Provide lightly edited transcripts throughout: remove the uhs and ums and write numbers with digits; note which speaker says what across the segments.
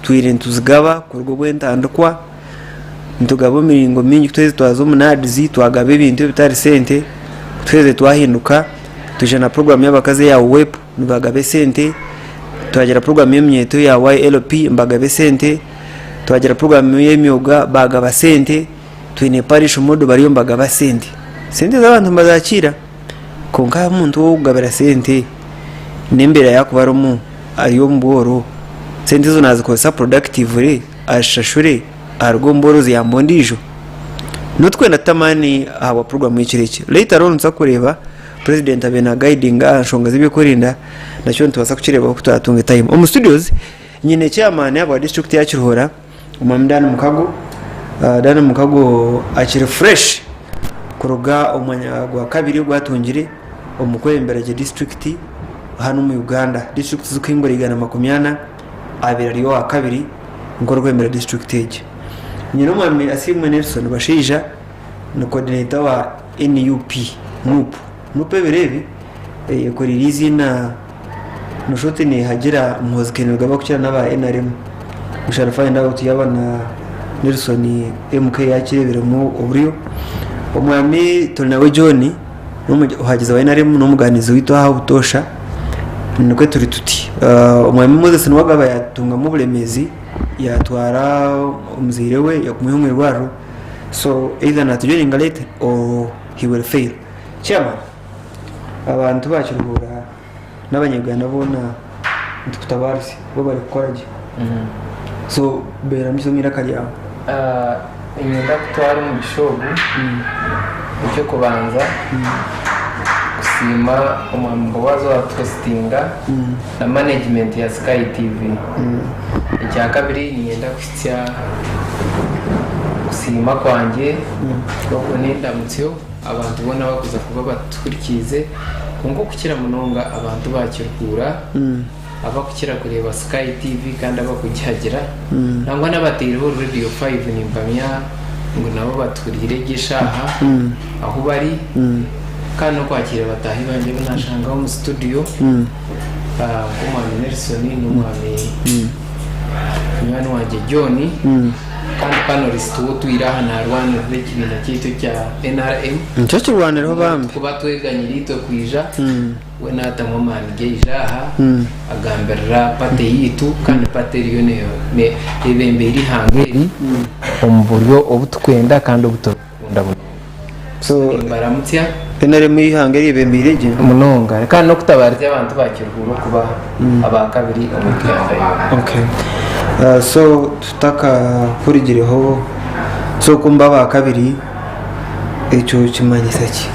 Speaker 1: Tutwire nituzigaba kuruga obu entandikwa, nitugaba omu miringo mingi ku twaheza twaza omu NAADS twagaba ebintu ebitari sente, ku twaheza twahinduka twija na puroguraamu y'abakazi eya WEP nibagaba esente, twagira puroguraamu y'eminyeeto eya YLP nibagaba esente, twagira puroguraamu y'emyoga bagaba sente, twine parish model bariyo nibagaba sente. Sente ezi abantu nibazakiira kwonka omuntu ou orikugabira sente n'embeera yaakuba arimu ari omu bworo, sente ezo naazikozesa productively azishashure aruge omu bworo ziyambe ondiijo? N'otwenda tuta amaani ahabwa puroguraamu y'ekiro eki. Later on nituza kureeba president abaire na guidinga aha nshonga z'ebyokwerinda nakyo nitubaasa kukireebaho ku turatunge time. Omu studios nyine chairman ahabwa district ya Kiruhura Omwami Dan Mukago. Dan Mukago akiri fresh kuruga omu mwanya gwa kabiri ogu atungire omu kwebembera gye district hanu omu Uganda. District zikuhingura 140 abaire ari owa kabiri nk'orikwebembera district egi. Nyine omwami Asiimwe Nelson Bashaija ni coordinator wa NUP, Nup. Nup ebiro ebi eyekoreire eiziina Noshusha oti nehagira Muhoozi Kainerugaba kukira n'aba NRM. We shall find out yaaba na Nelson MK yakireebiremu oburyo. Omwami Turinawe John n'omuhagizi wa NRM n'omuganizi waitu aha obutoosha nikwo turi tuti. Omwami Moses Niwagaba yatungamu oburemeezi yatwara omuzaire we kumwiha omu irwariro so either natujoininga late or he will fail. Chairman, abantu ba Kiruhura n'abanyarwanda boona nitukutabaarize webare kukora gye. So beera omu eiraka ryawe.
Speaker 2: Niinyenda kutwara omugisha ogu eky'okubanza kusiima omwami Boaz owatuhositinga na management ya Sky TV. Ekyakabiri niinyenda kuhitsya okusiima kwangye n'endamutsyo Abantu boona abarikuza kuba batuhurikiize, kwonka okukira munonga abantu ba Kiruhura abarikukira kureeba Sky TV kandi abarikugihagira, nangwa n'abataireho Radio Five nimpamya ngu nabo batuhuriire egi eshaaha ahu bari kandi n'okwakiira bataahi bangye abu naashangaho omu situdiyo nk'omwami Nelson n'omwami munywani wangye John. Kandi panelist we otwire aha narwanirira ekibiina kyaitu ekya NRM.
Speaker 1: Nikyo kirwaniraho bambi.
Speaker 2: Kuba tweganyire itwe kwija, we natamu amaani ge aija aha agambirira party yaitu kandi party eriyo eyebembeire eihanga eri omu buryo obu tukwenda kandi obu turikukunda munonga.
Speaker 1: So
Speaker 2: Nimbaramutsya.
Speaker 1: NRM eihanga eryebembeire gye.
Speaker 2: Munonga kandi n'okutabaariza abantu ba Kiruhura okuba abakabiri omu Uganda yoona.
Speaker 1: Okay. So tutakahurigireho so kumba abakabiri ekyo kimanyisa ki?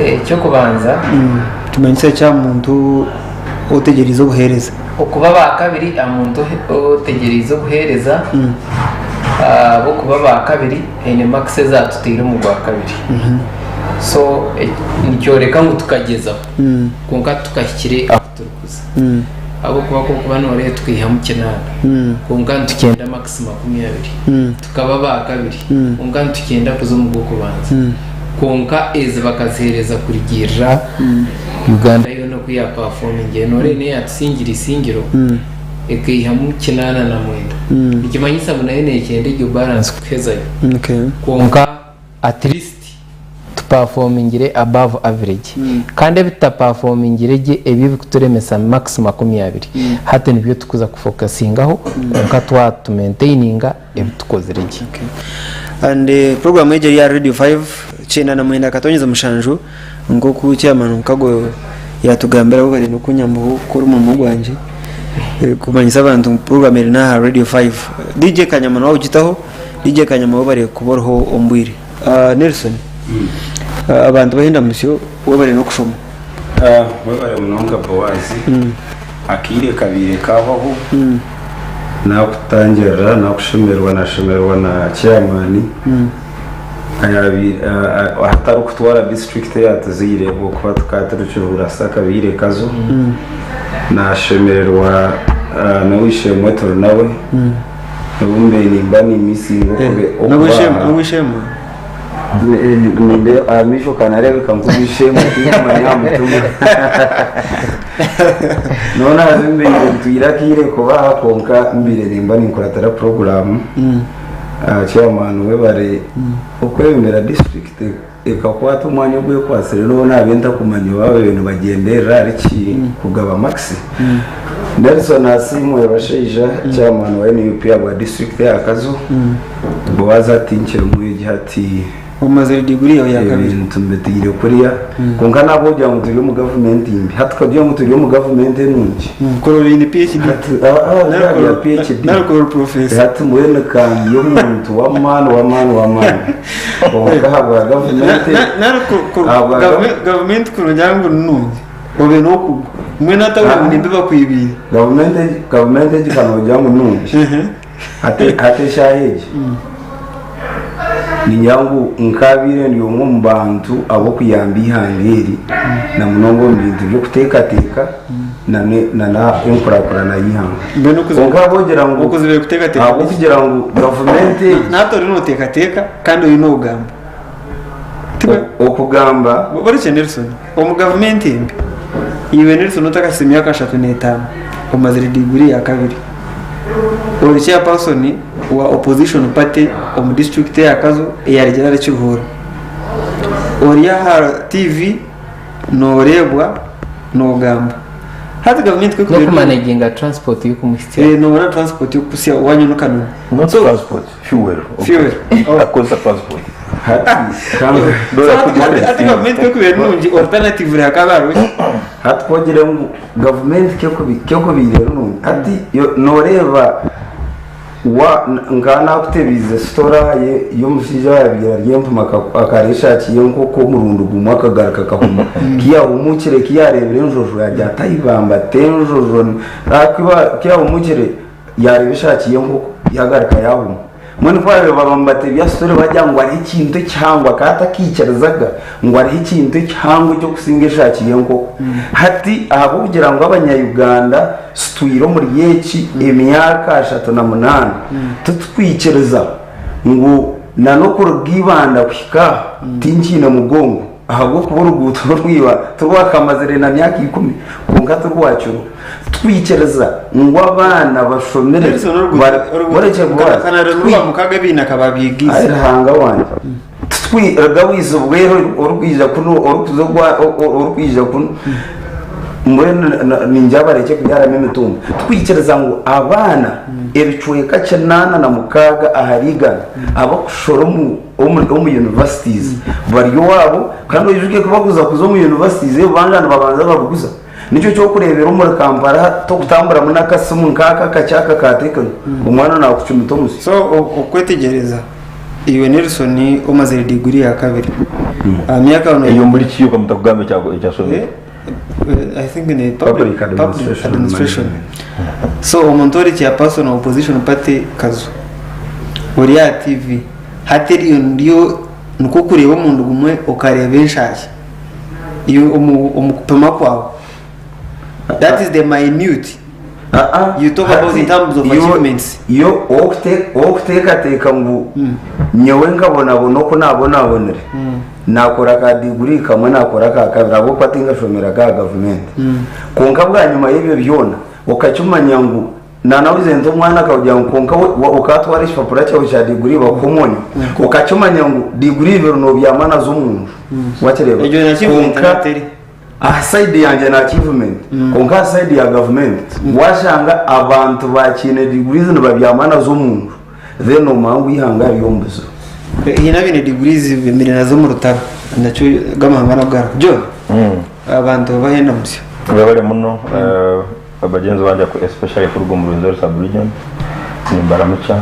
Speaker 2: Eky'okubanza.
Speaker 1: Kimanyisa ki aha muntu otegyereize obuheereza?
Speaker 2: Okuba abakabiri aha muntu otegyereize obuheereza, ahabw'okuba abakabiri haine marks ezatuteire omu gwakabiri. So nikyoreka ngu tukagyezaho kwonka titukahikire ahu turikuza. Ahabw'okuba ku orikuba nooreeba tukaihamu kinaana kwonka nitukyenda marks 20. Tukaba abakabiri kwonka nitukyenda kuza omu gw'okubanza. Kwonka ezi bakaziheereza kurugiirira Uganda yoona oku yapafoomingire. Nooreeba n'eyatusingire eisingiro ekaihamu 89. Nikimanyisa ngu nayo neekyenda egyo balance kuhezayo. Kwonka at least tupafoomingire above average. Kandi ebi tutapafoomingire gye ebyo ebikuturemesa marks 20 hati nibyo turikuza kufokasingaho kwonka twaba tumaintaininga ebi tukozire gye.
Speaker 1: And program egi eri aha Radio 5 99.7 nk'oku chairman Mukago yatugambira bo bari n'okunyambaho kukora omurimo gwangye kumanyisa abantu ngu program eri n'aha Radio 5. DJ Kanyama nawe ogitaho, DJ Kanyama webare kuba oriho omu bwire. Nelson, abantu bahe endamusyo webare n'okushoma.
Speaker 3: Webare munonga Boaz. Akaire kabaire kahwaho nakutangirira nakushemererwa nashemererwa na chairman ahatari kutwara district eyatuzaire ahabw'okuba tukaba turi Kiruhura Sakabaire Kazo nashemererwa n'ow'eishe-emwe turi nawe n'obu mbaire nimba ni missinga okuba aha.
Speaker 1: N'ow'eishe-emwe?
Speaker 3: Nindeeba aha maisho kanareebeka nk'ow'eishe-emwe tinkumanya aha mutima. Noona haza mbaire ntwire akaire kuba aha kwonka mbaire nimba ninkuratira puroguraamu. Chairman webare okwebembera disiturikiti ekakwata omwanya ogu ekwatsire nobu naabaire ntakumanya oba babaire nibagyenderera ahari ki kugaba makisi. Nelson Asiimwe Bashaija chairman wa NUP ahabwa disiturikiti eya Kazo. Boaz hati nkiri mwegi hati.
Speaker 1: Omazire diguri yawe ya kabiri.
Speaker 3: Ebintu mbitaire kuriya. Kwonka nabwogira ngu turi omu gavumenti mbi. Hati tukagira ngu turi omu gavumenti enungi.
Speaker 1: Kuri oine PhD.
Speaker 3: Hati ah ah ya PhD.
Speaker 1: Nari kuri ori professor.
Speaker 3: Hati mbwenu ka ndi omuntu w'amaani w'amaani w'amaani. Kwonka ahabwa gavumenti.
Speaker 1: Nari gavumenti kurugira ngu ni nungi obe n'okugwa. Mbwenu hati aho ngu nimbi bakwibiire.
Speaker 3: Gavumenti gavumenti egi ka nogira ngu nungi. Hati hati eshaaha egi niinyenda ngu nkaabaire ndi omwe omu bantu ab'okuyamba eihanga eri na munonga omu bintu by'okuteekateeka n'enkurakurana y'eihanga.
Speaker 1: Mbwenu okuzi-
Speaker 3: Kwonka ahabw'okugira ngu
Speaker 1: okuzibire kuteekateeka
Speaker 3: ahabw'okugira ngu gavumenti egi
Speaker 1: Nahati oriyo nooteekateeka kandi oriyo noogamba. Tiwe?
Speaker 3: okugamba
Speaker 1: Borekye Nelson, omu gavumenti embi, iwe Nelson otakahitsya emyaka ashatu n'etaano omazire diguri ya kabiri, ori chairperson wa opposition party omu disiturikiti eya Kazo eyarugyire ahari Kiruhura. Ori aha TV nooreebwa noogamba. Hati gavumenti ku erikugira
Speaker 2: N'okumanaginga transport y'okumuhitsya.
Speaker 1: Eh, noobona transport y'okukuhitsya waanywa n'okanoni.
Speaker 4: Not
Speaker 1: So,
Speaker 4: transport, fuel.
Speaker 1: Fuel. Oh.
Speaker 4: Akozesa transport.
Speaker 3: hati kandi
Speaker 1: So, hati- hati- hati gavumenti ku erikuba eri nungi alternative hakaba hariho ki?
Speaker 3: hati ku ogire ngu gavumenti ku ekubaire eri nungi hati yo- nooreeba wa nka naakutebiize sitora y'omushaija owaabaire ari empumi akarya eshaaki y'enkoko omurundi gumwe akagaruka akahuma ku yaahumukire ku yaareebire enjojo yaagira ati aibamba t'enjojo ku yaahumukire Yaareeba eshaaki y'enkoko yaagaruka yaahuma. Mbwenu ku baabaire baba nibatebya story bagira ngu hariho ekintu ekihango akaba atakiikirizaga ngu hariho ekintu ekihango eky'okusinga eshaaki y'enkoko. Hati ahabw'okugira ngu abanya-Uganda tutwire omuri eki emyaka 38, titurikwikiriza ngu n'okuruga Ibanda kuhika aha tinkiine mugongo ahabw'okuba oruguuto rw'Ibanda tirwakamazire na myaka ikumi kwonka tirwakirwa. Twikiriza ngu abaana bashomire Ai Ruhanga wangye titwigawize obwire orikwija kunu orikuza ogwa orikwija kunu mbwenu ningira barekye kubyaramu emitumba twikiriza ngu abaana ebicweka 86 ahari igana abakushora omu omu universities bari owaabo kandi oijuke ku bakuza kuza omu universities ebibanja nibabanza babiguza. Nikyo ky'okureebera omuri Kampala tokutamburamu n'akasimu nk'aka akakye aka ka Tecno, omwana naakucumita omusyo.
Speaker 1: So okwetegyereza iwe Nelson omazire diguri ya kabiri aha myaka
Speaker 4: Eyo omuri ki oka mutakugamba eki ashomire?
Speaker 1: I think ni
Speaker 3: Public Administration and
Speaker 1: administration.
Speaker 3: Management.
Speaker 1: So omuntu ori chairperson wa opposition party Kazo ori aha TV hati eryo niryo nikwo kureeba omurundi gumwe okareeba enshasha. Iwe omu omu kupima kwawe that is the minute
Speaker 3: Aa,
Speaker 1: You talk about
Speaker 3: hati
Speaker 1: in terms of
Speaker 3: yo-
Speaker 1: achievements.
Speaker 3: yo ow'okuteekateeka ngu nyowe nkabonabona oku naabonabonire naakora ka diguri kamwe naakora aka kabiri ahabw'okuba tinkashomeraga aha gavumenti kwonka bwanyima y'ebyo byona okakimanya ngu Nanabuze nti omwana akagira ngu kwonka we okatwara ekipapura kyawe kya diguri bakuha omwonyo okakimanya ngu diguri ibiri nobyama nazo omunju wakireeba
Speaker 1: Egyo ni achievement
Speaker 3: kwonka
Speaker 1: nateri.
Speaker 3: aha side yangye ni achievement kwonka aha side ya gavumenti washanga abantu bakiine degrees nibabyama nazo omunju then nomanya ngu eihanga riri omu buzibu.
Speaker 1: Haine abaine degrees bemire nazo omu rutaro nakyo gamahanga nago gariho. John, abantu bahenda musyo.
Speaker 4: Webale muno Bagyenzi bangye especially kuruga omu Rwenzori sub region nimbaramukya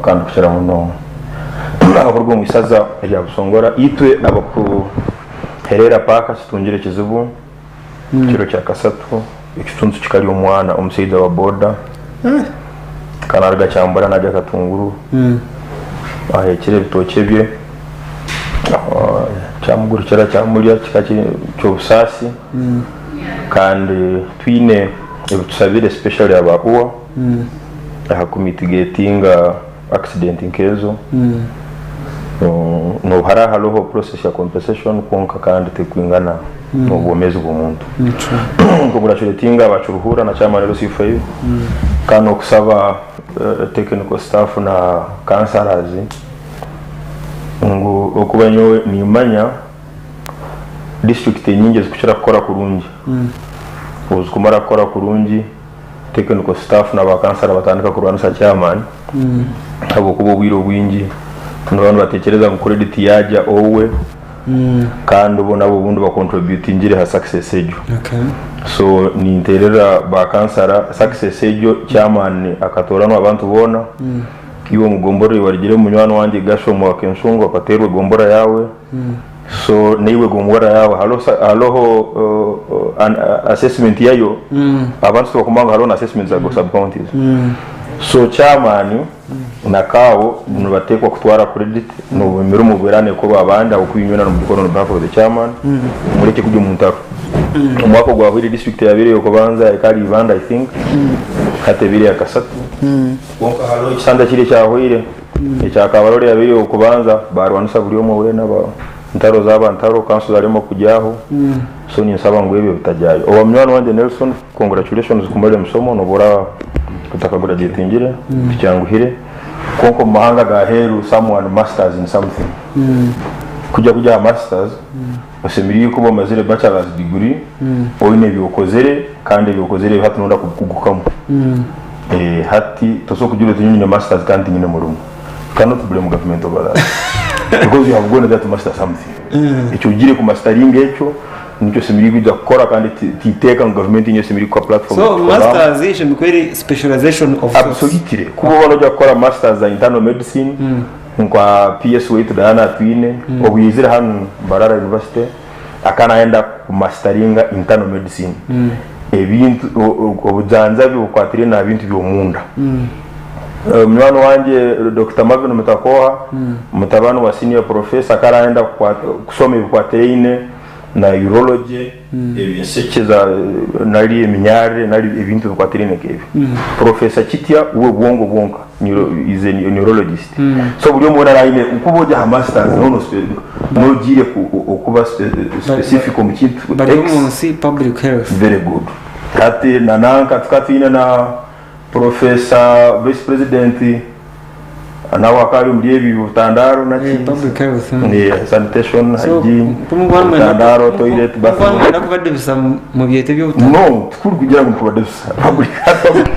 Speaker 4: kandi kukira muno abakuruga omu isaza erya Busongora. Itwe abaku Herera park tutungire ekizibu kiro kya kasatu ekituntu kikarya omwana omusaija wa boda akaba naruga Kyambura nagya Katunguru aheekire ebitookye bye kyamugurukira kyamurya kikaba kiri ekyobusaasi. Kandi twine ebitushabire especially aba UWA aha ku mitigatinga accident nkezo. N'obu haraba hariho process ya compensation kwonka kandi terikwingana n'obwomeezi bw'omuntu. Congratulatinga aba Kiruhura na chairman LC5 kandi n'okusaba technical staff na councillors ngu okuba nyowe nimanya district enyingi ezikukira kukora kurungi obu zikumara kukora kurungi technical staff na ba kansara batandika kurwanisa chairman ahabwokuba obwire obwingi nibaba nibatekyereza ngu credit yagya owe kandi bo nabo obundi bacontributingire ha success egyo. So ninterera ba kansara success egyo chairman akatoranwa abantu boona, iwe omu gombora ei warugiremu munywani wangye Gasho Mwakenshungu akaterwa egombora yawe. So naiwe gombora yawe hariho hariho an assessment yayo abantu tibakumanya ngu hariho na assessment za sub counties so chairman na CAO nibatekwa kutwara credit nobu emirimo obu eraba nekorwa abandi ahabwokuba inywena nimugikora on behalf of the chairman mureke kugya omu ntaro. Omwaka ogwahweire district eyabaire eyokubanza ekaba eri Ibanda I think hati ebaire eyakasatu kwonka hariho ekisanja kiri ekyahweire Ekya Kabarole yabaire ey'okubanza, barwanisa buri omwe weena, entaro zaaba ntaro, kanso zaremwa kugyaho, so ninsaba ngu ebyo bitagyayo. Owa munywani wangye Nelson, congratulations kumara emisomo nobu oraba otakagraduatingire, tikyanguhire, kwonka omu mahanga ga heeru someone masters in something. Kugya kugya aha masters, osemeriire kuba omazire bachelors degree, oine ebi okozere kandi ebi okozere ebi hati noyenda kubikugukamu. Hati tosobola kugira oti nyowe nyine masters kandi tinyine murimo. You cannot blame government over that because you have gone there to master something. Eki ogiire kumasteringa ekyo nikyo osemeriire kwija kukora kandi ti iteeka ngu gavumenti niyo esemeriire kukuha platform
Speaker 1: So
Speaker 4: yokukikoramu.
Speaker 1: masters eshemereire kuba eri specialization of sorts.
Speaker 4: Absolutely. Kuba oba noija kukora masters za internal medicine nka PS waitu Diana Atwine obu yaizire hanu Mbarara University akaba nayenda kumasteringa internal medicine. Ebintu obujanjabi obukwatiraine aha bintu by'omunda. Munywani wangye Dokita Marvin Mutakoha mutabani wa senior professor akaba arayenda kushoma ebikwatiraine na urology, enshekye nari eminyarire nari ebintu ebikwatiraine nk'ebyo. Professor Kitya we bwongo bwonka is a neurologist. So buri omwe weena aine kuba ori aha masters nogiire okuba specific omu kintu
Speaker 1: Bari
Speaker 4: X.
Speaker 1: omu nsi public health.
Speaker 4: Very good. Hati na nanka tukaba twine na Professor Vice President nawe akaba ari omuri ebi butandaaro naki
Speaker 1: Eh, public health.
Speaker 4: Yeah, sanitation,
Speaker 1: So,
Speaker 4: hygiene,
Speaker 1: kumugwa mwenda
Speaker 4: butandaaro, toilet,
Speaker 1: kumugwa
Speaker 4: bathroom.
Speaker 1: mwenda kubadebisa mu byeta eby'obutaka.
Speaker 4: No, tikuri kugira ngu nikubadebisa. Public health.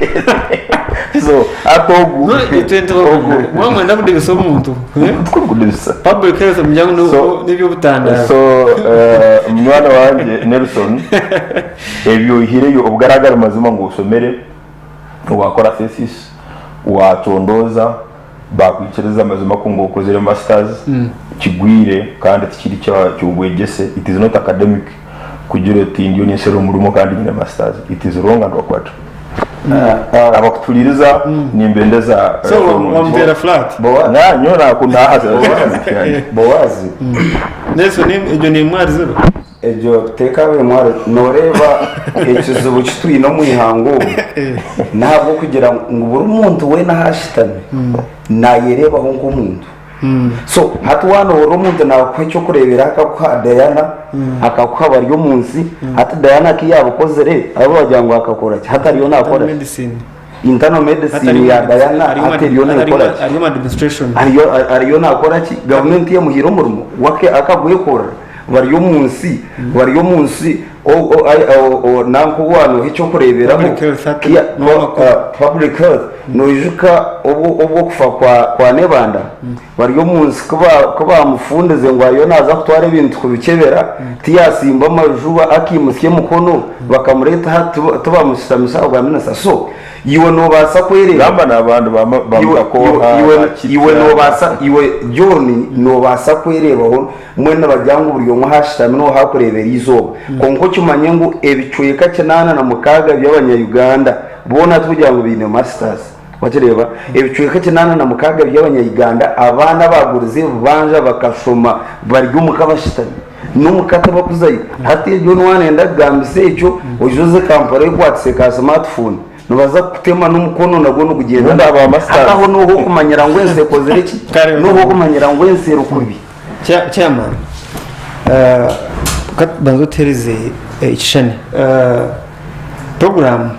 Speaker 4: So, hati ogu
Speaker 1: No, itwe
Speaker 4: ogu
Speaker 1: muba mwenda kudebisa omuntu. Eh?
Speaker 4: tikuri kudebisa.
Speaker 1: Public health mugira ngu
Speaker 4: So-
Speaker 1: n'eby'obutandaaro.
Speaker 4: So, munywani wangye Nelson, ebyo oihireyo obu gari mazima ngu osomere, wakora thesis, wacondooza, bakwikiriza mazima ku ngu okozire masters, kigwire kandi tikiri ky'obwegyese, it is not academic kugira oti ndiyo ninsherura omurimo kandi nyine masters, it is wrong and backward. Abakutuhuriiriza nimbendeza
Speaker 1: So wamuteera flat.
Speaker 4: Nyowe naha
Speaker 3: Bowazi.
Speaker 1: Nelson egyo nemwariziro.
Speaker 3: Egyo tekaba emwaro noreeba ekizibu kitwine omu ihanga omu n'ahabw'okugira ngu buri muntu weena ahu ashutami nayereebaho nk'omuntu. So hati waaba nohurira omuntu nakuha eky'okureeberaho akakuha Diana, akakuha Baryomunsi, hati Diana ku yaabikozire abo bagira ngu akakora ki? Hati ariyo nakora ki?
Speaker 1: Medicine.
Speaker 3: Internal medicine ya Diana hati eriyo nekora ki?
Speaker 1: Ariyo administration.
Speaker 3: Ariyo ariyo nakora ki? Gavumenti emuhaire omurimo we akagwekorera. Bari omu nsi bari omu nsi nanka owaanoha eky'okureeberaho
Speaker 1: Public health hati
Speaker 3: Kia-
Speaker 1: niwo makuru.
Speaker 3: public health noijuka obu obu okufa kwa kwa Nebanda bari omu nsi ku ba- ku baamufundize ngu ariyo naaza kutwara ebintu kubikyebera tiyasimba amajuba akaimutsya emikono bakamureeta hati tibamushutamisa aha bwa minisita so Iwe noobaasa kwereeba.
Speaker 4: Gamba n'abandi ba
Speaker 3: Iwe, iwe,
Speaker 4: Mutakoha,
Speaker 3: iwe,
Speaker 4: ba Kitya.
Speaker 3: iwe noobaasa, iwe John, noobaasa kwereebaho mbwenu nibagira ngu buri omwe ahu ashutami niho haakureebera eizooba. Kwonka okimanye ngu ebicweka 86 by'Abanya-Uganda boona tikugira ngu baine masters. Wakireeba? Ebicweka 86 by'Abanya-Uganda abaana abaagurize ebibanja bakashoma bari omuka bashutami. N'omuka tibakuzayo. Hati John waaba nayenda kugambisa ekyo, oije oze Kampala oyekwatise ka smartphone. Nibaza kukutema n'omukono nagwo nigugyenda.
Speaker 4: Ubundi aba masters.
Speaker 3: Hati aho nooha okumanyira ngu ensi ekozire ki?
Speaker 1: Kare.
Speaker 3: Nooha okumanyira ngu ensi eri kubi?
Speaker 1: Chairman, ka tubanze otuhereze ekishushani. Puroguraamu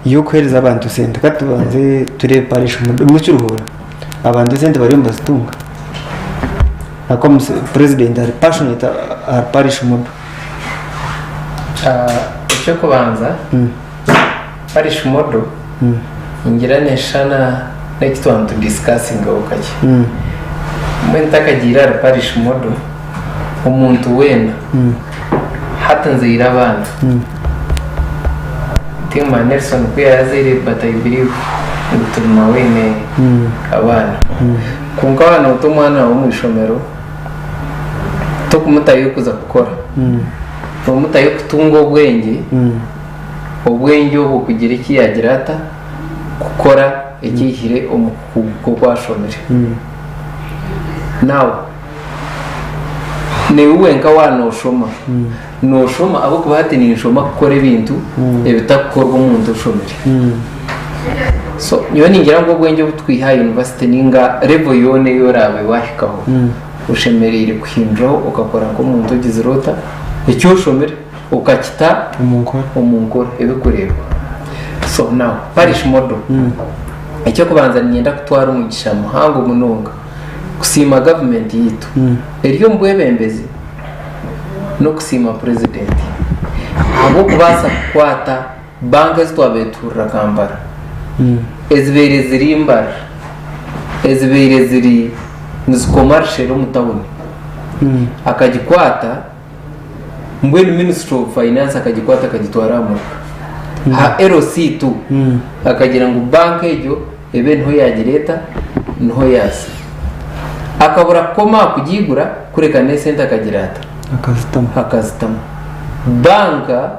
Speaker 1: y'okuheereza abantu sente, ka tubanze tureebe parish omu Kiruhura abantu esente bariyo nibazitunga? Ahakuba purezidenti ari passionate ahari parish model.
Speaker 2: Eky'okubanza, Parish model ningira neshushana n'eki twaba nitu discussingaho kakye. Mbwenu ntakagiire ahari parish model, omuntu weena hati nzaire abaana, Tima Nelson ku yaazaire but I believe ngu turi nawe aine abaana. Kwonka waaba noota omwana waawe omu ishomero, tokumutayo kuza kukora, nomutayo kutunga obwengye. Obwengye obwo kugira eki yaagira ata? Kukora eki aihire omu kuhuguka oku ashomire. Now, naiwe wenka waaba nooshoma, nooshoma ahabw'okuba hati ninshoma kukora ebintu ebitakukorwa omuntu oshomire. So nyowe ningira ngu obwengye obu twiha aha yunivasite ninga level yoona ei oraabe waahikaho, oshemereire kuhinduraho okakora nk'omuntu ogizire ota? Eki oshomire. Okakita omu nkora ebikureebwa. So now parish model ekyokubanza niinyenda kutwara omugisha muhango munonga kusiima gavumenti yaitu eri omu bwebembezi n'okusiima purezidenti ahabw'okubaasa kukwata banka ezi twabaire tuhurira Kampala ezibaire ziri Mbarara ezibaire ziri nizikoma Rushere omu tawuni akagikwata. Mbwenu Ministry of Finance akagikwata akagitwara aha muruka aha LC tu akagira ngu banka egyo ebe niho yagireeta niho yaaza. Akabura kukoma aha kugiigura kureka n'esente akagira ata?
Speaker 1: Akazitamu.
Speaker 2: Akazitamu. Banka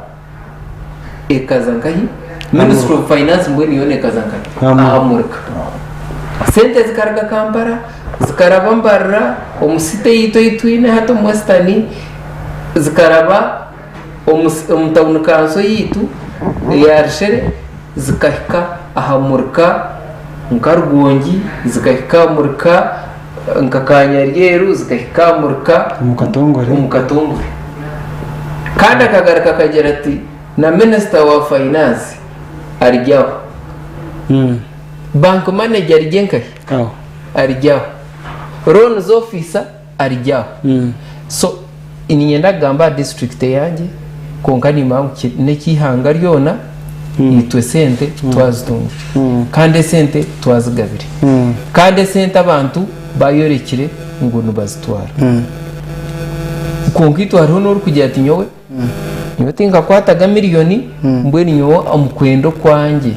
Speaker 2: ekaza nkahi? Ministry of Finance mbwenu yoona ekaza nkahi?
Speaker 1: Aha
Speaker 2: Aha muruka. Sente zikaruga Kampala, zikaraba Mbarara, omu city yaitu ei twine hati omu Western, zikaraba omu omu town council yaitu eya Rushere, zikahika aha muruka nka Rwongi, zikahika aha muruka nka Kanyaryeru, zikahika aha muruka
Speaker 1: Omu Katongore.
Speaker 2: omu Katongore. Kandi akagaruka akagira ati na minisita wa finance ari aho. Bank manager ari nkahi?
Speaker 1: Aho.
Speaker 2: Ari aho. Loans officer ari aho. So niinyenda kugamba aha district eyangye kwonka nimanya ngu n'eky'eihanga ryona itwe esente twazitungire kandi esente twazigabire kandi esente abantu bayorekire ngu nibazitwara. Kwonka itwe hariho n'orikugira ati nyowe Nyowe tinkakwataga miriyoni mbwenu nyowe omu kwenda okwangye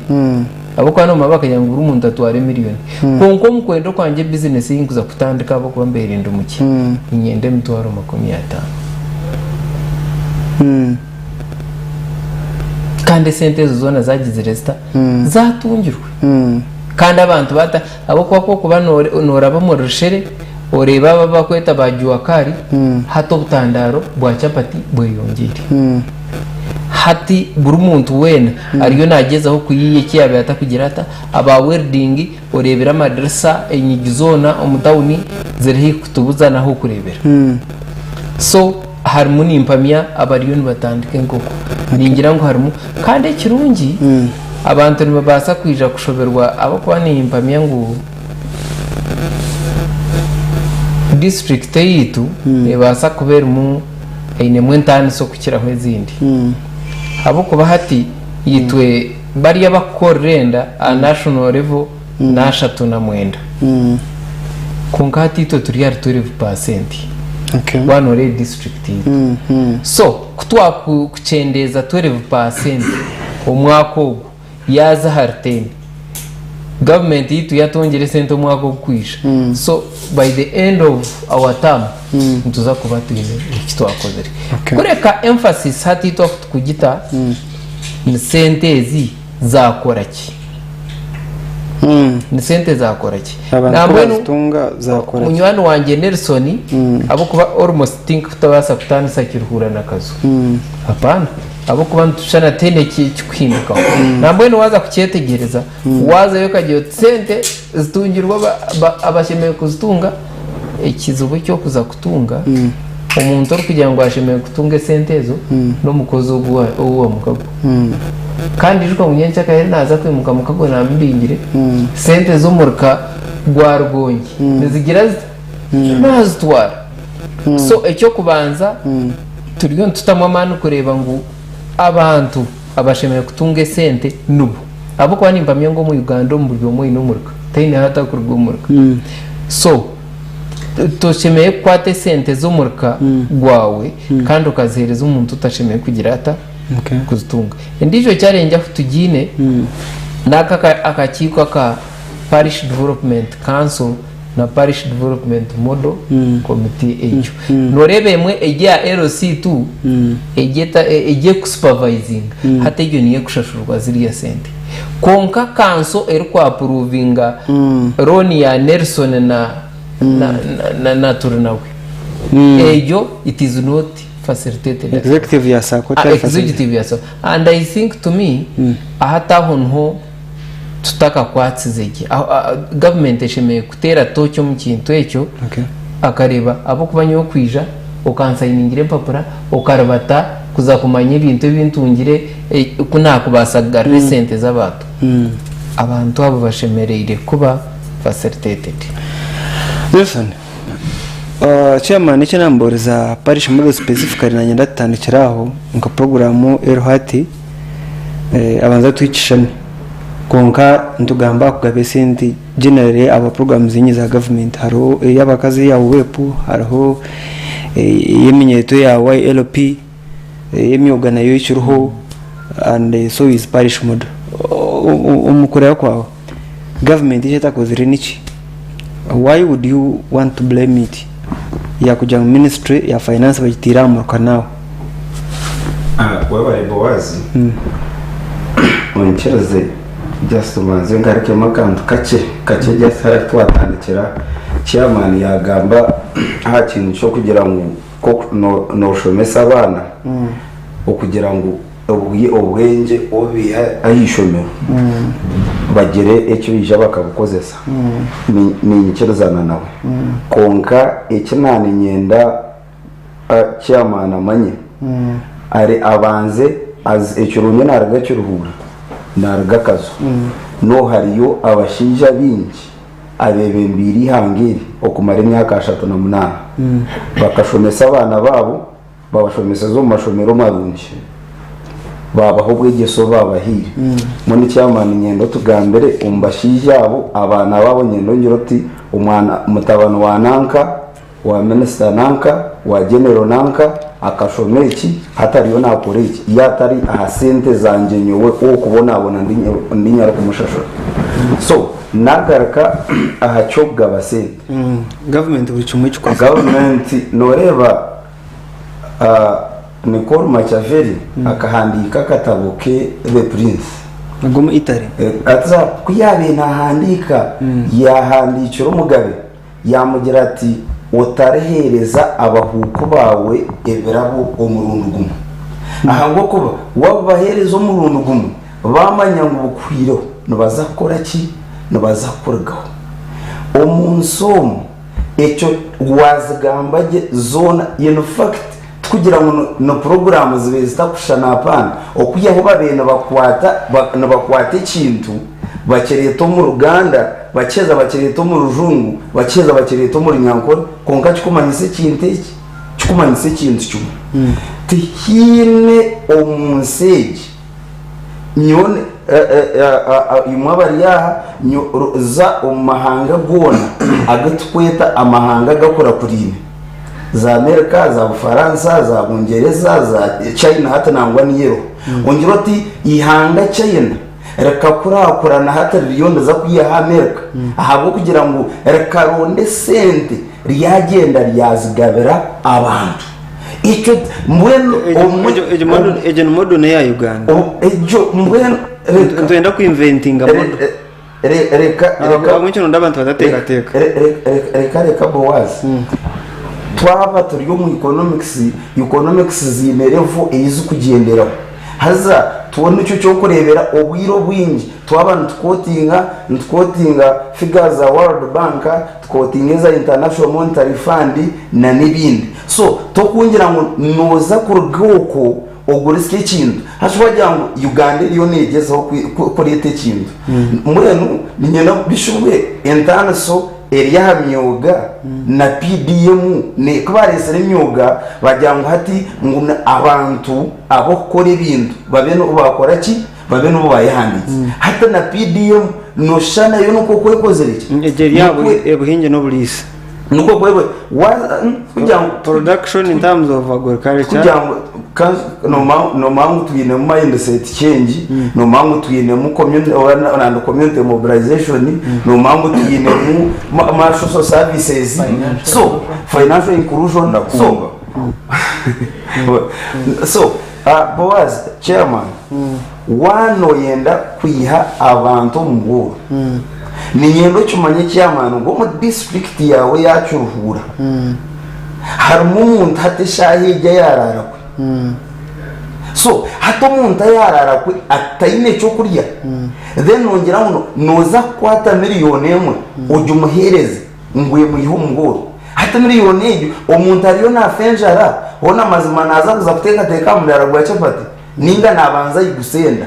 Speaker 2: ahabw'okuba nomanya bakagira ngu buri muntu atware miriyoni kwonka omu kwenda okwangye bizinesi ei nkuza kutandika ahabw'okuba mbaire ndi mukye niinyenda emitwaro 50. Kandi esente ezo zoona zagizire zita? Zatungirwe. Kandi abantu bata ahabw'okuba ku orikuba nooraba omuri Rushere oreeba abo abu barikweta ba jua kali hati obutandaaro bwa chapati bweyongyeire. Hati buri muntu weena ariyo naagyezaho kuyiiya eki yaabaire atakugira ata, aba welding oreebire amadirisa, enyigi zoona omu tawuni ziri haihi kutubuza n'ah'okureebera. So harimu nimpamya abariyo nibatandika enkoko. Ningira ngu harimu kandi ekirungi abantu nibabaasa kwija kushoberwa ahabw'okuba nimpamya ngu disiturikiti eyaitu neebaasa kuba erimu einemu entaaniso kukiraho ezindi. Ahabw'okuba hati itwe bariya abakukorera enda aha national level n'ashatu na mwenda. Kwonka hati itwe turi ahari 12 paasenti waaba nooreeba disiturikiti yaitu. So ku twakukyendeeza 12 paasenti omwaka ogu yaaza ahari 10, gavumenti yaitu yatwongyera esente omwaka ogurikwija, so by the end of our term nituza kuba twine eki twakozire. Kureka emphasis hati itwe ahu turikugita ni sente ezi zakora ki? Ni sente zakora ki?
Speaker 1: Abantu ku
Speaker 2: Nambwenu
Speaker 1: bazitunga zakora ki?
Speaker 2: munywani wangye Nelson ahabw'okuba almost tinkutabaasa kutaanisa Kiruhura na Kazo. Hapana. Ahabw'okuba nitushushana tihaine ekikuhindukaho. Nambwenu waaza kukyetegyereza, waazayo okagira oti sente zitungirwe abashemereire kuzitunga, ekizibu eky'okuza kutunga, omuntu orikugira ngu ashemereire kutunga esente ezo n'omukozi owa mukago. Kandi ijuka ngu nyencakare naaza kwimuka mukago naamubingire, sente z'omurika gwa Rugongi nizigira zita? Naazitwara. So eky'okubanza turiyo nitutamu amaani kureeba ngu abantu abashemereire kutunga esente nibo. Ahabw'okuba nimpamya ngu omu Uganda omu buri omwe oine omurika, tihaine ahu atarikuruga omurika. So toshemereire kukwata esente z'omurika gwawe kandi okaziheereza omuntu otashemereire kugira ata? Kuzitunga. Endiijo challenge ahu tugiine n'aka akakiiko aka Parish Development Council na Parish Development Model Committee egyo. Noreeba emwe egi eya LC2 egi eta- e- egi ekusupervisinga hati egyo niyo ekushashurwa ziriya sente. Kwonka kanso erikwapuruvinga loan ya Nelson na na, na, na, na Turinawe egyo it is not facilitated.
Speaker 1: Executive ya Sacco
Speaker 2: Ah,
Speaker 1: teri facilitated.
Speaker 2: executive ya Sacco. And I think to me ahati aho niho tutakakwatsize gye. Gavumenti eshemereire kuteera tooki omu kintu ekyo akareeba ahabw'okuba nyowe kwija okansayiningira empapura okaribata kuza kumanya ebintu ebi ntungire ku naakubaasa kugarura esente z'abantu. Abantu abo bashemereire kuba facilitated.
Speaker 1: Nelson, chairman eki nambuuriza parish model specifically naanye ndatandikira aho nka puroguraamu eriho hati. Abanze atuhe ekishushani kwonka nitugamba aha kugaba esente generally aha programs nyingi za government hariho ey'abakazi eya UWEP hariho ey'eminyeeto eya YLP ey'emyoga nayo ekiriho and so is parish model. Omu kureeba kwawe government eki etakozire niki? Why would you want to blame it? Yakugira ngu ministry ya finance bagiteire aha muruka now.
Speaker 3: Webare Boazi, onkirize just mbanze ngarukemu akantu kakye kakye just hariya ahu twatandikira, chairman yagamba aha kintu ky'okugira ngu nk'oku noshomesa abaana okugira ngu obwengye obiiha aha ishomero bagire eki baija bakabukozesa, ninyikirizana nawe kwonka eki naaniinyenda chairman amanye ari abanze ekirungi naruga Kiruhura naruga Kazo no hariyo abashaija baingi abebembeire eihanga eri okumara emyaka 38 bakashomesa abaana baabo babashomeseza omu mashomero marungi babaha obwegyese obu babahaire. Mbwenu chairman niinyenda otugambire omu bashaija abo abaana baabo niinyenda ongire oti omwana mutabani wa nanka wa minisita nanka, wa genero nanka, akashoma eki, hati ariyo naakora eki, ye atari aha sente zangye nyowe ow'okubonabona ndi nyarikumushashura. So, naagaruka aha ky'okugaba sente.
Speaker 1: Gavumenti buri kimwe ekikoze.
Speaker 3: Gavumenti nooreeba Niccolo Machiavelli akahandiika akatabo ke The Prince.
Speaker 1: Ag'omu Italy.
Speaker 3: Ati ku yaabaire naahandiika, yaahandiikira omugabe Yaamugira ati, Otariheereza abahuuku baawe ebirabo omurundi gumwe, ahabw'okuba waabibaheereza omurundi gumwe, baamanya ngu bikuhweireho, nibaza kukora ki? Nibaza kukurugaho. Omu nsi omu, ekyo waazigamba gye zoona, in fact, tikugira ngu ni puroguraamu zibaire zitarikushushana hapana, okwihaho babaire nibakwata nibakwata ekintu bakireeta omu Ruganda, bakiheza bakireeta omu Rujungu, bakiheza bakireeta omu Runyankore, kwonka kikumanyisa ekintu eki, kikumanyisa ekintu kimwe. Tihaine omu nsi egi, nyowe imwe abari aha, za omu mahanga goona agu turikweta amahanga agakurakuraine, za Amerika, za Bufaransa, za Bungyereza, za China hati nangwa niyo eriho. Ongire oti eihanga China rikakurakurana hati ririyo niriza kwihaho Amerika ahabw'okugira ngu rikaronda esente ryagyenda ryazigabira abantu. Ekyo mbwenu omwe
Speaker 1: Egyo ni model n'eya Uganda.
Speaker 3: Egyo mbwenu
Speaker 1: reka Nitwenda kuinventinga model.
Speaker 3: Reka reka
Speaker 1: Ahabw'enki noronda abantu batateekateeka?
Speaker 3: Reka reka Boaz. Twaba turi omu economics, economics ziine level ei zikugyenderaho. Haza two nikyo ky'okureebera obwire obwingi twaba nitukootinga, nitukootinga figures za World Bank, tukootinga eza International Monetary Fund na n'ebindi. So tokungira ngu nooza kuruga okwo ogurisye ekintu. Haza wagira ngu Uganda eriyo neegyezaho kureeta ekintu. Mbwenu niinyenda bishubwe entaaniso eri aha myoga na PDM. Ku baareetsire emyoga baagira ngu hati ngu abantu ab'okukora ebintu babe nibo baakora ki? Babe nibo baayehandiikisa. Hati na PDM nooshusha nayo nikwo oku ekozire ki?
Speaker 1: Egyo eri aha buhingi n'oburiisa.
Speaker 3: Nikwo kwebwe waza kugira ngu
Speaker 1: Production in terms of agriculture.
Speaker 3: Kugira ngu nomanya ngu twinemu mindset change, nomanya ngu twinemu community mobilization, nomanya ngu twinemu ma social services, so financial inclusion, so so Boaz chairman waaba noyenda kwiha abantu omu bworo, Niinyenda okimanye chairman ngu omu disiturikiti yaawe eya Kiruhura harimu omuntu hati eshaaha egi ayaaraara kwe. So hati omuntu ayaaraara kwe ataine ky'okurya then nongyera ngu nooza kukwata miriyoni emwe ogimuheereze ngu emwihe omu bworo. Hati miriyoni egyo omuntu ariyo naafa enjara hoona mazima naaza kuza kuteekateeka aha mudaara gwa chapati ninga naabanza ayiguse enda.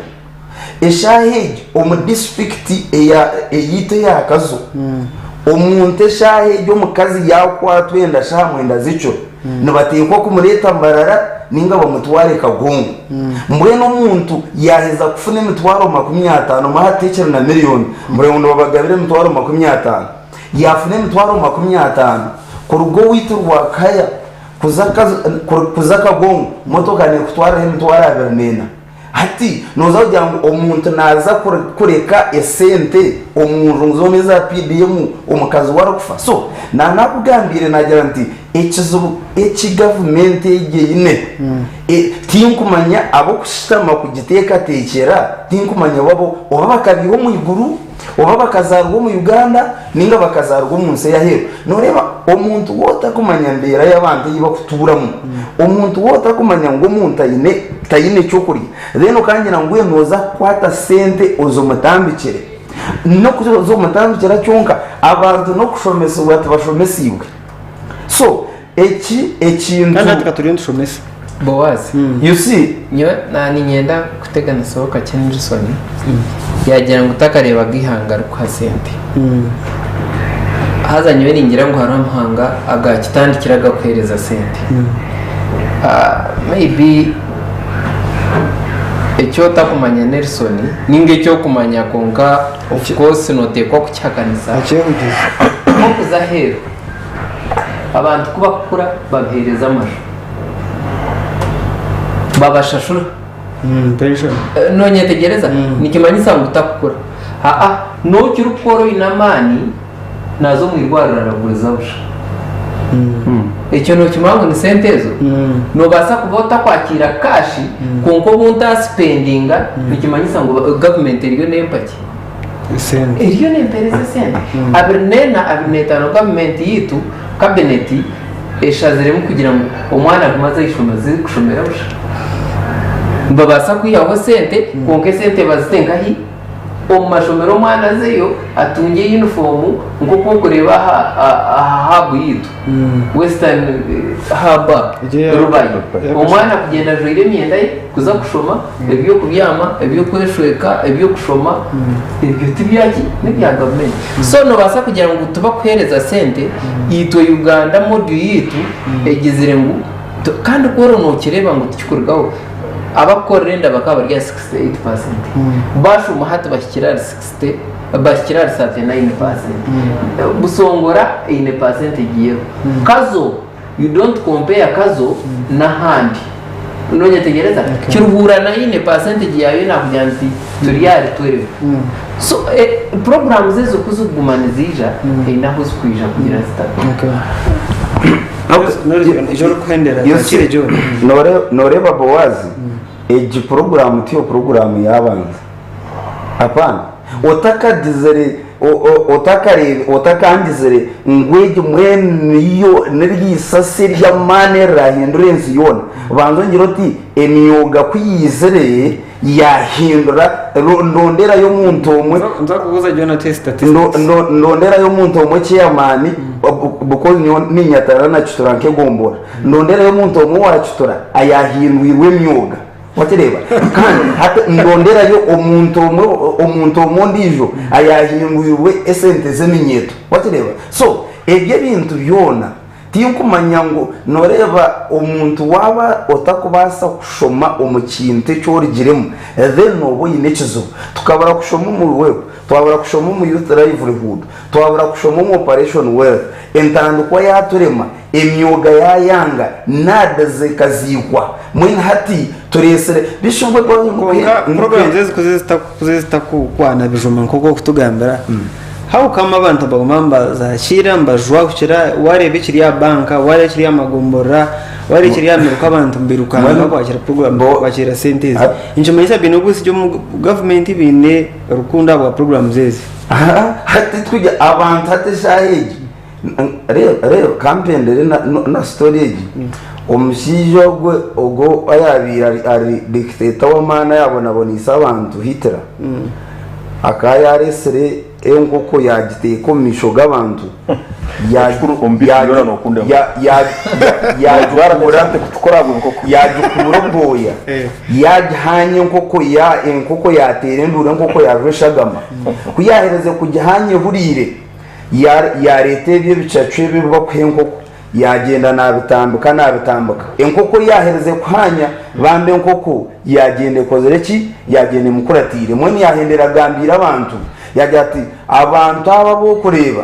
Speaker 3: Eshaaha egyo omu disiturikiti eyaitu eya Kazo, omuntu eshaaha egyo omukazi yaakwatwa enda shaaha mwenda z'ekiro, nibateekwa kumureeta Mbarara nainga bamutware Kagongo. Mbwenu omuntu yaaheza kufuna emitwaro 50, mwahatekyera na miriyoni, mureba ngu nibabagabira emitwaro 50. Yaafuna emitwaro 50 kuruga owaitu Rwakahaya kuza Kagongo, motoka neekutwariraho emitwaro 24. Hati nooza kugira ngu omuntu naaza kureka esente omu nju ngu zoona eza PDM omukazi we arikufa? So naanakugambiire naagira nti ekizibu eki gavumenti egi eine tinkumanya ab'okushutama kugiteekateekyera tinkumanya bo oba bakabiiha omu iguru oba bakazaarwa omu Uganda nainga bakazaarwa omu nsi ey'aheeru. Nooreeba omuntu waaba otarikumanya mbeera y'abantu ei barikutuuramu, omuntu waaba otarikumanya ngu omuntu aine taine ky'okurya, then okangira ngu iwe nooza kukwata sente ozimutambikire, n'okuzimutambikira kyonka, abantu n'okushomesibwa tibashomesiibwe. So eki ekintu.
Speaker 1: Kandi hati ka turiyo nitushomesa.
Speaker 2: Boaz.
Speaker 3: You see.
Speaker 2: Nyowe na niinyenda kuteganisaho kakye Nelson yaagira ngu takareebaga eihanga rikuha sente. Haza nyowe ningira ngu hariho amahanga agaakitandikire agakuheereza sente. Maybe eki otakumanya Nelson ninga eki okumanya kwonka of course noteekwa kukihakanisa.
Speaker 1: Akyehugize.
Speaker 2: Nk'okuza aheeru. Abantu ku bakukura babaheereza amaju, babashashura.
Speaker 1: Pension.
Speaker 2: Nonyetegyereza? Nikimanyisa ngu takukura. Aa, n'okiri kukora oine amaani, naaza omu irwariro araguriza busha. Ekyo nookimanya ngu ni sente ezo? Noobaasa kuba otakwakiira cash, kwonka obu ntaasipendinga, nikimanyisa ngu gavumenti eriyo neempa ki?
Speaker 1: Esente.
Speaker 2: Eriyo nempereza esente. 24, 25 gavumenti yaitu, kabineti eshaziremu kugira ngu omwana agume aze ah'eishomero zirikushomera busha. Nibabaasa kwihaho esente kwonka esente bazite nkahi? Omu mashomero omwana azeyo atungye yunifoomu nk'oku orikureeba aha hub yaitu, Western Hub Rubaya. Omwana kugyenda ajwaire emyenda ye kuza kushoma. Eby'okubyama, eby'okweshweka, eby'okushoma, ebyo tibyaki? N'ebya gavumenti. So nobaasa kugira ngu tibakuheereza sente, itwe Uganda model yaitu egizire ngu kandi ku ori nokireeba ngu tikikurugaho, abakukorera enda bakaba bari aha 68 percent, bashoma hati bahikire ahari 60, bahikire ahari 39 percent. Busongora eine percentage eriho. Kazo You don't compare Kazo n'ahandi. Nonyetegyereza? Kiruhura nayo eine percentage yaayo nakugira nti turi ahari 12. So eh, programs ezo ku zikuguma niziija, haine ahu zikwija kugira zita.
Speaker 1: Ejo orikuhendera
Speaker 3: You see,
Speaker 1: kakire John.
Speaker 3: Noreeba Boazi, egi puroguraamu tiyo puroguraamu yaabanza. Apana. Otakagizire. Otakangizire ngu egi mbwenu niyo niryo isasi ery'amaani erirahindura ensi yoona, banza ongire oti emyoga ku yaizire yahindura, ndonderayo omuntu omwe,
Speaker 1: Nza kubuuza Jonah ati statistics.
Speaker 3: Ndonderayo omuntu omwe chairman because nyowe ninyatarira na Kitura nk'egombora, ndonderayo omuntu omwe owa Kitura ayahindwirwe emyoga. Wakireeba? Kandi hati ndonderayo omuntu omwe, omuntu omwe ondiijo ayaahingwirwe esente z'eminyeeto. Wakireeba? So, ebyo ebintu byona, tinkumanya ngu nooreeba omuntu waaba otakubaasa kushoma omu kintu eki orugiremu, then nooba oine ekizibu. Tukabura kushoma omu WEP, twabura kushoma omu Youth Livelihood, twabura kushoma omu Operation Wealth, entandikwa yaaturema, Emyoga yaayanga, nada zikaziikwa. Mbwenu hati tureetsire bishi obwo
Speaker 1: Kwonka programs ezi ku zitakukwana bijuma nk'oku orikutugambira, how come abantu nibaguma nibazakiira nibajwahukira, wareeba ekiri aha banka, wareeba ekiri aha magomborora, wareeba ekiri aha miruka abantu nibirukanga
Speaker 3: Mbwenu
Speaker 1: kwakira program
Speaker 3: bo
Speaker 1: kwakira sente ezi.
Speaker 3: a-
Speaker 1: Nikimanyisa baine obwesigye omu gavumenti, baine rukundo ahabwa programs ezi.
Speaker 3: Aha, hati twiga abantu hati eshaaha egi Reeba kampendere na story egi omushaija ogwo ogwo ayabaire ari ari dictator w'amaani ayabonaboneise abantu Hitler akaba yaresire enkoko yagiteeka omu maisho g'abantu
Speaker 4: Ekikuru omu bintu byona nokunda enkoko.
Speaker 3: yagikuura
Speaker 4: Sente kutukora ahabwa enkoko.
Speaker 3: yagikuura obwoya yagihanya enkoko ya enkoko yateera enduuru enkoko yajwa eshagama ku yahereze kugihanya ehuriire Yaareeta ebyo ebicacu ebi ebi barikuha enkoko, yaagyenda naabitambika naabitambika. Enkoko yaaherize kuhaanya, bambi enkoko yaagyenda ekozire ki? Yaagyenda emukuratiire. Mbwenu yaahendera agambiire abantu, yaagira ati, Abantu aba abu orikureeba,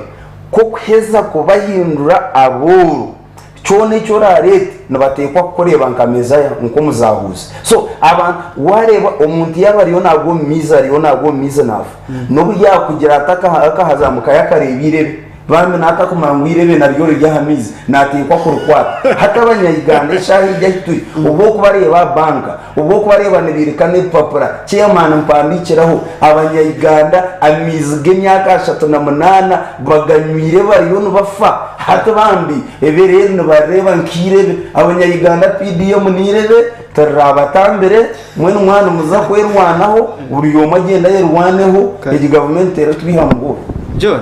Speaker 3: ku okuheza kubahindura abooro, Kyona eki oraareete nibateekwa kukureeba nka mezaya, nk'omuzaahuuzi. So abantu waareeba omuntu yaaba ariyo naagwa omu maizi ariyo naagwa omu maizi naafa, n'obu yaakugira ati akahazamukayo akareeba eirebe, bambi naatakumanya ngu eirebe naryo riri aha maizi, naateekwa kurikwata. Hati Abanya-Uganda eshaaha egi ahu turi, obu orikubareeba aha banka, Obu okubareeba nibairika n'ebipapura, chairman mpandiikiraho, abanya-Uganda amaizi g'emyaka 38 baganywire bariyo nibafa hati bambi ebere eri nibarireeba nk'eirebe. Abanya-Uganda PDM n'eirebe tirirabatambire mbwenu mwaba nimuza kwerwanaho buri omwe agyende ayerwaneho egi gavumenti eritwiha muhoro.
Speaker 1: John,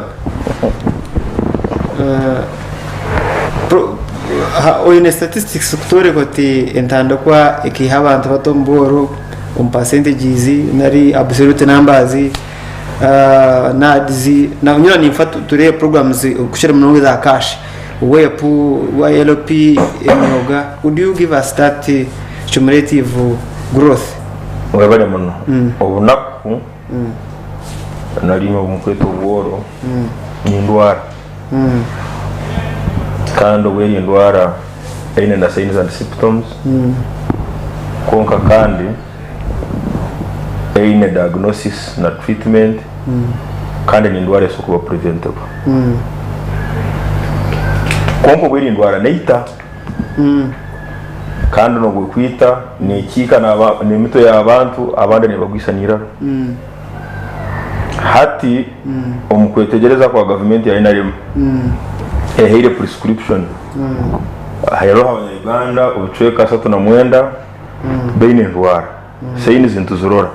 Speaker 1: Oine statistics kutworeka oti entandikwa ekaiha abantu bato omu bworo omu percentages nari absolute numbers, NAADS, nyowe ninfa tureebe programs kukira munonga eza cash, WEP, YLP, emyoga, could you give us that cumulative growth?
Speaker 4: Webare muno. Obunaku nari obu mukweta obworo nindwara. Kandi obu eri endwara eine na signs and symptoms kwonka kandi eine diagnosis na treatment kandi nendwara esobola kuba preventable. Kwonka obu eri endwara neita kandi nobu ekwita nekiika nemitwe yabantu abandi nebagwisa niraro. Hati omu kwetegyereza kwa gavumenti ya nrm ehaire prescription hariho abanya-Uganda obucweka 39 baine endwara signs nituzirora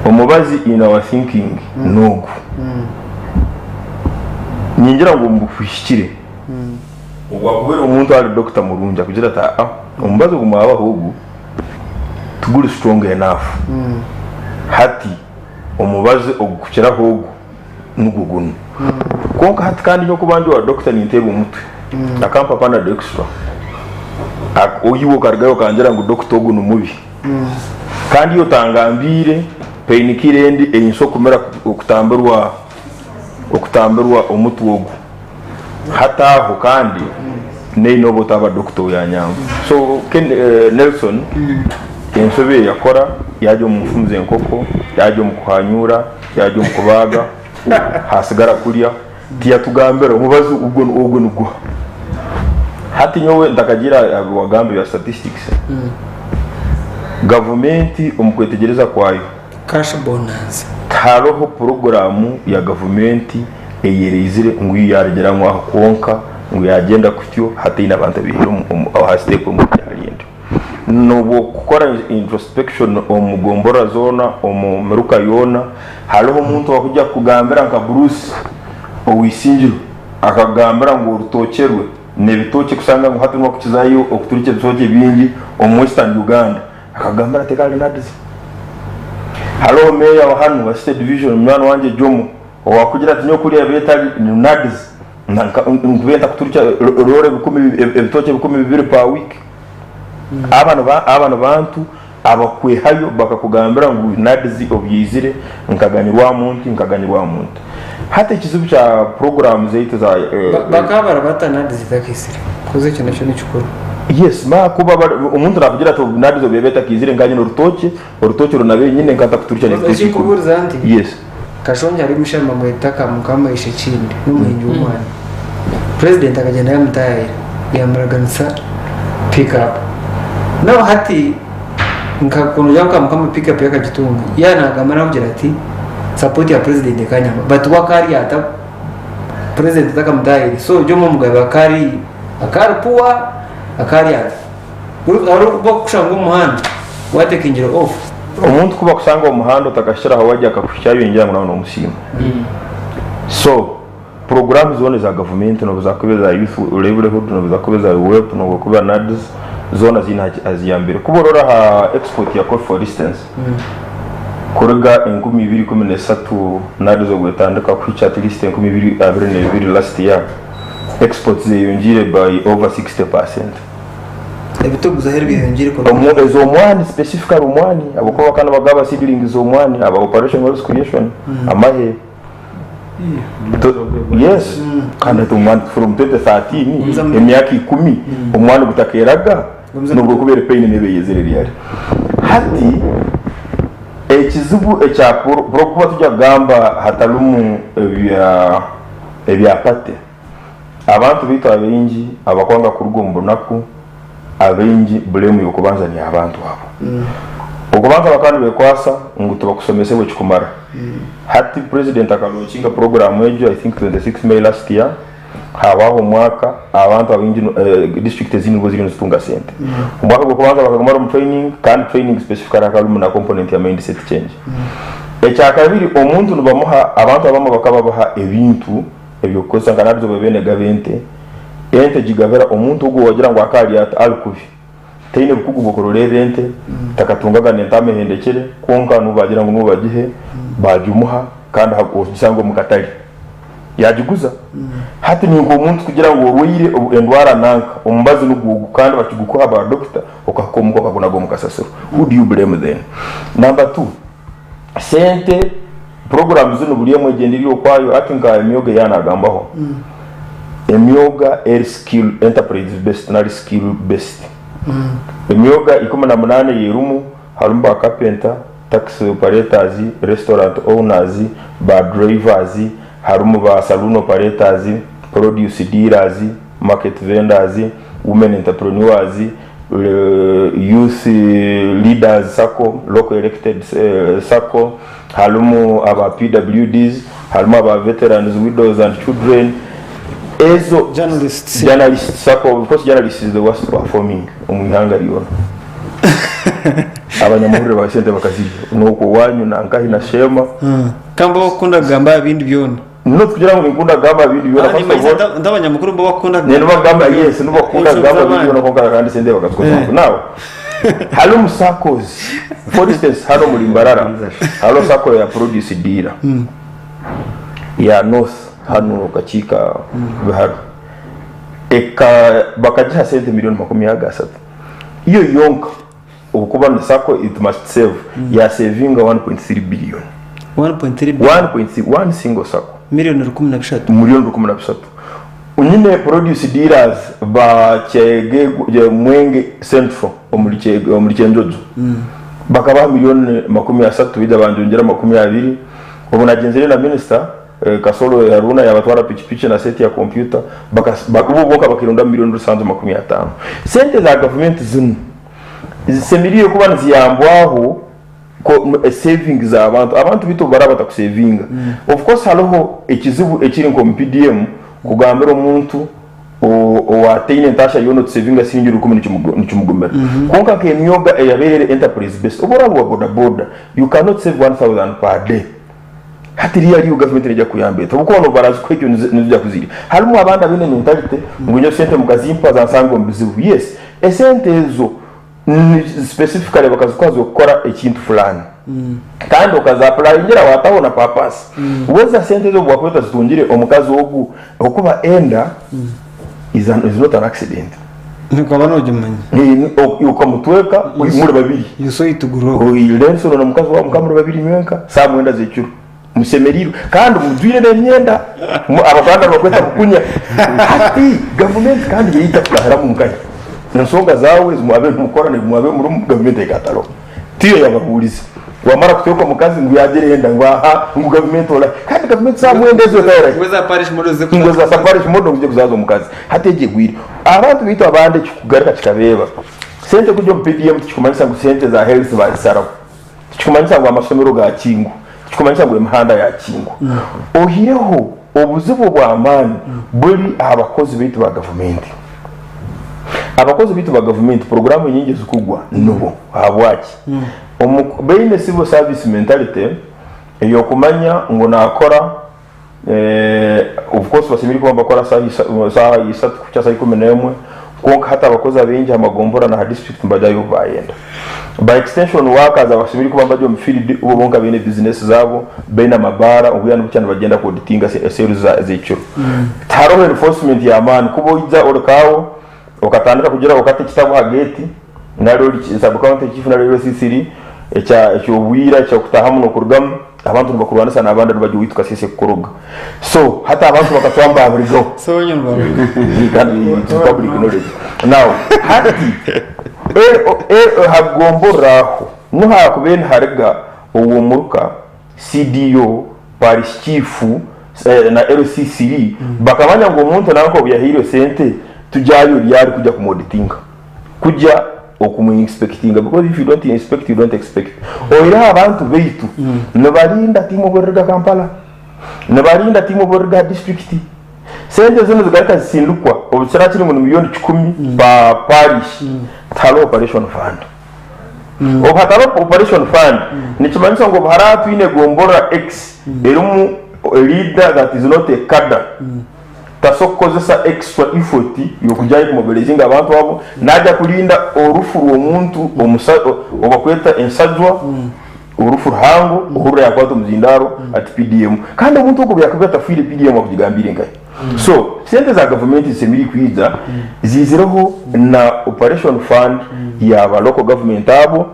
Speaker 4: omubazi in our thinking n'ogu ningira ngu omu buhikire obu akubaire omuntu ari doctor murungi akugira ati aa omubazi ogu mwabaha ogu tiguri strong enough hati omubazi ogukukiraho ogu nugwo gunu kwonka hati kandi nyowe kuba ndi owa doctor ninteerwa omutwe akampa panadol extra iwe okarugayo okangira ngu doctor ogu nimubi kandi iwe otangambiire pain killer endi eyinsobola kumira okutambirwa okutambirwa omutwe ogu Hati aho kandi neine oba otaba doctor oyanyamba. So Ken, eh, Nelson ensobi eyi yakora yagya omu nfumu z'enkoko, yagya omu kuhanyura, yagya omu kubaaga, hasigara kulya, tiyatugambira omubazi ogwo ogwo niguha. Hati nyowe ntakagiire aha bi wagamba ebya statistics, gavumenti omu kwetegyereza kwayo
Speaker 1: Cash bonanza.
Speaker 4: Tihariho puroguraamu ya gavumenti eyereizire ngu yo yaarugira ngu aho kwonka ngu yaagyenda kutyo hataine abantu abaihire aha siteepu emwe kugya ahari endi. N'obu okukora introspection omu gomborora zoona, omu miruka yoona, hariho omuntu owakugya kukugambira nka Bruce ow'eisingiro akakugambira ngu orutookye rwe n'ebitookye kushanga ngu hati niwe arikukizayo okuturukya ebitookye bingi omu Western Uganda. Akagambira ati, Kare nadiza. Hariho meeya wa hanu wa City Division munywani wangye Jomo owakugira ati nyowe kuriya betari nadiza nkube ntakuturukya roore ebikumi ebitookye 2000 per week. Aba aba nibantu abakwehayo bakakugambira ngu nadizi obyaizire nkaganyirwamu nti nkaganyirwamu nti. Hati ekizibu kya puroguramu zaitu za.
Speaker 1: Bakaba bari bata nadizi etakaizire? Koz ekyo nakyo nikikuru.
Speaker 4: Yes ma kuba bari omuntu nakugira ati nadizi obu eba etakaizire nkaba nyine orutookye, orutookye oru nabaire nyine nkaba ntakuturukya n'ebitookye ikumi.
Speaker 1: Ekinkubuuriza nti
Speaker 4: Yes.
Speaker 1: Kashongye hari omushaija nibamweta Kamukama Ishekindi n'omuhingi w'omwani. President akagyenda yamutaayayira yamuraganisa pick up. Now hati nka kurugira nka Mukama pick up yakagitunga yaaba nagamba nakugira ati support ya president ekanyamba but we akaba ata president atakamutahire so Jomo Mugabe akaba ari akaba ari poor akaba ari ata hariho obu bakukushanga omu muhanda watekingire off.
Speaker 4: Omuntu ku bakushanga omu muhanda otakahikire aha wagye akakuhikyayo ningira ngu nawe nomusiima so Puroguraamu zoona eza gavumenti n'obu zaakuba eza Youth Livelihood, n'obu zaakuba eza UWEP, n'obu okuba NAADS, zoona ziine aha ziyambire. Ku orora aha export ya coffee for instance, kuruga 2013 NAADS obu etandika kuhikya at least 2022 last year, export zeyongyeire by over 60%.
Speaker 1: Ebituguza ahu byeyongyeire kuruga.
Speaker 4: Omu ez'omwani specifically omwani ahabw'okuba bakaba nibagaba seedlings z'omwani aba Operation Wealth Creation, amahe. Yes, kandi hati omwani from 2013 emyaka 10 omwani gutakeraga nobwo kuba eri pain neba eyezire ryari. Hati ekizibu ekya kuba tujya kugamba hatarimu ebya ebya party abantu baitu abaingi abakwanga kuruga omu bunaku abaingi blame yokubanza ni abantu abo. Okubanza bakaba nibekwasa ngu tibakusomesebwa ekikumara. Hati president aka launchinga program egyo I think 26 May last year, hahwaho omwaka abantu abaingi district ezindi nibwo ziriyo nizitunga sente. Omwaka gw'okubanza bakaguma bari omu training kandi training specifically hakaba harimu na component ya mindset change. Ekyakabiri omuntu nibamuha abantu abamwe bakaba babaha ebintu eby'okukozesa nka nabyo bebe negaba ente, ente gigabira omuntu ogu owagira ngu akaarya ata ari kubi. Taine bukugu bw'okurolerra ente, takatungaga n'entaama ehendekere, kwonka n'obu baagira ngu niwe bagihe, baagimuha kandi ogisanga omu katare yaagiguza. Hati ni nk'omuntu kugira ngu orwaire endwara nanka, omubazi nigwo ogu kandi bakigukuha ba dokita okahika omuka okagunaga omu kasasiro. Who do you blame then? Number two, sente puroguraamu zinu buri emwe egyenda eri okwayo hati nka emyoga eya naagambaho, emyoga eri skill enterprise based nari skill based. Emyoga 18 eyerimu harimu ba carpenter, taxi operators, restaurant owners, ba drivers, harimu ba saloon operators, produce dealers, market vendors, women entrepreneurs, Youth Leaders Sacco, Local Elected Sacco, harimu aba PWDs, harimu aba Veterans, Widows and Children, ezo
Speaker 1: Journalists.
Speaker 4: Journalists Sacco, of course journalists is the worst performing omu ihanga ryona. Abanyamahurire ba sente bakazirya. N'okwo owanyu na nkahi na Sheema.
Speaker 1: Kandi bo bakukunda kugamba aha bindi byona.
Speaker 4: Not kugira ngu ninkunda kugamba aha bindi byona, first of all.
Speaker 1: Nti abanyamukuru nibo bakukunda
Speaker 4: kugamba. Nibagamba yes, nibo bakukunda kugamba aha bindi byona kwonka kandi sente bakazikoza ngu. Now, harimu SACCOs. For instance, hanu omuri Mbarara hariho SACCO ya Produce Dealer ya North hanu Kakiika Biharo. Eka bakagiha sente milioni 30. Iyo yonka Obukuba na sacco it must save ya savinga 1.3 billion.
Speaker 1: 1.3 billion.
Speaker 4: 1.3 one single sacco.
Speaker 1: Million 13.
Speaker 4: Million 13. Nyine produce dealers ba Kyege Mwenge Central omuri Kyege omuri Kyenjojo. Bakabaha million 30 baija bangyongyera 20. Obu nagyenzire na minister Kasolo Haruna yabatwara pikipiki na set ya computer bo bonka bakerundamu million rusanju 50. Sente za gavumenti zinu zisemeriire kuba niziyambwaho. Savings abantu abantu baitu obubaraba batakusevinga of course haroho ekizibu ekiri nka omu PDM kugambira omuntu owataine entasha yoona otusevinga siringi rukumi nikimugumira kwonka nk'emyoga eyabaire eri enterprise based obu oraba wa boda boda you cannot save 1000 per day hati really yo gavumenti neija kukuyamba eta obu kuba barazikuha ekyo nizo kuzirya harimu abandi abaine mentality ngu nyowe sente mukazimpa zansanga omu bizibu yes esente ezo specifically bakazikuha z'okukora ekintu fulani kandi okaza applyingira wataho na purpose weza sente ezo obu wakuba otazitungire omukazi ogu okuba enda is, an, is not an accident.
Speaker 1: Okaba nogimanya.
Speaker 4: Okamutweka muri babiri.
Speaker 1: You saw it grow.
Speaker 4: Lenson na mukazi wawe mukaba muri babiri nywenka saa mwenda z'ekiro. Mushemereirwe kandi mujwire n'emyenda abaganda nibakweta bukunya. Hati gavumenti kandi yeita kutahiramu nkahi? Ensonga zaawe ezi mwabaire nimukora n'ebi mwabaire murimu gavumenti ekataraho. Tiyo yababuurize. Wamara kutweka omukazi ngu yagira enda ngu aha ngu gavumenti orahi? Kandi gavumenti saaha mwenda ezo etahirahi.
Speaker 1: Ngu eza parish model zize
Speaker 4: Ngu eza parish model ngu zije kuzaaza omukazi. Hati egyo egwire. Abantu baitu abandi ekikugaruka kikabeeba, sente kugya omu PDM tikikumanyisa ngu sente za health bazisaraho. Tikikumanyisa ngu amasomero gakingwa, tikikumanyisa ngu emihanda yakingwa. Oihireho obuzibu obw'amaani buri aha bakozi baitu ba gavumenti. Abakozi baitu ba gavumenti puroguraamu enyingi ezikugwa nibo. Ahabwaki? Baine civil service mentality ey'okumanya ngu naakora Of course basemeriire kuba nibakora saaha isatu kuhikya saaha 11 kwonka hati abakozi abaingi aha magombora naha district nibajyayo obu bayenda. By extension workers abasemeriire kuba nibari omu field bo bonka baine business zaabo, baine amabaara obwira nibukya nibagyenda ku auditinga sales z'ekiro. Tihariho enforcement y'amaani kuba oija orikaawo okatandika kugira okata ekitabu aha gate nari ori sub county chief nari LC3 ekya ekyobwira ekyokutahamu nokurugamu abantu nibakurwanisa nabandi nibagya owaitu kasese kukuroga so hati abantu bakatwamba burigaho
Speaker 1: So nyine baruga.
Speaker 4: kandi it's public knowledge now hati e- o- e- hagomborora aho nuhakubaire nihariga owomuruka CDO, Parish Chief na LC3 bakamanya ngu omuntu nanka obu yahairwe sente tugyayo ryari kugya kumu auditinga, kugya okumu inspectinga because if you don't inspect you don't expect. Oihireho abantu baitu nibarinda tiimu obu erikuruga Kampala, nibarinda tiimu obu erikuruga aha district. Sente zinu zigaruka zisindikwa obu kiraba kiri ngu ni million kikumi per parish tihariho operation fund. Obu hatariho operation fund nikimanyisa ngu obu haraba twine gomborora X erimu a leader that is not a cadre tasobola kukozesa extra effort yokugyayo kumobilizinga abantu abo najya kurinda orufu rw'omuntu obakweta ensajwa orufu ruhango ohurira yakwata omuzindaaro ati PDM kandi omuntu ogwo obu yakuba atafwire PDM akugigambiire nkahi? So sente za gavumenti zisemeriire kwija ziizireho na operation fund ya ba local government abo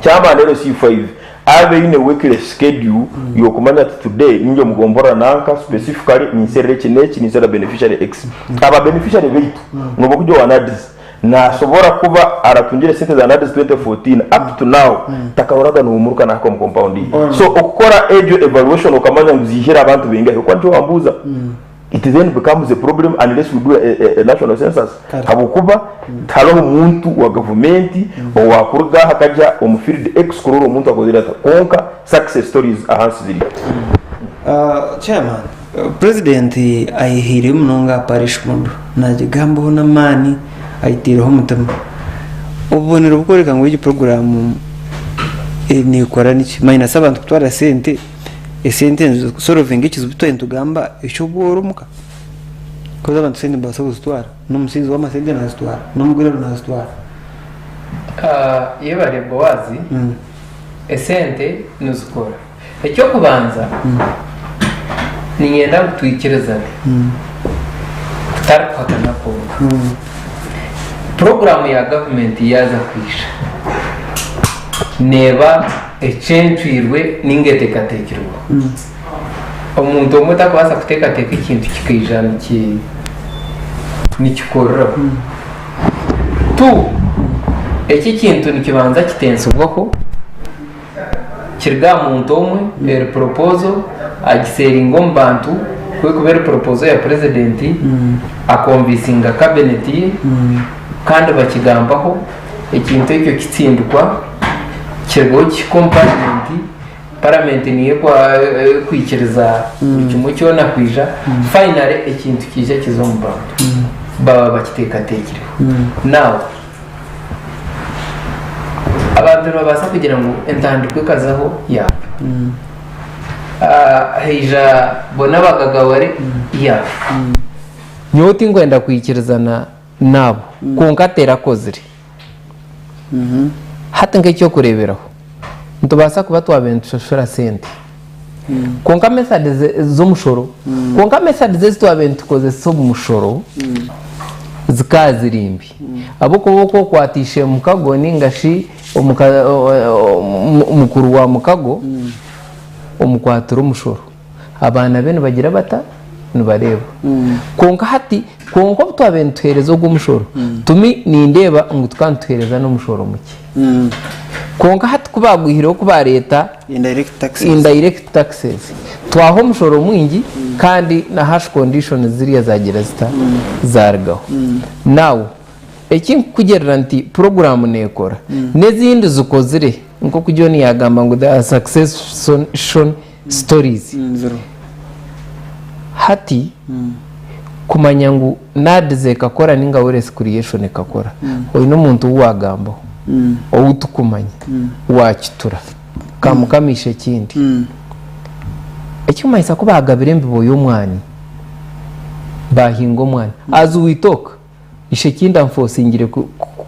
Speaker 4: kyamara LC5 abe aine weekly schedule yokumanya ati today ninjya omu gomborora nanka specifically ninserra eki n'eki ninserra beneficiary X. Aba beneficiary baitu nobu okujya owa NAADS nasobora kuba aratungire sente za NAADS 2014 up to now takaroraga nomuruka nahika omu compound ye. So okukora egyo evaluation okamanya ngu ziihire abantu baingahi okuba nikyo wambuuza it then becomes a problem unless we do a, a, a national census habwokuba tihariho muntu wa gavumenti owakuruga aha akagya omu field X kurora omuntu akozire ata kwonka success stories ahansi ziriyo.
Speaker 1: Chairman, Purezidenti ayehaireyo munonga aha parish model, nagigambaho n'amaani, agitaireho omutima. Obubonero burikworeka ngu egi puroguraamu nekora niki? Mayinasi abantu kutwara sente, esente nizisolvinga ekizibu eki twaba nitugamba eky'obworo omuka? Bikozi abantu sente nibabaasa kuzitwara, n'omusinzi w'amasente nazitwara, n'omugwiraro nazitwara.
Speaker 2: Yebare Boazi, esente nizikora. Eky'okubanza, niinyenda ngu twikirizane kutari kuhakana kwonka. Puroguraamu ya gavumenti yaaza kwija, neeba ecencwirwe nainga eteekateekirweho. Omuntu omwe tarikubaasa kuteekateeka ekintu kikaija nikikuriraho. Tu, eki ekintu nikibanza kitensibwaho. Kiriga aha muntu omwe eri proposal agiseringa omu bantu ku erikuba eri proposal ya president akonvinsinga cabinet ye kandi bakigambaho ekintu ekyo kitsindikwa. Kirugaho kihika omu paramenti, paramenti niyo ekwikiriza buri kimwe kyona kwija, finally ekintu kiija kiza omu bantu. Baba bakiteekateekireho. Now, abantu nibabaasa kugira ngu entandikwa ekazaho yaafa. Haija bona abagagaware yaafa. Nyowe tinkwenda kwikirizana naabo kwonka terakozire. Hati nk'eky'okureeberaho, nitubaasa kuba twabaire nitushashura sente kwonka methods z'omushoro kwonka methods ezi twabaire nitukozesa omu mushoro zikaba ziri mbi ahabw'okuba oku okwata ishe-mukago ninga shi mukuru wa mukago omukwatira omushoro. Abaana be nibagira bata? Nibareeba. Kwonka hati, kwonka obu twabaire nituheereza ogwo omushoro, tumi nindeeba ngu tukaba nituheereza n'omushoro mukye. Kwonka hati ku baagwihireho ku baareeta
Speaker 1: Indirect taxes.
Speaker 2: indirect taxes, twaha omushoro mwingi kandi na harsh conditions ziriya zaagira zita? Zaarugaho. Now, eki nkukugyerera nti puroguraamu neekora, n'ezindi zikozire nk'oku John yaagamba ngu there are succession stories. Hati kumanya ngu NAADS ekakora ninga Wealth Creation ekakora, oine omuntu ou wagambaho, ou tukumanya, wakitura, kamukamisha ekindi. Ekikumanyisa ku bagabire embibo y'omwani, bahinga omwani, as we talk, Ishekindi anfosingire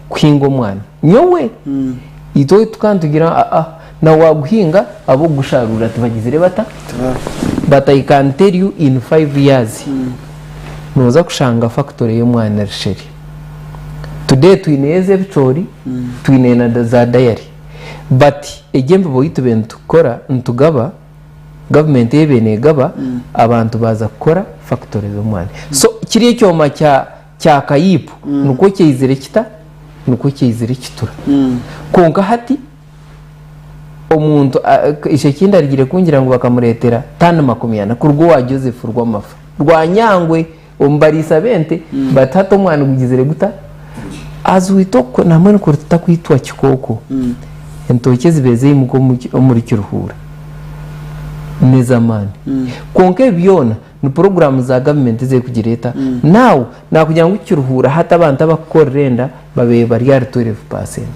Speaker 2: kuhinga omwani. Nyowe? Itwe tukaba nitugira ngu aa na waaguhinga ab'okugusharuura tibagizire bata? But I can tell you in five years nooza kushanga factory y'omwani Risheri. Today twineyo ez'ebicoori, twineyo na za dairy but egyo embibo ei tubaire nitukora nitugaba, Gavumenti ebaire negaba abantu baaza kukora factory z'omwani. So kiri ekyoma kya kya kayiipu nikwo kyaizire kita? Nikwo kyaizire kitura. Kwonka hati omuntu Ishekindi arugire kungira ngu bakamureetera tani 40 kuruga owa Joseph Rwamafa Rwanyangwe omu bariisa b'ente but hati omwani gugizire guta? As we talk nambwenu kuri tutakwitwa kikooko entookye ezibaire zaimuka omuri Kiruhura n'ez'amaani kwonka ebi byona ni puroguraamu za gavumenti ezirikugireeta now nakugira ngu Kiruhura hati abantu abakukorera enda babaire bari ahari 12 percent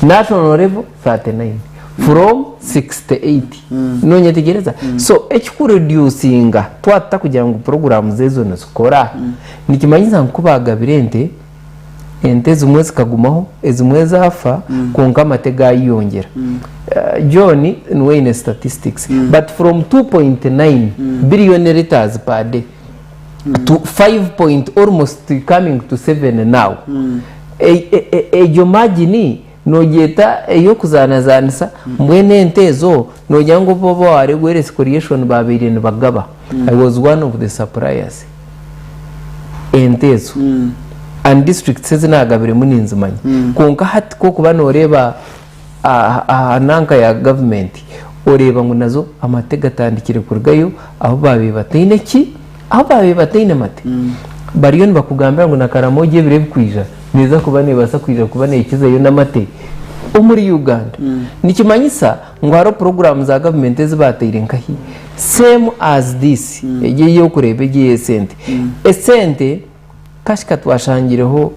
Speaker 2: national level 39 from 68 nonyetegyereza so ekikureducinga twatuta kugira ngu puroguraamu ezo nizikora nikimanyisa ngu kubagabira ente ente ezimwe zikagumaho ezimwe zaafa kwonka amate gayeyongyera John niwe aine statistics but from 2.9 billion litres per day to 5 point almost coming to 7 now egyo margin nogyeta ey'okuzaanazaanisa mbwenu ente ezo nogira ngu obu aba Creation babaire nibagaba I was one of the suppliers ente ezo and districts ezi naagabiremu ninzimanya kwonka hati ku orikuba nooreeba aha nanka ya gavumenti oreeba ngu nazo amate gatandikire kurugayo ahu baabaire bataine ki? Ahu baabaire bataine mate. Bariyo nibakugambira ngu na Karamoja ebiro ebirikwija neeza kuba neebaasa kwija kuba neekizayo n'amate omuri Uganda. Nikimanyisa ngu hariho puroguraamu za gavumenti ezi baataire nkahi? Same as this, egi ey'okureeba egi ey'esente. Esente Kashika twashangireho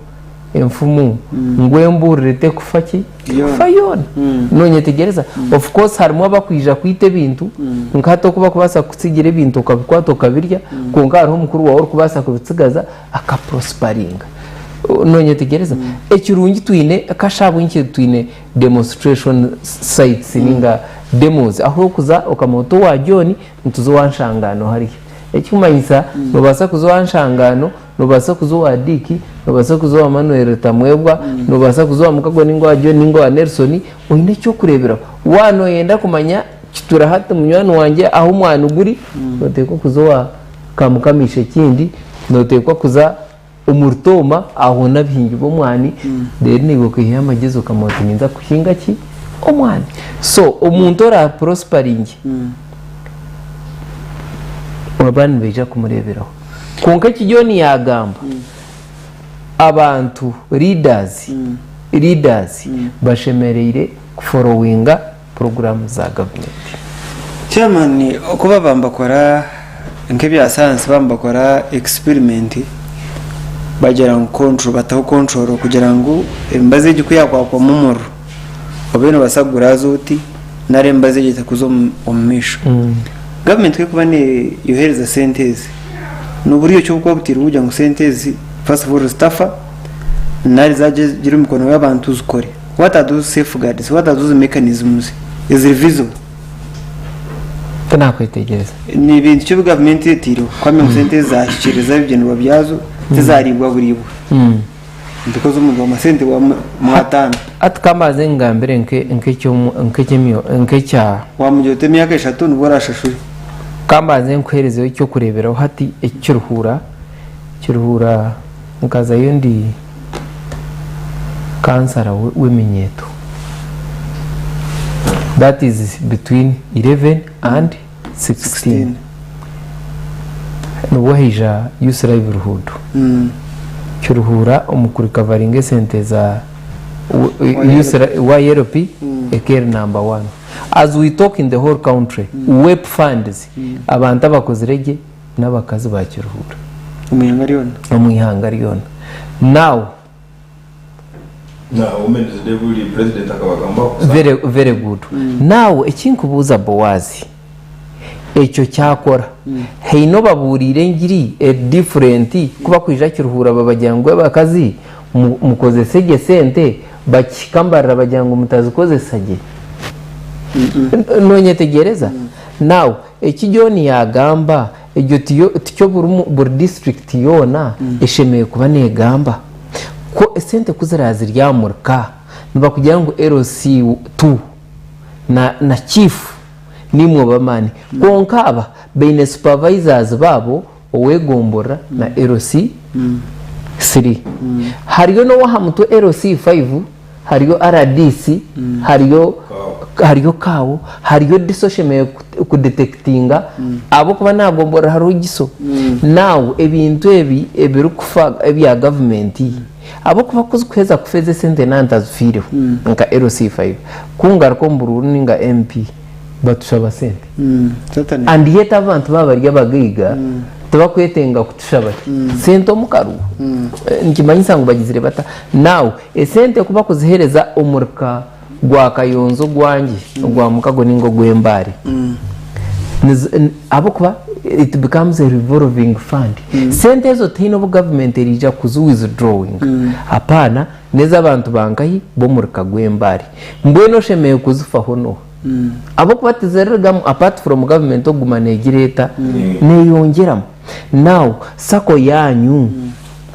Speaker 2: enfumu ngu emburire tekufa ki? Tekufa yoona. Nonyetegyereza? Of course harimu abakwija kwita ebintu nka hati oku bakubaasa kukutsigira ebintu okabikwata okabirya kwonka hariho mukuru waawe orikubaasa kubitsigaza akaprosparinga. Nonyetegyereza? Ekirungi twine kasha ahabw'enki twine demonstration sites ninga demos ahu orikuza okamanya oti owa John nituza owa Nshangano hariya. Ekikumanyisa nobaasa kuza owa Nshangano, nobaasa kuza owa Dick, nobaasa kuza owa Manuel Rutamwebwa, nobaasa kuza owa Mukago ninga owa John ninga owa Nelson, oine eky'okureeberaho. Waaba noyenda kumanya kitura hati munywani wangye ahu omwani guri, noteekwa kuza owa Kamukama Ishekindi, noteekwa kuza omu Rutooma aho hoona bihingibwa omwani, reero naiwe okaihayo amagyezi okamanya oti ninza kuhinga ki? Omwani. So omuntu ora prosparingye, abandi nibaija kumureeberaho. Kwonka eki John yaagamba, abantu leaders, leaders bashemereire. kuforowinga puroguraamu za gavumenti.
Speaker 1: Chairman oku baba nibakora nk'ebya sayansi baba nibakora experiment bagira ngu control bataho control kugira ngu emibazi egi ku yakwakwamu omuriro obe nobaasa kuguraaza oti nari emibazi egi etakuza omu maisho. Gavumenti ku erikuba neyohereza sente ezi noburyo ki obukuba butairweho kugira ngu sente ezi first of all zitafa nari zagira omu mikono y'abantu zikore? What are those safeguards? What are those mechanisms eziri visible?
Speaker 2: Tinakwetegyereza.
Speaker 1: Ni bintu ki ebi gavumenti etaireho kuhamya ngu sente ezi zahikiiriza ebigyendererwa byazo tizariibwa buriibwa? Because omuntu wamuha sente mwataana.
Speaker 2: Hati kambanze ngambire nk'ekya.
Speaker 1: Wamugira oti emyaka eshatu nibwo orashashure.
Speaker 2: Kambanze nkuherezeho ekyokureberaho hati ekiruhuura, kiruhuura nkazayo ndi kansara w'eminyeeto that is between 11 and 16 nibwo haija youth livelihood kiruhuura omu kurikavaringa esente za YLP eka eri number one as we talk in the whole country WEP funds abantu abakozire gye n'abakazi ba Kiruhura.
Speaker 1: Omu ihanga ryona.
Speaker 2: Omu ihanga ryona. Now.
Speaker 4: Na Women's Day buri president akabagambaho.
Speaker 2: Very, very good. Now ekinkubuuza Boazi, ekyo kyakora haine obabuuriire engiri eri different ku bakwija Kiruhura babagira ngu abakazi mukozese gye sente bakihika Mbarara bagira ngu mutazikozesa gye? Nonyetegyereza? Now Eki John yaagamba, egyo tiyo tikyo buri disiturikiti yoona eshemereire kuba neegamba? Kwo esente ku ziraba ziri aha murika, nibakugira ngu LC2 na na chief niimwe b'amaani. Kwonka aba baine supervisors baabo ow'egomborora na LC3. Hariyo n'ow'aha mutwe LC5, hariyo rdc, hariyo hariyo kaawo, hariyo diso oshemereire kudetekitinga ahabw'okuba naagomborora hariho giso. Now ebintu ebi ebirikufa ebya gavumenti ahabw'okuba ku zikuheza kufa ezi esente naaba ntazifiireho nka LC5, ku ngaruka omu buruuru ninga MP batushaba sente. And yet abantu baaba bari abagaiga tibakwetenga kutushaba ki sente omu karugu. Nikimanyisa ngu bagizire bata? Now esente ku bakuzihereza omurika gwa Kayonza ogwangye, ogwa Mukago ninga ogw'Embare, ahabw'okuba it becomes a revolving fund. Sente ezo tihaine obu government eriija kuzi withdrawinga. Hapaana, n'ez'abantu ba nkahi? B'omurika gw'Embare. Mbwenu oshemereire kuzifaho n'oha? Ahabw'okuba tizirirugamu apart from government okuguma negira eta? Neyongyeramu. Now sacco yanyu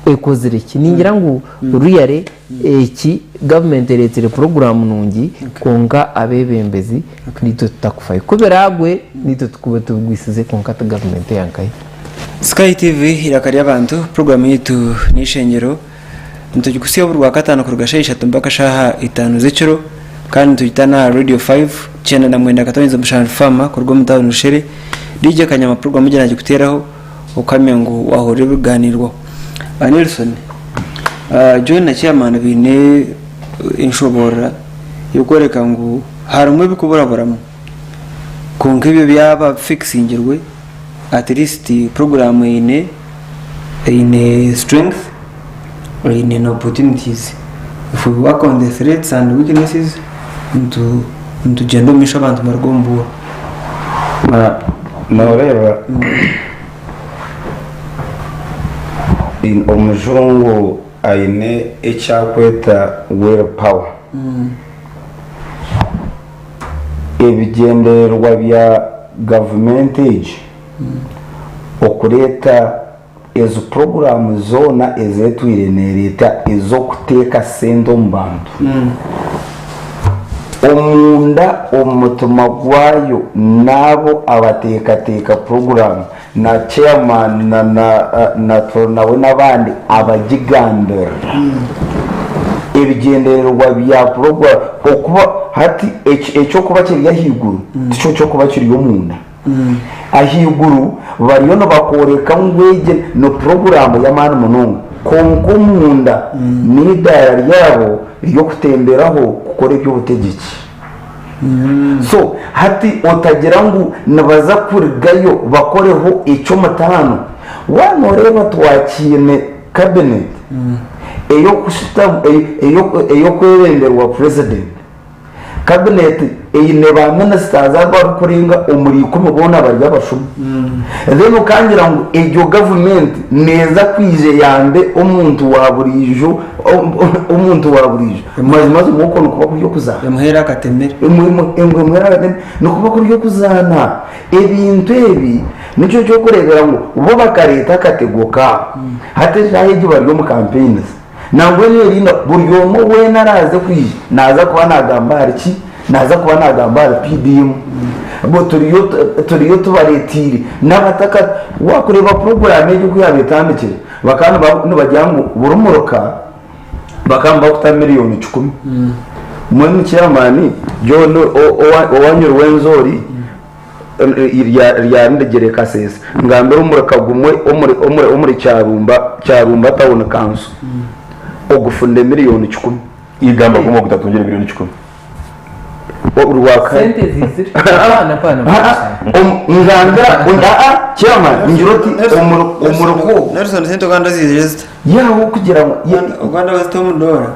Speaker 2: ekozire ki? Ningira ngu really eki government eretsire program nungi kwonka abebembezi nitwe tutakufayo. Ku biragwe nitwe tukuba tubigwisize kwonka ti government eyankahi.
Speaker 1: Sky TV eiraka ry'abantu, puroguraamu yaitu n'eishengyero. Nitugikutsya buri Rwakataano kuruga shaaha ishatu mpaka shaaha itaano z'ekiro kandi nitugita n'aha Radio 5 97 FM kuruga omu tauni Rushere. DJ Kanyama puroguraamu egi naagikuteeraho okuhamya ngu waahurira ebirikugaaniirwaho. Nelson, John na Chairman baine enshoboorora y'okworeka ngu harimu ebikuburaburamu kwonka ebyo byaba bifikisingirwe at least puroguraamu eine eine strength eine na opportunities if we work on the threats and weaknesses nitu nitugyenda omu maisho abantu nibaruga omu bworo.
Speaker 3: Noreeba omujungu aine eki arikweta will power. Ebigyendererwa bya gavumenti egi okureeta ezi puroguraamu zoona ezi etwire neereeta ez'okuteeka sente omu bantu, omunda omu mutima gwayo n'abo abateekateeka puroguraamu na chairman na nawe n'abandi abagigambirira ebigyendererwa bya puroguraamu okuba hati eky'okuba kiri ahaiguru tikyo ky'okuba kiri omunda. Ahaiguru bariyo nibakworeka ngu egi ni puroguraamu y'amaani munonga, kwonka omunda n'eidaara ryabo ry'okutemberaho kukora eby'obutegyeki. So hati otagira ngu nibaza kurigayo bakoreho eky'omutaano. Waaba nooreeba twakiine cabinet ey'okwebemberwa president, Cabinet eine ba ministers abarikurenga omuri ikumi boona bari abashuma. Then okangira ngu egyo government neeza kwija eyambe omuntu wa buriijo omuntu wa buriijo. Mazimazima okwo nikuba kuri okuzaana.
Speaker 1: Emuheere akatemere.
Speaker 3: Emuheere akatemere. Nikuba kuri okuzaana. Ebintu ebi nikyo kyokureebera ngu bo bakareeta akatego kaabo. Hati eshaaha egi bari omu campaigns. Nangwenu erinda buri omwe weena araaze kwija naaza kuba naagamba ahari ki? Naaza kuba naagamba ahari PDM. Bo turiyo turiyo tubareetiire n'abataka waakureeba puroguraamu egyo oku yaaba etandikire bakaba nibagira ngu buri muruka bakaba nibakuta miriyoni kikumi. Mbwenu chairman John owanyu Rwenzori rya Kasese ngambire omurika gumwe omuri Kyarumba Town Council ogufunire miriyoni kikumi.
Speaker 4: Igamba gumwe ogutatungire miriyoni kikumi.
Speaker 2: Sente zizire. Hapana, hapana.
Speaker 3: Ngambira chairman ngira oti omurika ogu.
Speaker 1: Nelson sente Uganda zizire zita?
Speaker 3: Yaaba okugira ngu.
Speaker 1: Uganda bazita omu doora.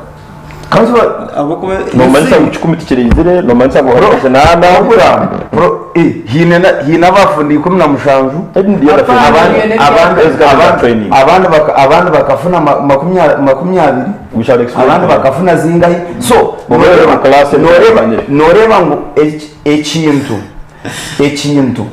Speaker 1: Ahabw'okuba
Speaker 4: Noomanyisa ngu kikumi tikiraizire, noomanyisa ngu hariho kinaana.
Speaker 3: Wabura bro eh haine na haine abafuna 17 abandi abandi abandi abandi baka abandi bakafuna ma makumi a 20
Speaker 4: We shall explain
Speaker 3: abandi
Speaker 4: to them.
Speaker 3: bakafuna zingahi so
Speaker 4: Obeere
Speaker 3: noreeba
Speaker 4: omu class
Speaker 3: noreeba
Speaker 4: emanyire.
Speaker 3: noreeba ngu eki ekintu ekintu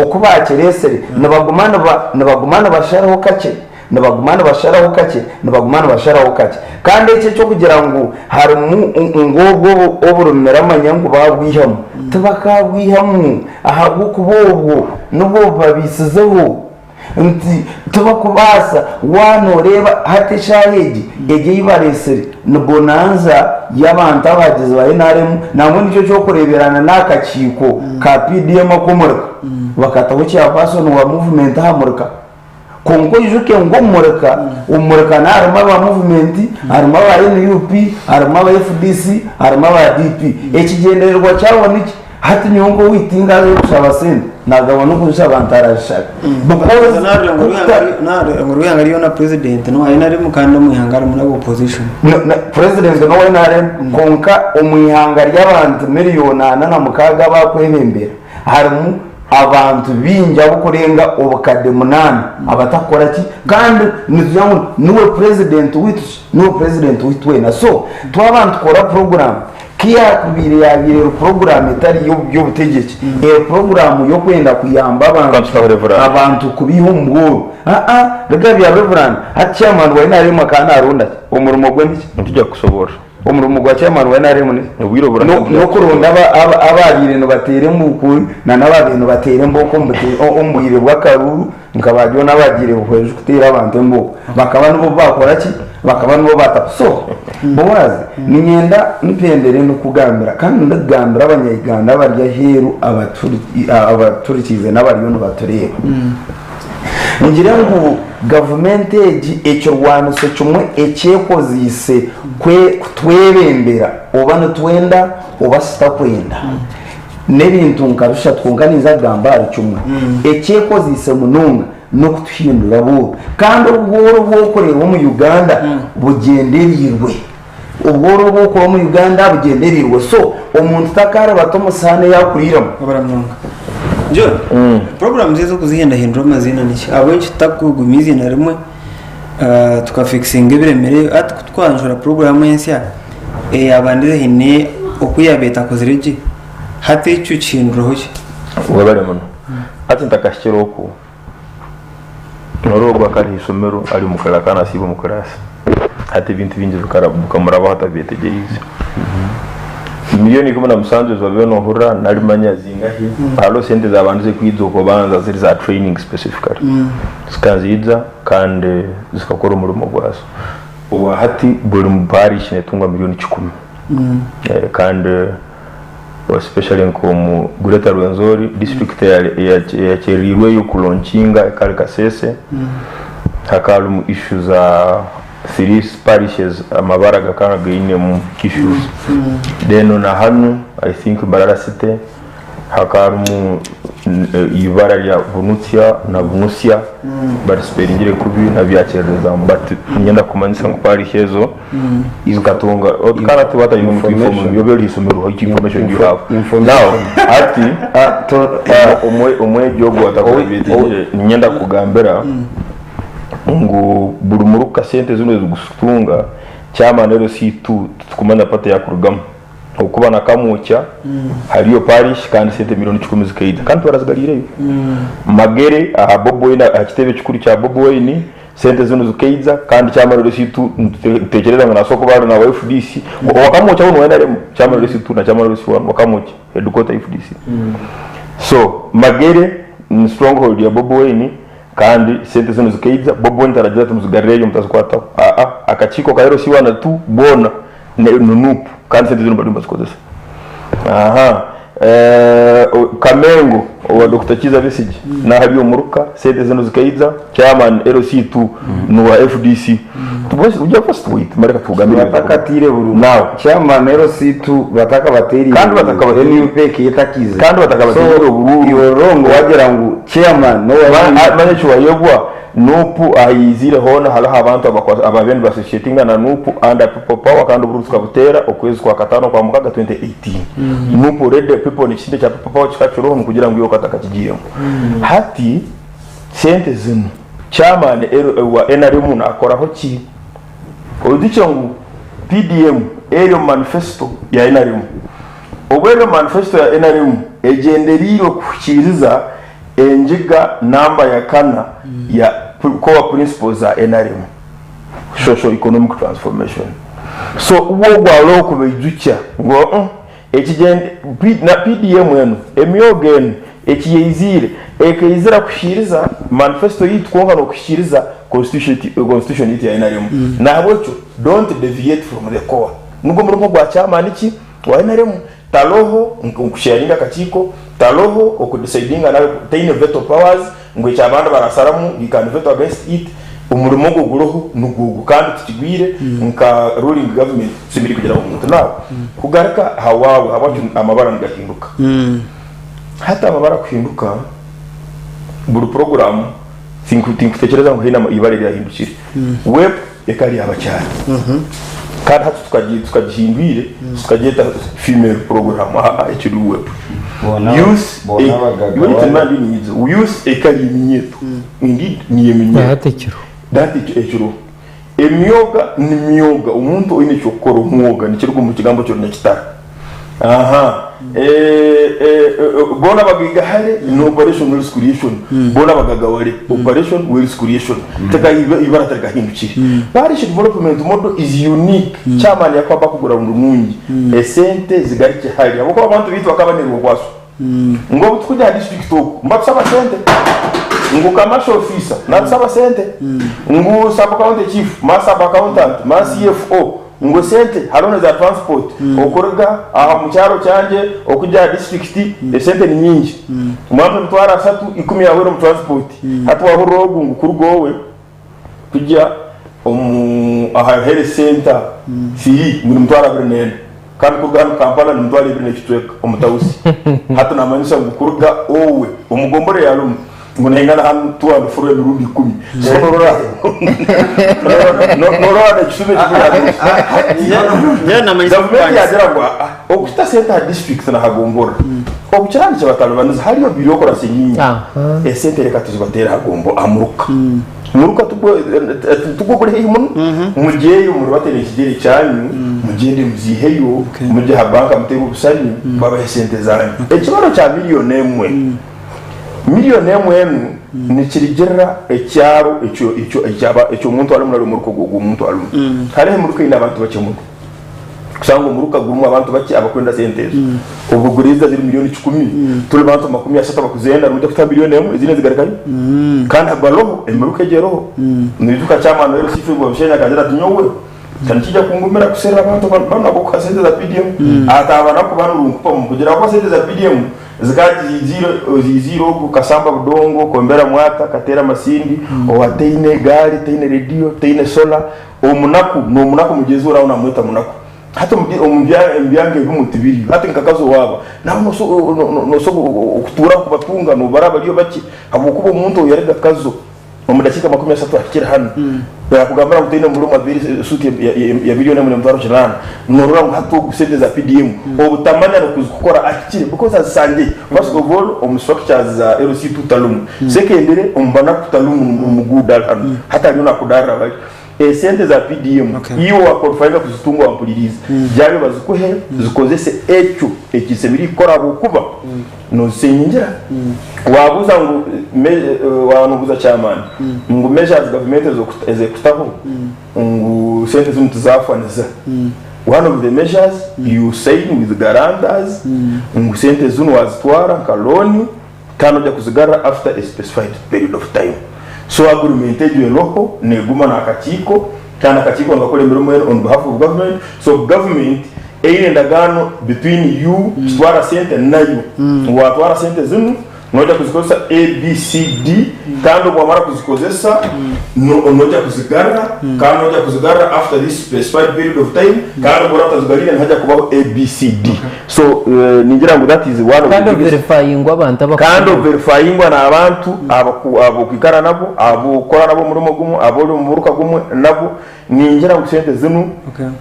Speaker 3: oku bakireesire nibaguma niba nibaguma nibasharaho kakye Nibaguma nibasharaho kakye, nibaguma nibasharaho kakye. Kandi eki eky'okugira ngu harimu ngu obwo oburumira manya ngu baabwihamu, tibakaabwihamu ahabw'okuba obwo nibwo bubabiisizeho. Nti tibakubaasa, waaba nooreeba hati eshaaha egi, egi ei bareetsire ni bonanza y'abantu abahagizi ba nrm nangwa nikyo ky'okureeberana n'akakiiko ka PDM ak'omurika, bakataho chairperson wa movement aha murika. Kwonka oijuke ngu omu murika, omu murika naho harimu aba movement, harimu aba nup, harimu aba FDC, harimu aba DP. Ekigyendererwa kyabo niki? Hati nyowe nk'owaitu tinkazayo kushaba sente, nagaba n'okuzishaba ntarazishabe. Because
Speaker 1: Ngu rwihanga ryona president n'owa nrm kandi omu ihanga harimu n'aba opposition.
Speaker 3: President n'owa nrm kwonka omu ihanga ry'abantu miriyoni ana na mukaaga abakwebembera harimu abantu baingi abarikurenga obukadde munaana abatakukora ki kandi nitugira ngu niwe president waitu ki niwe president waitu twena so twaba nitukora program kuyakubaire yabaire eri program etari y'obutegyeki eri program y'okwenda kuyamba abantu
Speaker 4: Tukahura Reverand.
Speaker 3: abantu kubiiha omu bworo aa biga bya Reverand hati chairman wa NRM akaba naronda ki omurimo gwe niki?
Speaker 4: Nitujya kukushoboorora.
Speaker 3: Omurimo gwa chairman wa nrm ni
Speaker 4: Obwire oburahika
Speaker 3: n'okuronda abaabaire nibateera embuku na n'abaabaire nibateera embooko omu bwire bw'akaruuru nka ba John abaagiire Buhweju kuteera abantu embooko bakaba nibo baakora ki? Bakaba nibo baata so Boaz niinyenda mpendere ndikukugambira kandi ndikugambira abanya-Uganda abari aheeru abaturikiize n'abariyo nibatureeba. Ningire ngu gavumenti egi ekirwaniso kimwe eki ekozeise kutwebembera oba nitwenda oba tutakwenda n'ebintu nka bishatu kwonka ninza kugamba ahari kimwe. Eki ekozeise munonga n'okutuhindura abooro kandi obworo obu orikureeba omu Uganda bugyendereirwe. Obworo obu orikureeba omu Uganda bugyendereirwe. So omuntu takaaribata omu sihaani ei arikuriiramu.
Speaker 1: Wabura munonga. John, puroguramu ezi ez'okuzihindahindura amaziina niki? Ahabw'enki tutakugumya eiziina rimwe tukafikisinga ebiremire? Hati ku twanjura puroguramu ensya eyabandize haine oku yaabaire etakozire gye, hati ekyo kihinduraho ki?
Speaker 4: Webare muno. Hati ntakahikire okwo, Noreeba ogu akaba ari ah'eishomero ari omu kiraasi akaba nasiiba omu kiraasi. Hati ebintu bingi bikamurabaho atabyetegyereize. Miriyoni 17 ezi wabaire nohurira nari manya zingahi, hariho sente ezabandize kwija okubanza ziri za training specifically. Zikaba niziija kandi zikakora omurimo gwazo. Obwahati buri parish netunga miriyoni kikumi kandi especially nk'omu Greater Rwenzori district eyakyeriirweyo kulonkinga ekaba eri Kasese, hakaba harimu issue za. 3 parishes amabara gakaba gainemu issues. Then na hanu I think Mbarara City hakaba harimu ibara rya Bunutsya na Bunusya barisiperingire kubi nabyakyererezaamu but niinyenda kukumanyisa ngu parish ezo zikatunga kandi hati what are you going to inform me obe ori ishomero which information do you have now hati omwegi ogu atakureebetegire niinyenda kukugambira ngu buri muruka sente zinu ezigukutunga chairman LC2 titukumanya party yakurugamu. Okuba na Kamwokya hariyo parish kandi sente milioni kikumi zikaija kandi tibarazigariireyo. Magere aha Bobi Wine aha kitebe kikuru kya Bobi Wine sente zinu zikaija kandi chairman LC2 nitutekyereza ngu nasobola kuba ari nawa FDC. Owa Kamwokya we niwa NRM, chairman LC2 na chairman LC1 wa Kamwokya headquarter FDC. So Magere ni stronghold ya Bobi Wine kandi sente zinu zikaija Bobi Wine taragira ati muzigarireyo mutazikwataho aa akakiiko ka LC1 na 2 boona ni nup kandi sente zinu bariyo nibazikozesa aha Kamengo owa Dokita Kiiza Besigye naha ari omuruka sente zinu zikaija chairman LC2 nowa FDC just wait mare katukugambire
Speaker 3: Batakatiire bururu.
Speaker 4: Now.
Speaker 3: Chairman LC2 batakabateeriire
Speaker 4: Kandi batakabateeriire.
Speaker 3: NUP ekaba etakiizire.
Speaker 4: Kandi batakabateeriire
Speaker 3: So,
Speaker 4: obururu.
Speaker 3: you are wrong wagira ngu chairman nowa NUP.
Speaker 4: Manya ekiwayebwa Nup aha yaiziire hoona hariho abantu ababaire niba associatinga na Nup under people power kandi obururu tukabuteera okwezi kwa kataano okwa mukaga 2018. Nup already people nekisinde kya people power kikaba kiriho nikugira ngu iwe otakakigiiremu. Hati sente zinu chairman wa nrm nakoraho ki? Oijukye ngu PDM eri omu manifesto ya nrm. Obu eri omu manifesto ya nrm egyendereire kuhikiiriza Engiga namba ya kana ya core principles za nrm, Social Economic Transformation. So ubwo ogwo aroho kubaijukya ngu uh ekigyende na PDM enu, emyoga enu ekiyeiziire ekeizira kuhikiiriza manifesto yaitu kwonka n'okuhikiiriza constitution yaitu ya nrm. Nahabwekyo don't deviate from the core. Nigwo murimo gwa chairman ki? Wa nrm. Taroho nkusharinga akakiiko, taroho okudecidinga nawe taine veto powers ngu eki abandi barasaramu he can veto against it, omurimo gwe oguroho nigwo ogwo kandi tikigwire nka ruling government tusemeriire kugira omuntu. Now kugaruka aha waawe ahabwaki amabara nigahinduka, hati amabara kuhinduka buri program tinkutekyereza ngu haine ibara eryahindukire, web Eka ari abakyara kandi hati tukagihindwire tukagyeta female program aha ekiri web
Speaker 3: Boona
Speaker 4: youth
Speaker 3: boona abagaga
Speaker 4: wait
Speaker 3: bari-
Speaker 4: nandi niiza youth eka ari eminyeto indeed ni eminyeto
Speaker 2: Hati ekiro.
Speaker 4: That ekiriho emyoga ni myoga omuntu oine ekyokukora omwoga nikiruga omu kigambo ky'Orunyakitara. Aha boona abagaigahare ni operation wealth creation boona abagagaware operation wealth creation teka ibara tarikahindukire parish development model is unique chairman yakuba akugura rundu nungi esente zigarukye hare ahabw'okuba abantu baitu bakaba banirwe okwaso ngu obu tukujya aha district oku nibatusaba sente ngu commercial officer natusaba sente ngu sub county chief ma sub accountant ma CFO Ngu esente hariho neza transport okuruga aha mukyaro kyangye okugya aha district esente ni nyingi mwampa emitwaro ashatu ikumi yahwera omu transport hati wahurira ogu ngu kuruga owe kugya omu aha health center fee ngu ni mitwaro 24 kandi kuruga hanu Kampala ni mitwaro ebiri nekicweka omu tawusi hati namanyisa ngu kuruga owe omu gombora eyarumu Ngu naingana hanu 204 emirundi ikumi. So norora norora ekishuba ekiri
Speaker 1: Nyowe namanyisa
Speaker 4: Gavumenti
Speaker 1: okupangisa.
Speaker 4: yagira ngu aa okuta sente aha district na hagombora obu kiraba nikibatalibaniza hariyo bureaucracy nyingi
Speaker 2: Aha.
Speaker 4: esente reka tuzibateere aha gombo aha muruka. Muruka tugwo guri haihi muno mugyeyo muribateere ekigyere kyanyu mugyende muziiheyo mugye aha banka muteere obusanyu babahe esente zanyu. Ekibaro kya million emwe Million emwe enu nikirigirira ekyaro eki omuntu arimu nari omuruka ogu omuntu arimu. Hariho emiruka eine abantu bakye muno. Kushanga omuruka gurimu abantu bakye abakwenda sente ezo. Obwo guriiza ziri million kikumi, turi bantu 30 abakuzenda noija kutaho million emwe ezindi zigarukayo. Kandi baroho, emiruka egyo eroho. Noijuka chairman wa LC Rwabushenyi akagira ati nyowe Ka nikiija kungumira kuserra abantu banu abarikuha sente za PDM. Ati abanaku banu runkupamu kugira ngu sente za PDM. Zikaba ziiziire ogu Kasamba Budongo, Kombera Mwata, Kateera Masindi, owa taine gaari, taine rediyo, taine sola, omunaku n'omunaku mugyenzi we oraabe naamweta munaku. Hati omu byanga ebimwe tibiriyo. Hati nka Kazo waaba nawe noosobola kutuura kubatunga noobara bariyo bakye habw'okuba omuntu ou yarega Kazo omu dakiika 30 ahikire hanu yakugambira ngu taine murimo ajwaire esuuti ya milioni emwe n'emitwaro kinaana norora ngu hati ogu sente za PDM obutamanya nokuzikukora ahikire because azisangire first of all omu structures za LC2 talumu secondly omu banaku talumu omuguuda ari hanu hati ariyo nakudarira bari esente za PDM iwe wa qualifyinga kuzitunga wampuririize gyabe bazikuhe zikozese ekyo ekisemeriire kukora ahabwokuba Nozisenyingira wabuuza ngu waaba nobuuza chairman ngu measures government ezekutaho ngu sente zinu tizafwa niziha? One of the measures you sign with guarantors ngu sente zinu wazitwara nka loan kandi noija kuzigarra after a specified period of time. So agreement egyo eroho neguma nakakiiko kandi akakiiko nikakora emirimo enu on behalf of government so government Eine endagaano between you kitwara sente nayo ngu watwara sente zinu noija kuzikozesa ABCD kandi obu wamara kuzikozesa noija kuzigarra kandi noija kuzigarra after this specified period of time kandi obu oraba otazigarire nihaija kubaho ABCD so ningira ngu that is one of the
Speaker 2: Kandi
Speaker 4: biggest
Speaker 2: overifyingwa abantu
Speaker 4: kandi
Speaker 2: abakukuru.
Speaker 4: overifyingwa n'abantu ab'okwikara nabo, ab'okukora nabo omurimo gumwe, ab'ori omu muruka gumwe nabo. Ningira ngu sente zinu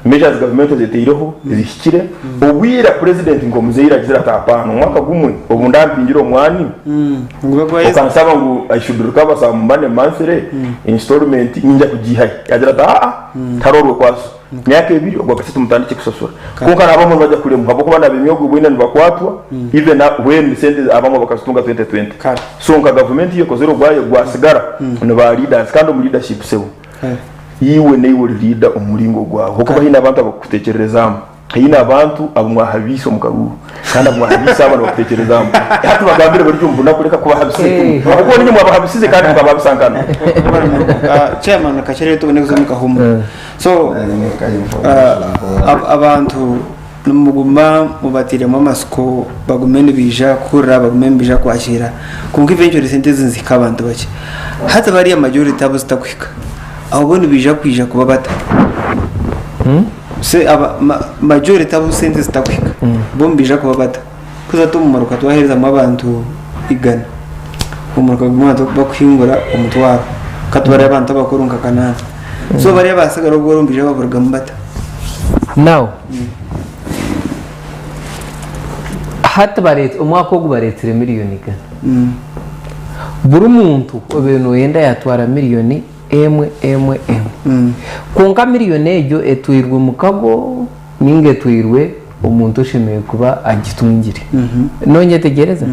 Speaker 4: measures gavumenti ezeteireho zihikire. Obwira president nk'omuzaire agizire ati apaana omwaka gumwe obu ndampingire omwani okansaba ngu I should recover some money monthly installment ninja kugiihahi? Yagira ati aa tihariho orwekwaso myaka ebiri ogwakasatu mutandikye kusasura. Kwonka nabamwe nibaija kuremwa habwokuba nab'emyoga obwine nibakwatwa even when sente abamwe bakazitunga 2020. So nka gavumenti yo ekozire ogwayo gwasigara ni ba leaders kandi omu leadership sebo. Iwe naiwe ori leader omu muringo gwawe ahabw'okuba haine abantu abakukutekyererezaamu. Haine abantu abu mwahabiise omu karuuru kandi abu mwahabiise abo nibakutekyerezaamu. Hati bagambire bari omu bunaku reka kubahabisa ahabw'okuba niinywe mwabahabisize kandi mukabahabisa nkana.
Speaker 1: Chairman kakye tubone kuza omu kahuumuro. So abantu nimuguma mubateiremu amatsiko bagume nibaija kuhurira bagume nibaija kwakiira kwonka eventually sente ezi nizihika abantu bakye. Hati bariya majority abu zitakuhika abo bo nibaija kwija kuba bata? Majority abu sente zitakuhika bo nibaija kuba bata? Kuza hati omu muruka twaherezamu abantu igana, omuruka gumwe abantu bakuhingura omutwaro katubare abantu abakuru nka kanaana. So bariya abasigara obworo nibaija baburugamu bata?
Speaker 2: Now hati bareetse omwaka ogu bareetsire miriyoni igana. Buri muntu obaire nooyenda yaatwara miriyoni emwe emwe emwe. Kwonka miriyoni egyo etwairwe mukago ninga etwairwe omuntu oshemereire kuba agitungire. Noonyetegyereza?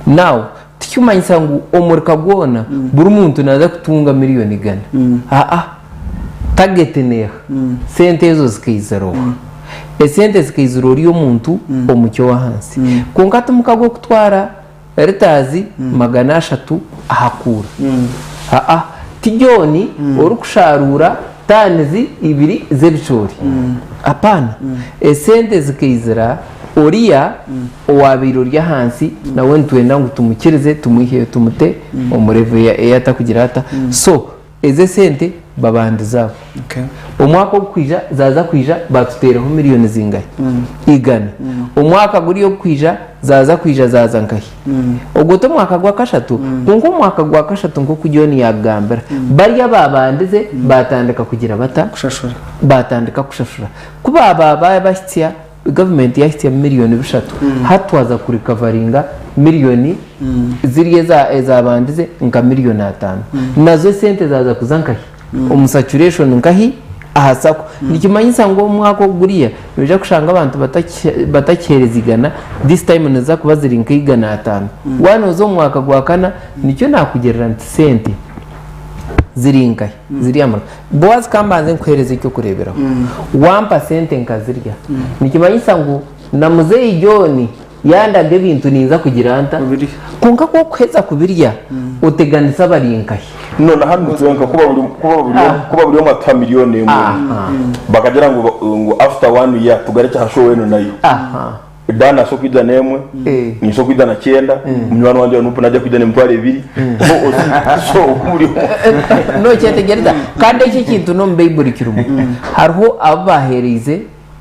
Speaker 2: Now Tikimanyisa ngu omurika gwona buri muntu naaza kutunga miriyoni igana. Aa, tageti neeha? Sente ezo zikaizira oha? Esente zikaizira oriya omuntu omukye ow'ahansi. Kwonka ti mukago okutwara litaazi 300 aha kuura. Aa, ti John orikusharuura taanizi ibiri z'ebicoori. Apaana. Esente zikaizira Oriya owaabaire ori ahansi nawe nitwenda ngu tumukirize tumwiheyo tumute omu level ei atakugira ata. So ezi esente babandize abo. Omwaka ogukwija zaaza kwija batuteereho miriyoni zingahi? Igana. Omwaka guriya ogukwija zaaza kwija zaaza nkahi? Ogwo t'omwaka gwakashatu? Kwonka omwaka gwakashatu nk'oku John yaakugambira, bariya abaabandize baatandika kugira bata? Baatandika kushashura. Ku baaba bahitsya Gavumenti yahitsya miriyoni bishatu hati twaza kurikavaringa miriyoni ziriya ezabandize nka miriyoni atano nazo esente zaza kuza nkahi omu saturation nkahi aha sacco nikimanyisa ngu omwaka ogu guriya noija kushanga abantu batakihereza igana this time niziza kuba ziri nka igana atano waaba noza omu mwaka gwa kana nikyo nakugirira nti sente ziri nkahi ziri aha Boazi ka mbanze nkuheereze eky'okureeberaho. Wampa sente nkazirya, nikimanyisa ngu na muzeeyi John yandaga ebintu ninza kugira nta?
Speaker 1: Kubirya.
Speaker 2: Kwonka ku orikuheza kubirya, oteganisa abari nkahi?
Speaker 4: No na hanu nitwenka kuba buri kuba buri kuba buri omwe atuha miriyoni emwe
Speaker 2: Aha.
Speaker 4: bakagira ngu ngu after one year tugarukye aha show enu nayo.
Speaker 2: Aha.
Speaker 4: Dan asobola kwija n'emwe, ninsobola kwija na kyenda, munywani wangye wa Nup naija kwija n'emitwaro ebiri. So buri omwe.
Speaker 2: Nokyetegyereza? Kandi eki ekintu n'omu Baiburi kirimu. Hariho abu baaheereize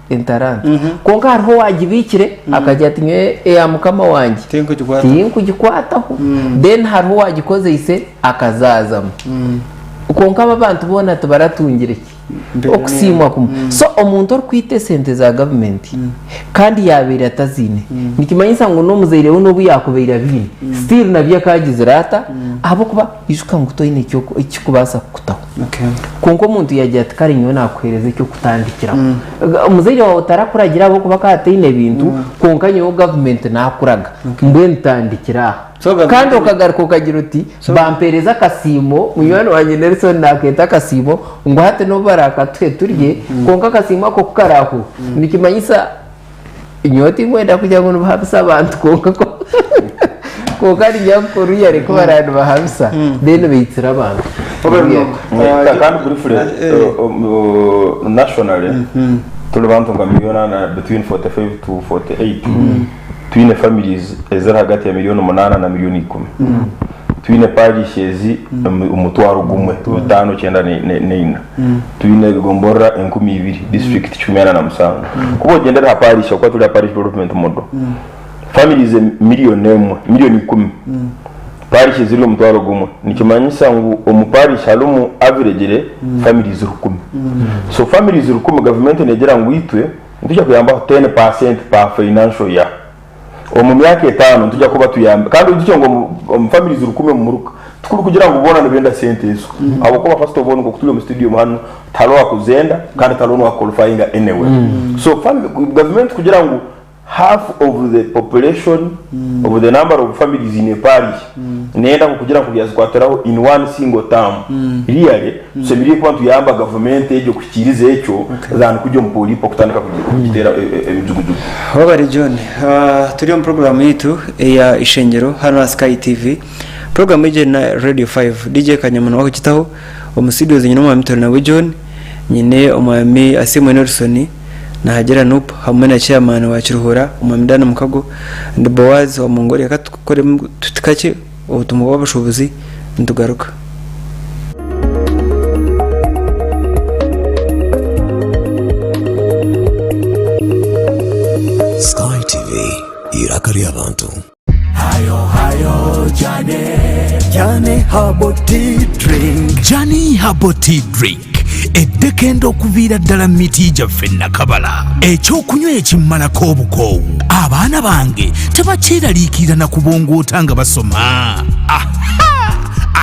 Speaker 2: entaranta. Kwonka hariho owaagibiikire akagira ati nyowe eya mukama wangye
Speaker 1: Tinkugikwataho.
Speaker 2: tinkugikwataho. Then hariho owaagikozeise akazaazamu. Kwonka abo abantu boona tibaratungire ki? Okusiimwa kumwe. So omuntu orikwita esente za gavumenti kandi yaabaire ataziine, nikimanyisa ngu n'omuzaire we n'obu yaakubaire abiine, still nabyo akaagizire ata? Ahabw'okuba ijuka ngu toine ekirikubaasa kukutaho. Kwonka omuntu yaagira ati kare nyowe naakuheereza eky'okutandikiraho. Omuzaire waawe tarakuragira ahabw'okuba akaba ataine bintu, kwonka nyowe gavumenti naakuraga, mbwenu tandikira aha.
Speaker 1: So gavumenti
Speaker 2: Kandi okagaruka okagira oti bampeereza akasiimo, munywani wangye Nelson naakeeta akasiimo, ngu hati n'obu baraakatuhe turye, kwonka akasiimo ako ku karaahuhe, nikimanyisa nyowe tinkwenda kugira ngu nibahabisa abantu kwonka kwonka niinyija kukora ku baraabe nibahabisa then baitsire abantu.
Speaker 4: Kandi briefly, nationally turi bantu nka million ana between 45 to 48 twine families eziri ahagati ya million munaana na million ikumi. Twine parishes omutwaro gumwe, bitaano kyenda neina. Twine gomborora 2,000, district 47. Ku ogyendera aha parish, ahakuba turi aha parish development model, families million emwe, million ikumi, parishes ziri omutwaro gumwe, nikimanyisa ngu omu parish harimu averagely families rukumi. So families rukumi gavumenti negira ngu itwe nitwija kuyambaho 10% per financial year. Omu myaka etaano nitwija kuba tuyambi kandi oijukye ngu omu omu families rukumi omu muruka tikuri kugira ngu boona nibenda sente ezo ahabw'okuba first of all nk'oku turi omu studio hanu tihariho owakuzenda kandi tihariho n'owa qualifyinga anyway so gavumenti kugira ngu half of the population of the number of families in a parish neyenda ngu kugira ngu yazikwatiraho in one single term really tushemereire kuba nituyamba gavumenti egyo kuhikiiriza ekyo than kugya omu polipo kutandika kugiteera emijugujugu.
Speaker 1: Webare John. Turi omu puroguraamu yaitu eya Ishengyero hanu aha Sky TV. Puroguraamu egi eri na Radio 5. DJ Kanyama niwe akugitaho. Omu studios nyine Omwami Turinawe John, nyine Omwami Asiimwe Nelson, Nahagira Nup hamwe na chairman wa Kiruhura Omwami Dan Mukago. Ndi Boaz wa Mongolia. Ka tukoremu tuti kakye obutumwa bw'abashuubuzi nitugaruka.
Speaker 5: Sky TV, eiraka ry'abantu.
Speaker 6: Jani Herbal Tea Drink eddekenda okuviira ddala mu miti gyaffe Nakabala. Ekyokunywa ekimmalako obukoowu. Abaana bange tebakyeraliikirira na kubongoota nga basoma. Aha!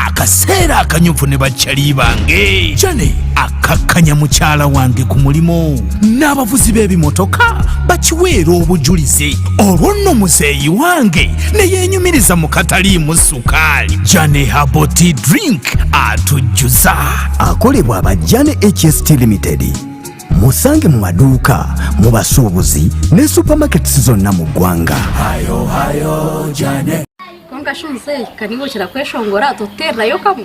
Speaker 6: Akaseera akanyuvu ne baccali bange. Jani akkakkanya mukyala wange ku mulimu n'abavuzi b'ebimotoka bakiweera obujulizi. Olwo nno muzeeyi wange ne yeenyumiriza mu kataliimu sukaali. Jane Herbal Tea Drink atujjuza.
Speaker 5: Akolebwa aba Jane HST Limited. Musange mu maduuka, mu basuubuzi ne supermarkets zonna mu ggwanga.
Speaker 7: Kwonka shi muzeeyi, ka niiwe okira kweshongora, totuteererayo kamwe?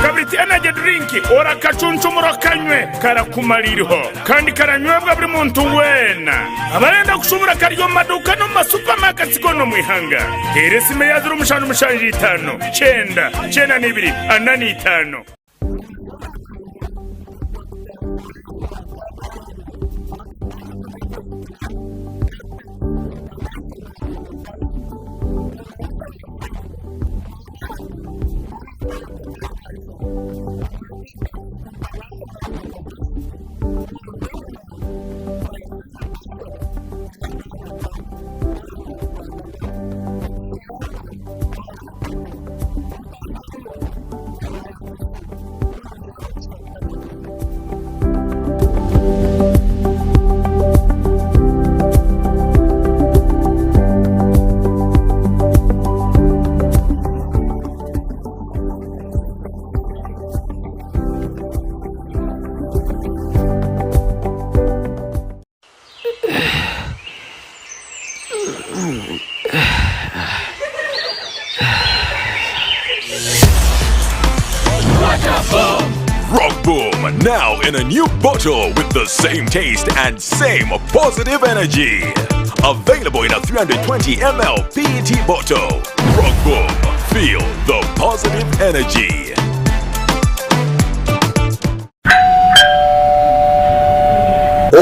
Speaker 8: Kabiriti Energy Drink orakacuncumura okanywe karakumara iriho kandi karanywebwa buri muntu weena. Abarenda kushubura kari omu maduuka n'omu ma supermarkets goona omu ihanga. Teera esimu eya 0775 9 92 45.
Speaker 9: Rock Boom, now in a new bottle with the same taste and same positive energy. Available in a 320 ml PET bottle. Rock Boom, feel the positive energy.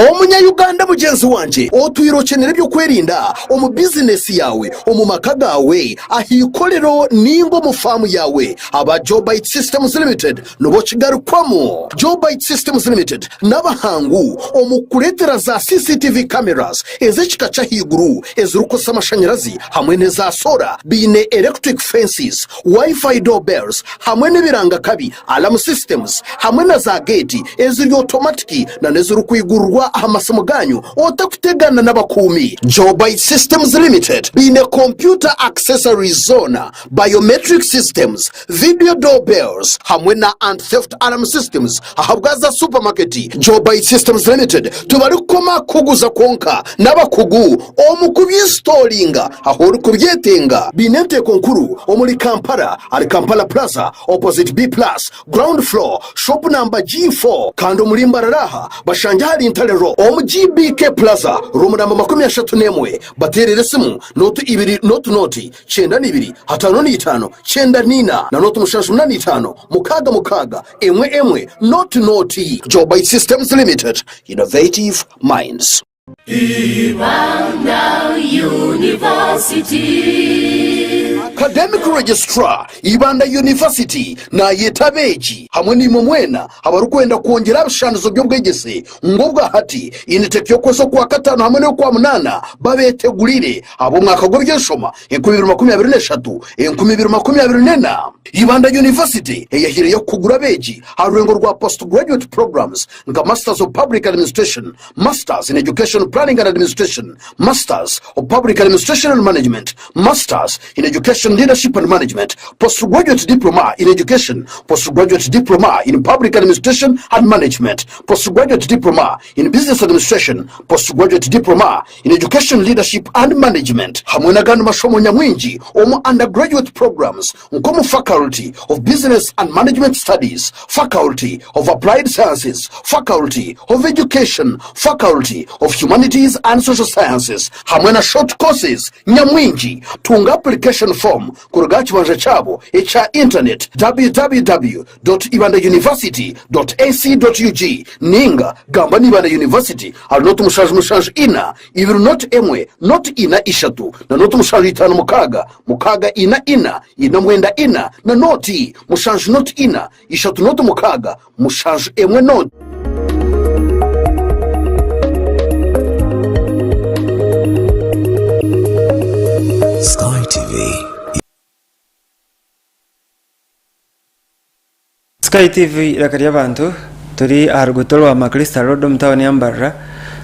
Speaker 5: Omunya-Uganda mugyenzi wangye, otwire okyenera eby'okwerinda omu bizinesi yaawe, omu maka gaawe, aha ikorero nainga omu faamu yaawe, aba Jobyte Systems Limited nibo kigarukwamu. Jobyte Systems Limited n'abahangu omu kukureetera za CCTV cameras ez'ekika ky'ahaiguru ezirikukozesa amashanyarazi hamwe n'eza soora. Baine electric fences, Wi-Fi doorbells hamwe n'ebiranga kabi, alarm systems, hamwe na za geeti eziri otomatiki na n'ezirikwigururwa aha masimu gaanyu otakutegana n'abakuumi. Jobyte Systems Limited baine computer accessories zoona, biometric systems, video doorbells hamwe na anti-theft alarm systems ahabwa za supermarket. Jobyte Systems Limited tibarikukoma kukuguza kwonka, n'abakugu omu kubyinstoolinga ahu orikubyetenga. Baine enteeko nkuru omuri Kampala ahari Kampala Plaza opposite B Plus ground floor shop number G4 kandi omuri Mbarara aha bashangye ahari Ntare Road omu GBK Plaza room namba 31. Bateerere esimu nooti ibiri nooti nooti 92 55 94 na nooti 75 66 1 1 nooti nooti. Jobyte Systems Limited, Innovative Minds.
Speaker 10: Ibanda University.
Speaker 5: Academic Registrar, Ibanda University nayeta abeegi hamwe naimwe mwena abarikwenda kwongyera aha bishandizo by'obwegyese ngu obwahati intake y'okwezi okwakataano hamwe n'ey'okwamunaana babetegurire ahabw'omwaka gw'eby'enshoma 2023, 2024. Ibanda University eyahiireyo kukugura abeegi aha rurengo rwa Postgraduate Programs nka Masters of Public Administration, Masters in Education Planning and Administration, Masters of Public Administration and Management, Masters in Education Leadership and Management, Postgraduate Diploma in Education, Postgraduate Diploma in Public Administration and Management, Postgraduate Diploma in Business Administration, Postgraduate Diploma in Education Leadership and Management hamwe n'agandi mashomo nyamwingi omu Undergraduate Programs nk'omu Faculty of Business and Management Studies, Faculty of Applied Sciences, Faculty of Education, Faculty of Humanities and Social Sciences hamwe na Short Courses nyamwingi. Tunga application form kuruga aha kibanja kyabo ekya internet www.ibandauniversity.ac.ug ninga gamba na Ibanda University ahari noti 774 2 noti 1 noti 4 3 na noti 7 5 6 6 4 4 4 9 4 na noti 7 noti 4 3 noti 6 7 1 noti.
Speaker 11: Sky TV.
Speaker 1: Sky TV eiraka ry'abantu turi aha ruguuto rwa Macalister Road omu tauni ya Mbarara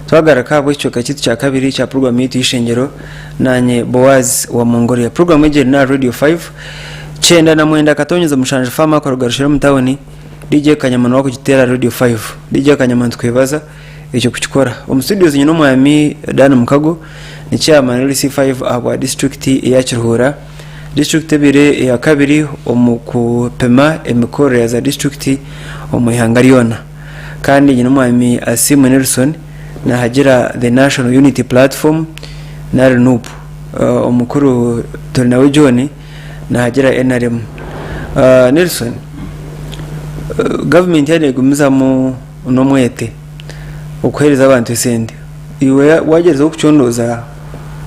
Speaker 1: twagaruka ahabw'ekicweka kyaitu kya kabiri kya puroguramu yaitu y'eishengyero nanye Boaz wa Mongolia. Puroguramu egi eri n'aha Radio 5 99.7 FM akaruga Rushera omu tauni DJ Kanyama niwe arikugiteera aha Radio 5. DJ Kanyama nitukwebaza ekyo kukikora. Omu studios nyine omwami Dan Mukago ni chairman LC5 ahabwa disiturikiti eya Kiruhura. Disiturikiti ebaire eyakabiri omu kupima emikorere ya za disiturikiti omu ihanga ryona. Kandi nyine omwami Asiimwe Nelson nahagira the National Unity Platform nari NUP. Omukuru Turinawe John nahagira NRM. Nelson, gavumenti yaaba negumizamu n'omwete okuheereza abantu esente, iwe wagyezaho kucondooza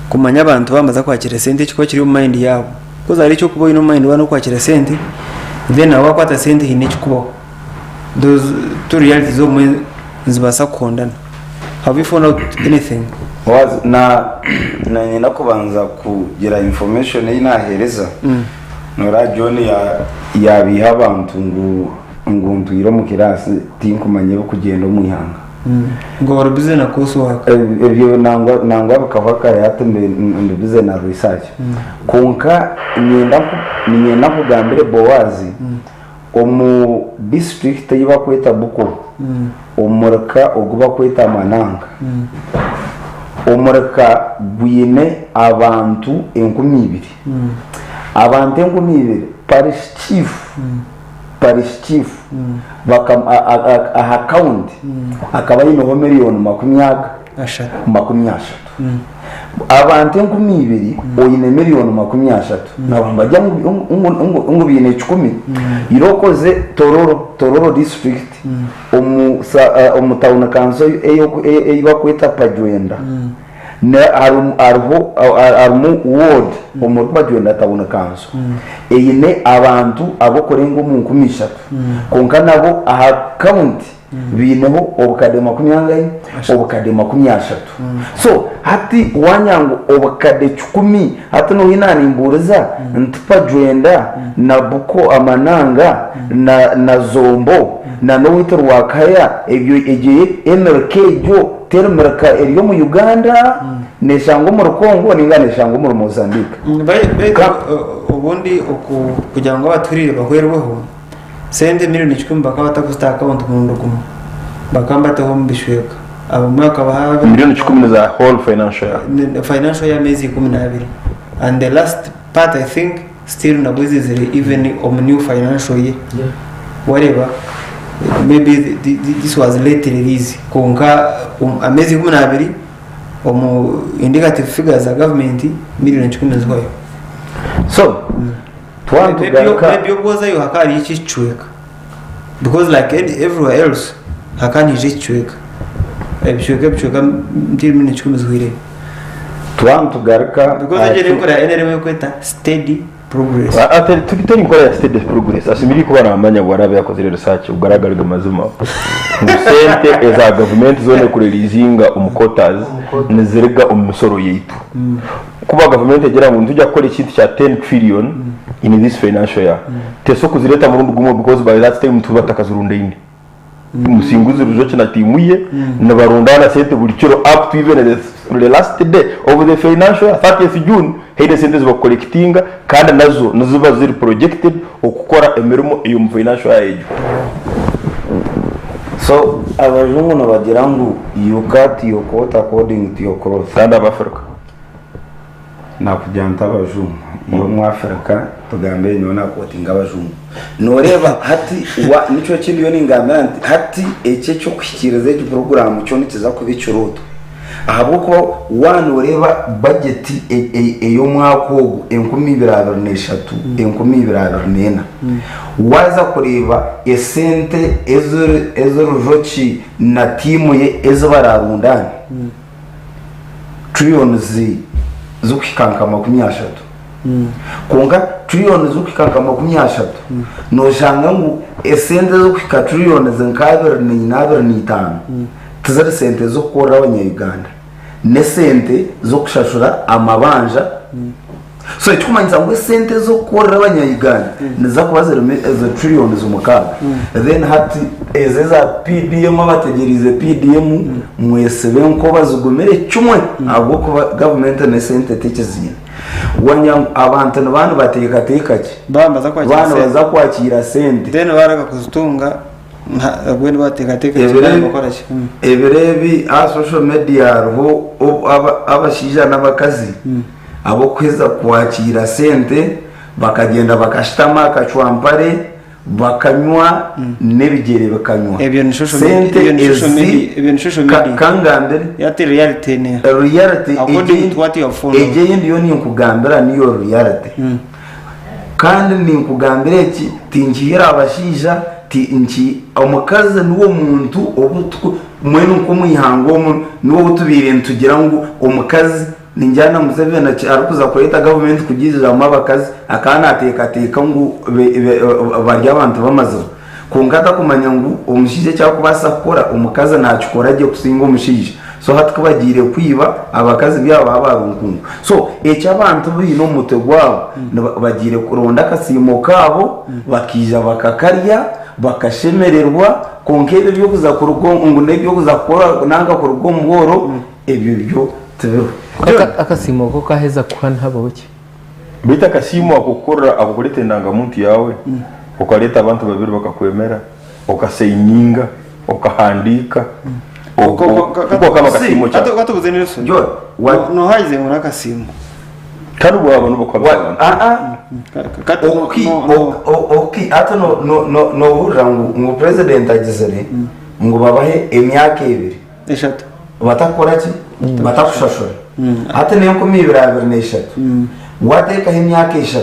Speaker 1: kumanya abantu baamaze kwakira esente ekikuba kiri omu mayindi yaabo? Bikozi hariho eky'okuba oine omu mayindi waaba n'okwakira esente then nawe waakwata sente haine ekikubaho. Those two realities obumwe nizibaasa kuhondana. Have you found out anything?
Speaker 3: Wazi na nanyenda kubanza kugira information ei nahereza nora John ya yabiha abantu ngu ngu ntwire omu kirasi tinkumanya ebikugyenda omu ihanga.
Speaker 1: Ngu ori busy na course work.
Speaker 3: Ebyo nangwa nangwa bikahwa kare hati ndi ndi busy na research. Kwonka niinyenda niinyenda nkugambire Boaz Omu disiturikiti ei barikweta Bukulu, omurika ogu barikweta Mananga, omurika gwine abantu 2000. Abantu 2000, parish chief, Parish chief aha county akaba aineho miriyoni makumi aga? 30. Abantu 2000 oine miriyoni 30 nabo nibagya ngu baine kikumi. Ira okoze Tororo, Tororo district omu town council ei barikweta Pajwenda. Hariho harimu ward omuri Bajwenda Town Council eine abantu abokurenga omu 3000 kwonka nabo aha county baineho obukade makumi angahi? Obukade 30. So hati wanya ngu obukade kikumi hati nohi nanimbuuriza nti Pajwenda na Buko Amananga na Zombo na n'owaitu Rwakaya ebyo egyo emirika egyo Teri mirika eri omu Uganda, neshangwa omuri Congo ninga neshangwa omuri Mozambique.
Speaker 1: Baitu obundi kugira ngu abatwirire bahwerweho, sente miriyoni kikumi bakaba batakuzita aha akawunti murundi gumwe, bakaba nibataho omu bicweka. Abamwe bakabaha.
Speaker 4: Miriyoni kikumi ni za whole financial
Speaker 1: year? Financial year y'ameezi 12 and the last part I think still nabwo ezizire even omu new financial year wareeba maybe this was late release kwonka ameezi 12 omu indicative figures za government miriyoni kikumi nizihwayo.
Speaker 3: So twatugaruka.
Speaker 1: Maybe obwozayo hakaba hariyo ekicweka because like everywhere else hakaba nihaija ekicweka ebicweka ebicweka nti miriyoni kikumi zihwireyo.
Speaker 3: Twatugaruka.
Speaker 1: Because egyo n'enkora ya NRM ey'okweta steady progress.
Speaker 4: Teri nkora ya steady progress ashemereire kuba namanya obu araabe yakozire research ogu araabe ari mazima ngu sente eza gavumenti zoona ekurelizinga omu quotas niziriga omu misoro yaitu. Kuba gavumenti egira ngu nitwija kukora ekintu kya 10 trillion in this financial year teso kuzireta murundi gumwe because by that time nituba tutakazirundaine. Musinguzi Rujoki na tiimu ye nibarundaana sente buri kiro up to even the last day of the financial year 30th June haine sente ezi bakukorekitinga kandi nazo niziba ziri projected okukora emirimo ey'omu financial year egyo.
Speaker 3: So abajungu nibagira ngu you cut your coat according to your cloth.
Speaker 4: Kandi Abafirika.
Speaker 3: Nakugira nti abajungu iwe omwafirika tugambe nyowe nakotinga abajungu noreeba hati nikyo eki ndiyo ningambira nti hati eki ekyokuhikiriza egi puroguramu kyo nikiza kuba ekirooto ahabwokuba waaba noreeba bajeti ey'omwaka ogu 2023 2024 waaza kureeba esente ezi Rujoki na tiimu ye ezi bararundaane Trillions zirikuhika nka 30. Kwonka trillions zirikuhika nka 30, noshanga ngu esente ezirikuhika trillions nka 24, 25 tiziri sente z'okukorera abanya-Uganda. N'esente z'okushashura amabanja. So ekirikumanyisa ngu esente ez'okukorera abanya-Uganda niziza kuba ziri ezo trillions mukaaga. Then hati ezo eza PDM abategyereize PDM mwesibe enkoba zigumire kimwe ahabw'okuba gavumenti n'esente tekiziine. Wanya ngu abantu nibaba nibateekateeka ki?
Speaker 1: Baaba nibaza kwakiira
Speaker 3: Baaba
Speaker 1: sente.
Speaker 3: nibaza kwakiira sente.
Speaker 1: Then baaraga kuzitunga Nabwo nibateekateeka
Speaker 3: Ebiro
Speaker 1: ngu
Speaker 3: ebi-
Speaker 1: nibakora ki?
Speaker 3: ebiro ebi aha social media hariho ob- aba- abashaija n'abakazi ab'okuheza kwakiira sente bakagyenda bakashutama aha kacwampare bakanywa n'ebigyere bikanywa
Speaker 1: Ebyo ni social media-
Speaker 3: sente
Speaker 1: ebyo ni social
Speaker 3: ezi
Speaker 1: media- ebyo ni social
Speaker 3: ka-
Speaker 1: media.
Speaker 3: kangambire
Speaker 1: Yati reality ne.
Speaker 3: reality
Speaker 1: According
Speaker 3: egyo-
Speaker 1: to what you have found
Speaker 3: egyo ei ndiyo ninkugambira niyo reality Kandi ninkugambira eki, tinkihire abashaija, ti, nki, omukazi niwe muntu obu tuku, mbwenu nk'omu ihanga omu, niwe ou tubaire nitugira ngu omukazi, ningira na Museveni aki, arikuza kureeta gavumenti kugiijuramu abakazi, akaba naateekateeka ngu be, be, bari abantu b'amazima. Kwonka atakumanya ngu omushaija eki arikubaasa kukora, omukazi naakikora gye kusinga omushaija. So hati ku bagiire kwiba, abakazi byabo baaba barunkungu. So eki abantu baine omu mutwe gwabo, bagiire kuronda akasiimo kaabo, bakaija bakakarya, bakashemererwa, kwonka ebyo eby'okuza kuruga ngu n'eby'okuza kukora nanka kuruga omu bworo, ebyo byo tibiriho.
Speaker 2: Akasiimo ako kaheza kuha nihabaho ki?
Speaker 4: Beitu akasiimo ako kukorera akokureeta endangamuntu yaawe, okareeta abantu babiri bakakwemera, okasayininga, okahandiika, okwo kaba akasiimo ki ako?
Speaker 1: Katubuze Nelson.
Speaker 3: John,
Speaker 1: Noha agize ngu n'akasiimo?
Speaker 4: Kandi obwo abo nibo
Speaker 3: Wa-
Speaker 4: abantu.
Speaker 3: ah, ah.
Speaker 1: Kati no-
Speaker 3: Oki-
Speaker 1: no- no.
Speaker 3: o- o- oki hati no- no- no- nohurira ngu ngu president agizire ngu babahe emyaka ebiri
Speaker 1: Eshatu.
Speaker 3: batakukora ki batakushashura hati n'e2023 wateekaho emyaka 3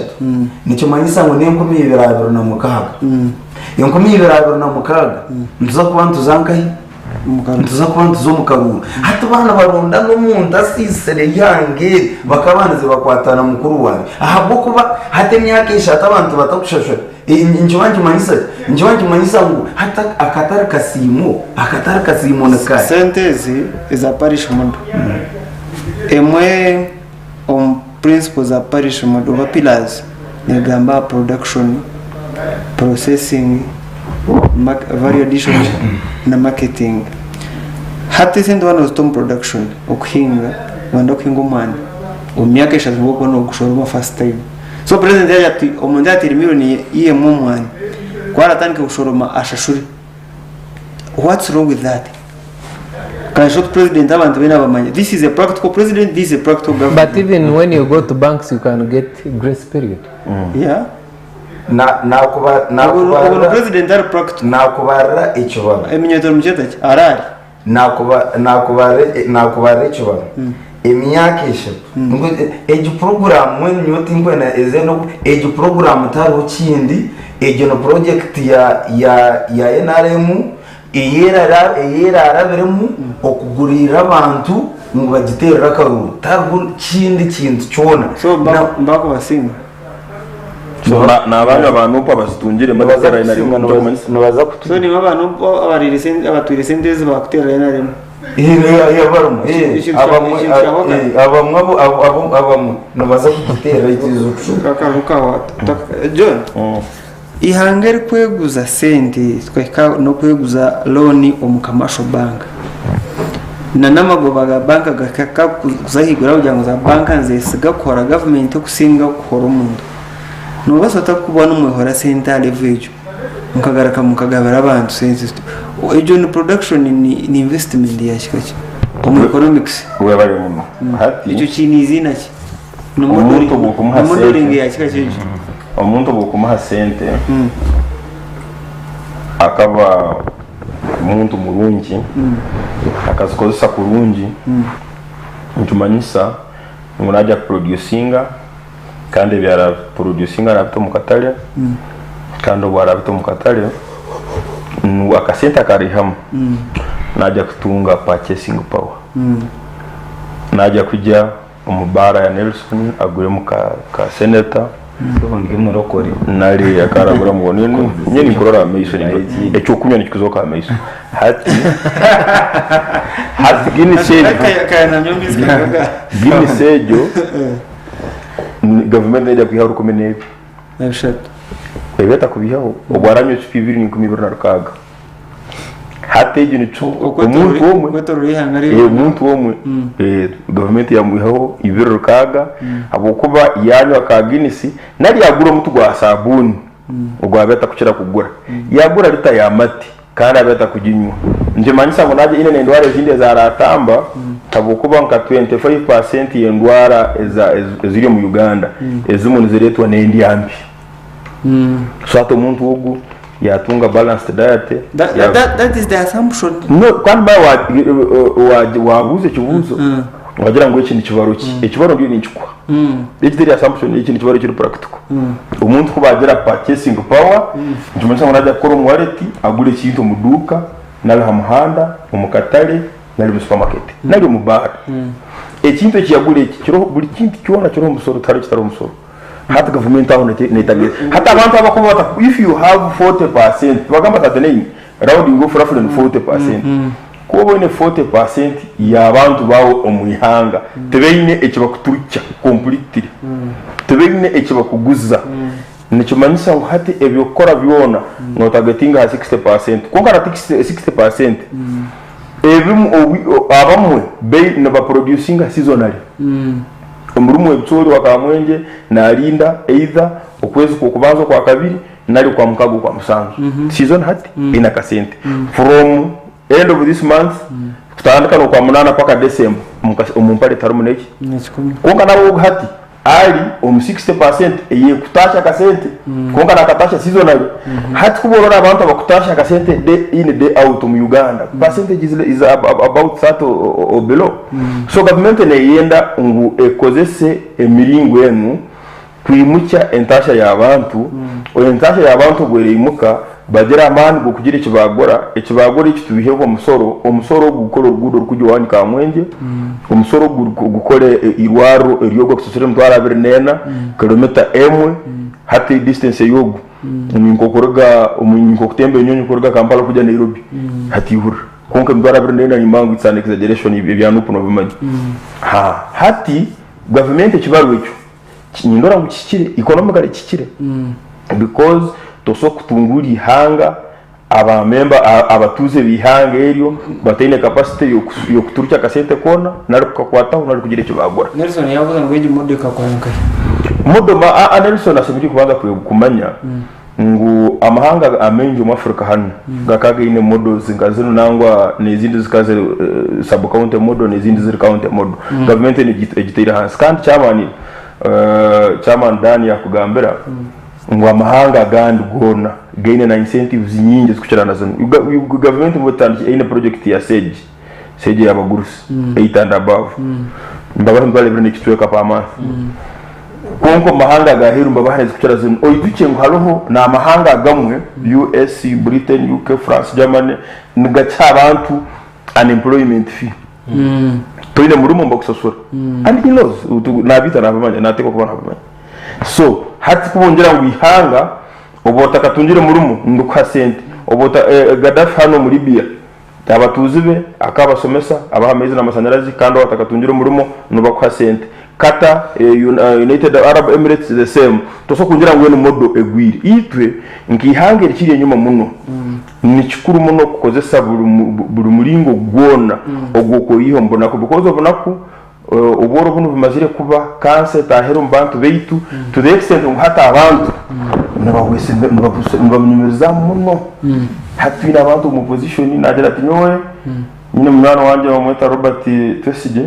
Speaker 3: nikimanyisa ngu n'e2026 2026 nituza kuba nituza nkahi nituza kuba nituza omu karuuru hati baana baronda n'omuntu asiisire eihanga eri bakabandize bakwatana mukuru wange ahabw'okuba hati emyaka 3 abantu batakushashura Nikiba nikimanyisa ki? Nikiba nikimanyisa ngu hati akatari kasiimo, akatari kasiimo ni kahi?
Speaker 1: Sente ezi eza parish model emwe omu principles za parish model oba pillars negamba aha production, processing, value addition na marketing. Hati esente waaba nozita omu production okuhinga, wayenda kuhinga omwani omu myaka eshatu nibwo orikuba nogushoroma first time. So president yagira ati omuntu yaateire million ye emwe omu mwani ku aratandike kushoroma ashashure. What's wrong with that? Ka short president abantu beena bamanya this is a practical president, this is a practical government.
Speaker 2: But even when you go to banks you can get grace period.
Speaker 1: Yeah.
Speaker 3: Na- nakuba-
Speaker 1: Ogu ogu ni
Speaker 3: nakubarira
Speaker 1: president ari practical.
Speaker 3: nakubarira ekibaro
Speaker 1: Eminyeto nimukyeta ki? Arari.
Speaker 3: Nakuba nakubarira nakubarira ekibaro emyaka eshatu ngu egi puroguramu mbwenu nyowe tinkwenda eze noku egi puroguramu tihariho kindi egyo ni purojekiti ya ya ya NRM eyerara eyerarabiremu okugurira abantu ngu bagiterere akaruru tihariho kindi kintu kyona
Speaker 1: So
Speaker 3: Na-
Speaker 1: mbakubasinga.
Speaker 4: So na- n'abaana ba Nup abazitungire
Speaker 3: nibaza
Speaker 4: badatera NRM
Speaker 3: kusinga
Speaker 4: nitukumanyisa.
Speaker 3: nibaza kutu
Speaker 1: So nibo abantu abarire sente abatwire sente ezi bakuterera NRM.
Speaker 3: Abamwe abamwe abamwe nibaza kututeera ekiijutsyo.
Speaker 1: Akantu kawa John ihanga erikweguza sente twahika n'okweguza looni omu commercial bank na n'amagoba ga banka gakahika kuza ahaiguru ahabw'okugira ngu za banka nizesiga kuhora gavumenti okusinga kuhora omuntu. Noobaasa ota kuba nomwehora sente aha level egyo mukagaruka mukagabira abantu sente egyo ni production ni investment ya kika ki omu economics?
Speaker 4: Webare muno. Hati
Speaker 1: Ekyo kiine eiziina ki? Ni
Speaker 4: Omuntu obu okumuha
Speaker 1: modeling
Speaker 4: sente
Speaker 1: ya kika ki egyo?
Speaker 4: omuntu obu okumuha sente akaba muntu murungi akazikozesa kurungi nikimanyisa ngu naija kuproducinga kandi ebi araproducinga arabita omu katare kandi obu arabita omu katare akasente akaraihamu naija kutunga purchasing power naija kugya omu baara ya Nelson aguremu ka senator nari akaraguramu nyowe ninkurora aha maisho ekyokunywa nikikuzooka aha maisho hati hati Guinness egyo Guinness egyo gavumenti neija kwihaho 12.
Speaker 1: Ebishatu.
Speaker 4: Ebi etakubihaho obwo aranywa ecupa ibiri n'enkumi ibiri na rukaaga. Hati egyo nikyo omuntu omwe
Speaker 1: Okwetorora eihanga
Speaker 4: eh,
Speaker 1: ryona.
Speaker 4: omuntu omwe eh, gavumenti yamwihaho ibiri rukaaga habwokuba yanywa ka Guinness nari yagura omuti gwa sabuuni ogwaba atakukira kugura yagura lita y'amate Kandi abe atakuginywa. Nikimanyisa ngu naija haine n'endwara ezindi ezi araatamba habwokuba nka 25 percent y'endwara eziri omu Uganda ezimwe nizireetwa n'endya mbi. So hati omuntu ogu yaatunga balanced diet.
Speaker 1: That is the assumption.
Speaker 4: No, kandi manya waabuuza ekibuuzo wagira ngu eki nikibaro ki? Ekibaro ndiyo ninkikuha. Eki teri assumption, eki nikibaro ekiri practical. Omuntu ku baagira purchasing power, nikimanyisa ngu naija kukora omu wallet agure ekintu omu duuka, nari aha muhanda, omu katare, nari omu supermarket, nari omu baara. Ekintu eki yagura eki kiriho buri kintu kyona kiriho omusoro tihariho ekitariho omusoro. Hati gavumenti aho netegeeza. Hati abantu abakuba bata if you have 40%, nibagamba 39, rounding off roughly ni 40%. Ku oba oine 40% y'abantu baawe omu ihanga tibaine eki bakuturukya completely, tibaine eki bakuguza, nikimanyisa ngu hati eby'okukora byona notagetinga aha 60%. Kwonka na 60% ebimu abamwe nibaproducinga seasonally. Omurimo ebicoori wa Kamwengye narinda either okwezi kw'okubanza okwakabiri nari okwamukaaga okwamusanju. Season hati eine akasente from End of this month kutandika n'okwamunaana paka December omu mpare tiharimu n'eki.
Speaker 1: N'ekikumi.
Speaker 4: Kwonka nabwo hati Ari omu 60% eyekutaasha akasente kwonka nakataasha seasonally. Hati ku borora abantu abakutaasha akasente day in day out omu Uganda percentage is, is about 30 or below. So gavumenti neyenda ngu ekozese emiringo enu kwimukya entaasha y'abantu, entaasha y'abantu obu ereimuka bagire amaani g'okugira eki baagora, eki baagora eki tubiheho omusoro, omusoro ogu gukore oruguudo orukugya owanyu Kamwengye, omusoro ogu gukore eirwariro ery'ogu arikusasura emitwaro 24, kilomita emwe, hati distance ey'ogu ni nk'okuruga ni nk'okutemba enyonyi kuruga Kampala kugya Nairobi hati hurira. Kwonka emitwaro 24 nimba ngu it's an exaggeration ebya Nup nobimanya. Hati gavumenti ekibarwa ekyo Nindora ngu kihikire, economically kihikire because tosobola kutunguura eihanga aba member abatuuze b'eihanga eryo bataine capacity y'okuturukya akasente koona nari kukakwataho nari kugira eki baagura.
Speaker 1: Nelson yabuuza ngu egi modo ekakora nkahi?
Speaker 4: Modo Nelson ashemereire kubanza kumanya ngu amahanga amaingi omu Africa hanu gakaba gaine models nka zinu nangwa n'ezindi zikaba ziri sub county model n'ezindi ziri county model. Gavumenti enu egiteire ahansi kandi chairman chairman Dan yakugambira ngu amahanga agandi goona gaine na incentives nyingi ezikukira na zinu. Gavumenti eine project ya SAGE, SAGE ey'abagurusi 8 and above nibabaha emitwaro ebiri n'ekicweka per month. Kwonka omu mahanga aga aheeru nibabaha ezikukira zinu. Oijukye ngu hariho n'amahanga agamwe, US, Britain, UK, France, Germany, nigakiha abantu unemployment fee. Toine murimo nibakusasura. And he knows, nabiita nabimanya, nateekwa kuba nabimanya. So, hati ku bongyera ngu eihanga oba otakatungire murimo nibikuha sente. Oba ota, Gaddafi hanu omu Libya, Abatuuzi be akabasomesa, abaha amaizi n'amashanyarazi kandi waaba otakatungire omurimo nibakuha sente. Qatar, United Arab Emirates the same. Tosobola kungira ngu enu model egwire. Itwe nk'eihanga erikiri enyima muno, nikikuru muno kukozesa buri muringo gwona ogw'okweyiha omu bunaku because obunaku obworo bunu bumazire kuba kansa etaahire omu bantu baitu to the extent ngu hati abantu nibabunyumiriza muno. Hati twine abantu omu opposition naagira ati nyowe nyine munywani wangye bamweta Robert Twesigye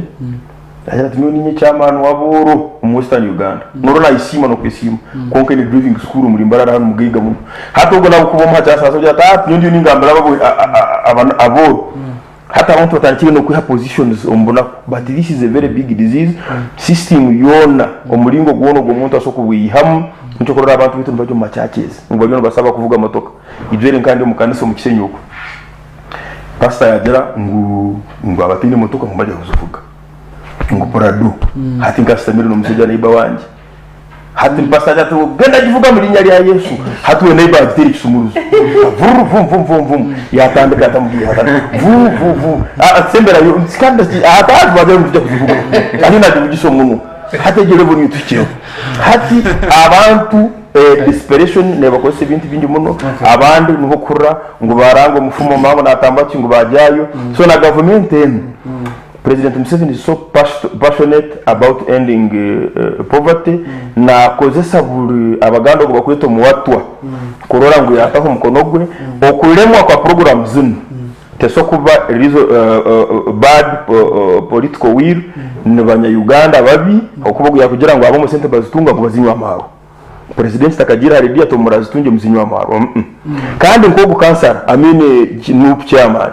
Speaker 4: naagira ati nyowe ninye chairman w'abooro omu Western Uganda. Noora nayesiima n'okwesiima kwonka aine driving school omuri Mbarara hanu mugaiga muno. Hati ogwo nawe kuba omuha chance agira ati ah nyowe ndiyo ningambira abooro. Hati abantu batandikire nokwiha positions omu bunaku but this is a very big disease, system yoona omuringo gwoona ogu omuntu asobola kubwihamu nikyo okurora abantu baitu nibajya omu ma churches ngu bariyo nibasaba kuvuga motoka. Ijwere nka ndi omu kanisa omu Kishenyi okwo pastor yagira ngu ngu abataine motoka ngu bajya kuzivuga ngu prado hati nkasitamire nomushaija neighbor wangye. Hati pastor agira ati genda givuga mu linnya lya Yesu. Hati we neighbor agiteera ekisumuruzo. Vuru vum vum vum vum. Yatandika atamubwiye hatandika vu vu vu. Semberayo kandi atazi wagira ngu tujya kugivuga. Ariyo nagivugisa omunwa. Hati egyo level niyo tuhikireho. Hati abantu desperation nebakozesa ebintu bingi muno. Abandi niho okuhurira ngu baranga omufumu maama natamba ki ngu bagyayo. So na gavumenti enu President Museveni is so passionate about ending poverty nakozesa buri abaganda ogu bakweta omuwatwa kurora ngu yataho omukono gwe okulemwa kwa program zinu teso kuba bad political will ni banya Uganda babi okuba ogu yakugira ngu abamwe sente bazitunga ngu bazinywe amaarwa president takagiire aha radio ati murazitungye muzinywe amaarwa kandi nkogu kansara I mean nup chairman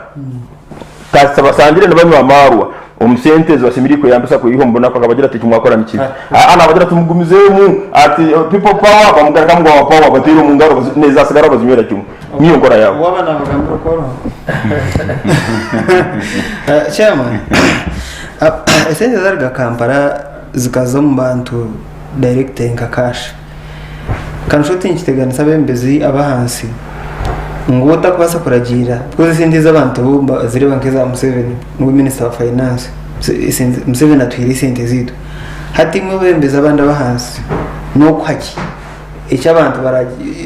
Speaker 4: Kasita basangire nibanywa amaarwa omu sente ezi bashemereire kweyambisa kweyiha omu bunaku akabagira ati eki mwakora ni kibi. Aa nabagira ati mugumizeemu ati people power bamugarukamu ngu our power bateire omu ngaro nezasigaraho bazinywera kimwe. Niyo nkora yaabo.
Speaker 1: Waaba nabagambira oku oriho. Chairman, esente zaruga Kampala zikaza omu bantu direct nka cash. Kanshusha oti nikiteganisa abebembezi ab'ahansi ngu otakubaasa kuragiira because esente ezi abantu bo bazireeba nk'eza Museveni niwe minisita wa finance Museveni atuhaire esente zaitu. Hati imwe abebembezi abandi ab'ahansi n'okuha ki eki abantu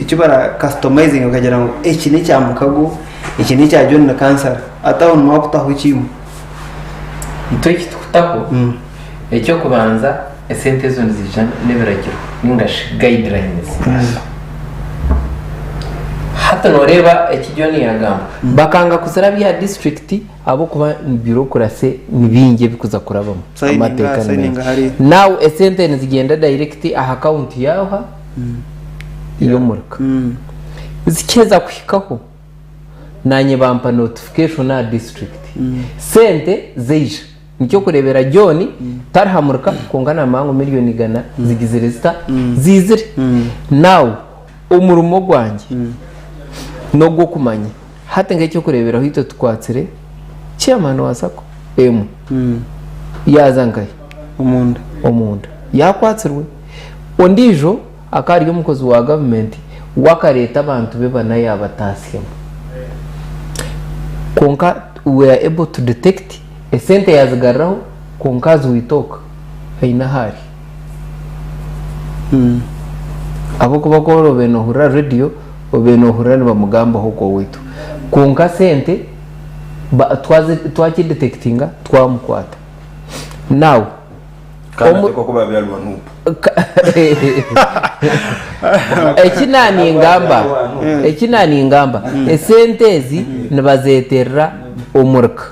Speaker 1: eki bara customizinga bakagira ngu eki n'ekya mukago, eki n'ekya John Kansara hati aho nimwakutaho ki imwe?
Speaker 2: Itwe eki tukutaho Eky'okubanza, esente ezo niziija n'ebiragiro ninga shi guidelines. Hati. Hati noreeba eki John yagamba, bakanga kuzirabya aha district ahabw'okuba bureaucracy ni bingi ebikuza kurabamu,
Speaker 1: Signinga aha,
Speaker 2: amateeka ni
Speaker 1: signinga
Speaker 2: maingi.
Speaker 1: hariya.
Speaker 2: Now esente nizigyenda direct aha account yaaha y'omurika. Zikiheza kuhikaho, naanye bampa notification aha district. Sente zaija. Nikyo kureebera John tarihamurika kwonka namanya ngu miriyoni igana zigizire zita? Ziizire. Now omurimo gwangye n'ogw'okumanya hati nk'ekyokureeberaho itwe tukwatsire chairman wa sacco emwe yaaza nkahi?
Speaker 1: Omunda.
Speaker 2: Omunda. Yaakwatsirwe. Ondiijo akaba ari omukozi wa gavumenti we akareeta abantu be bana yaabataasyamu. Kwonka we are able to detect esente yaazigaruraho kwonka as we talk haine ahu ari. Ahabw'okuba ku oraabe noohurira rediyo obaire noohurira nibamugambaho okwo owaitu. Kwonka sente twakidetectinga twamukwata. Now.
Speaker 4: Kandi atekwa kuba yabaire ari wa NUP.
Speaker 2: Eki naaningamba, eki naaningamba, esente ezi nibazeeterera omurika.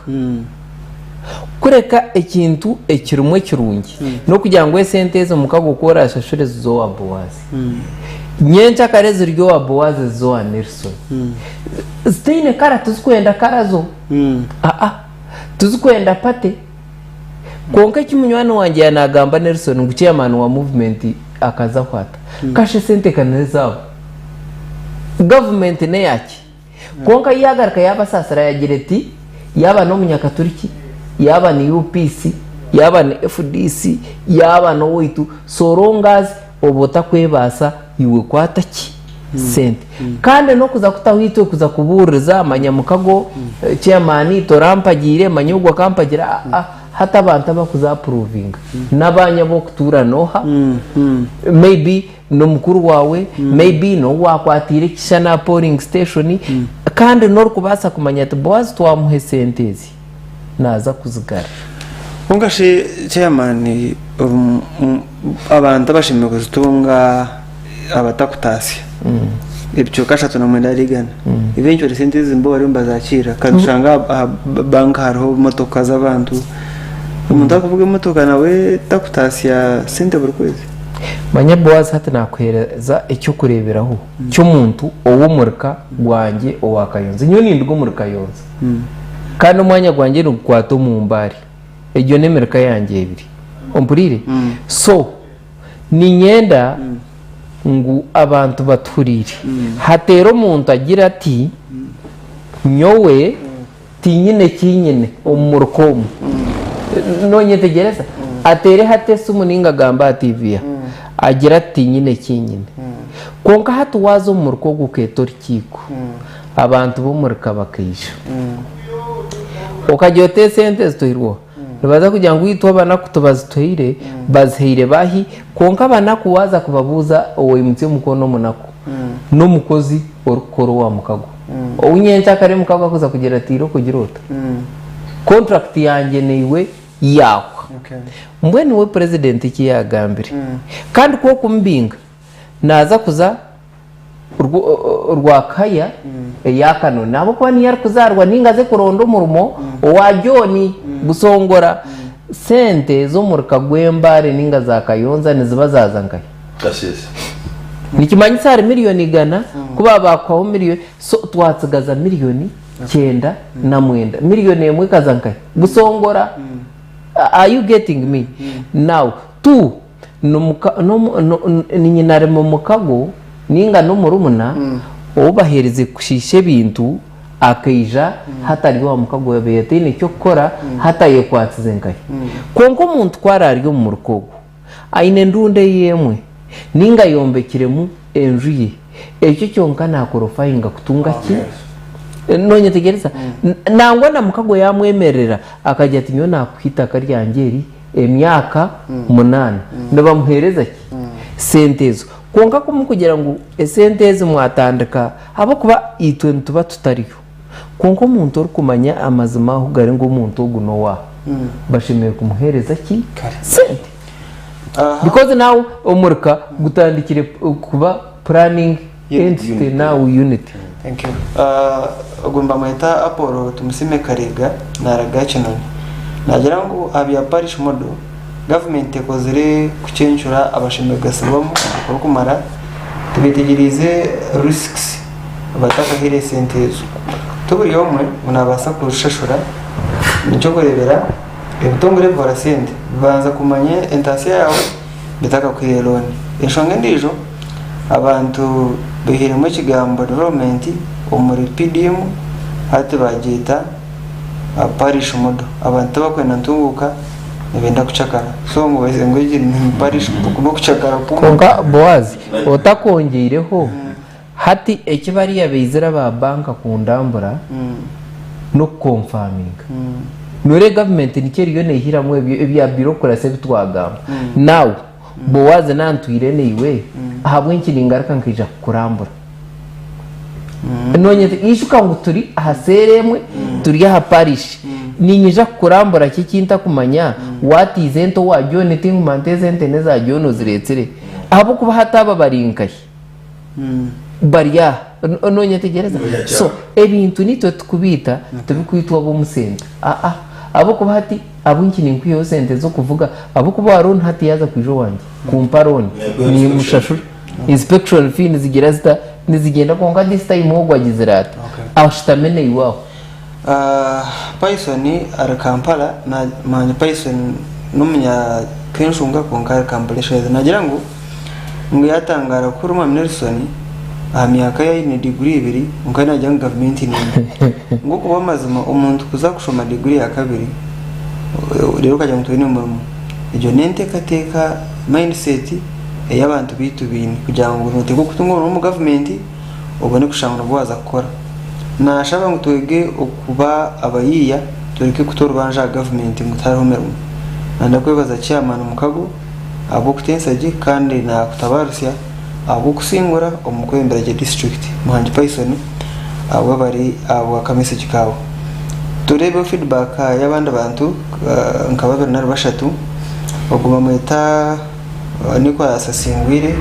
Speaker 2: Kureka ekintu ekirimu ekirungi n'okugira ngu esente ezi omukago ku oraashashure zize owa Boazi. Nyenkyakare eziri owa Boazi zize owa Nelson. Zitaine kara tizikwenda kara zo. Aa, tizikwenda party. Kwonka eki munywani wangye yaanagamba Nelson ngu chairman wa movement akazaho ata? Kasha esente ka n'ezaabo. Government n'eyaki? Kwonka yaagaruka yaabasaasira yaagira eti yaaba n'omunyakaturiki, yaaba ni UPC, yaaba ni FDC, yaaba n'owaitu so long as oba otakwebaasa iwe kwata ki? Sente. Kandi n'okuza kutaho itwe kuza kubuuririza manya mukago chairman torampagiire manya ogu akampagira aa hati abantu abakuza apuruvinga n'abanyu ab'okutuura n'oha maybe n'omukuru waawe maybe n'ou waakwatiire ekishushani aha polling station kandi n'orikubaasa kumanya ati Boaz twamuha esente ezi naaza kuzigara.
Speaker 1: Kwonka shi chairman abantu abashemereire kuzitunga abatakutaasya ebicweka 39 ahari igana eventually sente ezi nibo bariyo nibazakiira kandi tushanga aha banka hariho emotoka z'abantu omuntu arikuvuga emotoka nawe takutaasya sente buri kwezi.
Speaker 2: Manya Boazi hati naakuheereza eky'okureeberaho ky'omuntu ow'omurika gwangye owa Kayonza. Nyowe ninduga omuri Kayonza. Kandi omwanya gwangye nigukwata omu Mbare. Egyo n'emirika yangye ebiri. Ompuriire? So, niinyenda ngu abantu batuhuriire. Hateera omuntu agire ati, Nyowe tinyine eki nyine omu murika omu. Noonyetegyereza? Ateere hati esimu nainga agambe aha tiivi agire ati tinyine eki nyine. Kwonka hati waaza omu murika ogu okeeta orukiiko, abantu b'omurika bakaija. Okagira oti esente zitwairwe oha? Nibaza kugira ngu itwe abanaku tibazituhaire, bazihaire baahi? Kwonka abanaku waaza kubabuuza owaimutsya omukono omunaku n'omukozi orikukora owa mukago. Ou nyenkyakare mukago akuza kugira ati irooko gira ota? Contract yangye naiwe yaahwa. Mbwenu we president eki yaagambire kandi ku okumubinga naaza kuza Rwakaya eya Kanoni ahabw'okuba niyo arikuzaarwa ninga aze kuronda omurimo owa John Busongora. Sente z'omurika gw'Embare ninga za Kayonza niziba zaaza nkahi?
Speaker 4: Kasese.
Speaker 2: Nikimanyisa ahari miriyoni igana ku baaba baakuhaho miriyoni so twatsigaza miriyoni 99. Miriyoni emwe ekaza nkahi? Busongora. Are you getting me? Now, two, Ni nyinareme omukago ninga n'omurumuna ou baheerize kushiisha ebintu akaija hati ari owa mukago yabaire ataine ky'okukora hati ayekwatsize nkahi. Kwonka omuntu ku araarye omu murika ogwo aine endunda eye emwe ninga ayombekiremu enju ye, ekyo kyonka naakorofayinga kutunga ki? Noonyetegyereza? Nangwa na mukago yaamwemererera akagira ati nyowe naakuha eitaka ryangye eri emyaka munaana nibamuheereza ki? Sente ezo. Kwonka ku murikugira ngu esente ezi mwatandika ahabw'okuba itwe nituba tutariyo. Kwonka omuntu orikumanya amazima ahu gari ngu omuntu ogu n'owaaha, bashemereire kumuheereza ki? Sente. Because now omurika gutandikire kuba planning entity now unit.
Speaker 1: Thank you. Ogu nibamweta Apollo Tumusime Karega naraga Kinoni. Nagira ngu aha bya parish model, gavumenti ekozire kucencura abashemereire kugasirwamu okurikumara tibetegyereize risks batakahaire esente ezo. Ti buri omwe ngu nabaasa kuzishashura, nikyokureebera ebitongore ebibara sente bibanza kumanya entaasya yaawe bitakakuhaire looni. Enshonga endiijo, abantu baihiremu ekigambo development omuri PDM hati baagyeta parish model. Abantu tibakwenda ntunguuka nibenda kucakara. So ngu bahize ngu egi ni parish n'okucakara kumwe.
Speaker 2: Kwonka Boaz, otakwongyeireho, hati eki bariya baizire aba banka kundambura n'okukonfaminga. Noreeba gavumenti nikyo eriyo neihiramu ebyo ebya bureaucracy ebi twagamba. Now, Boaz nantwire naiwe, ahabw'enki ningaruka nkaija kukurambura? Nonyeta ijuka ngu turi aha seera emwe, turi aha parish. Niinyija kukurambura ki eki ntakumanya? Waatiiza ente owa John tinguma nti ezi ente n'eza John ozireetsire. Ahabw'okuba hati aba bari nkahi? Bari aha. Nonyetegyereza? So ebintu nitwe tukubiita tibikwitwa ab'omu sente. Aa ahabw'okuba hati ahabw'enki ninkwihaho sente z'okuvuga? Ahabw'okuba owa loan hati yaaza kwija owangye kumpa loan nimushashura. Inspection fee nizigira zita? Nizigyenda kwonka this time ogwo agizire ata? Ashutame naiwe aho.
Speaker 1: Python ari Kampala manya Python n'omunya Kenshunga kwonka ari Kampala eshaaha ezi. Nagira ngu ngu yatangara ku Omwami Nelson aha myaka ye aine diguri ibiri kwonka nagira ngu gavumenti nembi. Ngu okuba amazima omuntu kuza kushoma diguri ya kabiri reero okagira ngu toine murimo egyo n'enteekateeka, mindset, ei abantu baitu baine kugira ngu noteekwa kutunga omurimo omu gavumenti obone kushanga nibwo waaza kukora. Naashaba ngu twege okuba abayiiya tureke kuta orubanja aha gavumenti ngu tihariho mirimo. Nanda kwebaza Chairman Mukago ahabw'okutensa gye kandi naakutabarutsya ahabw'okusingura omu kwebembera gye disiturikiti. Muhangi Python ahabw'abari ahabwa ka message kaawe. Tureebeho feedback y'abandi bantu nka babiri nari bashatu. Ogu bamweta Nicholas Asingwire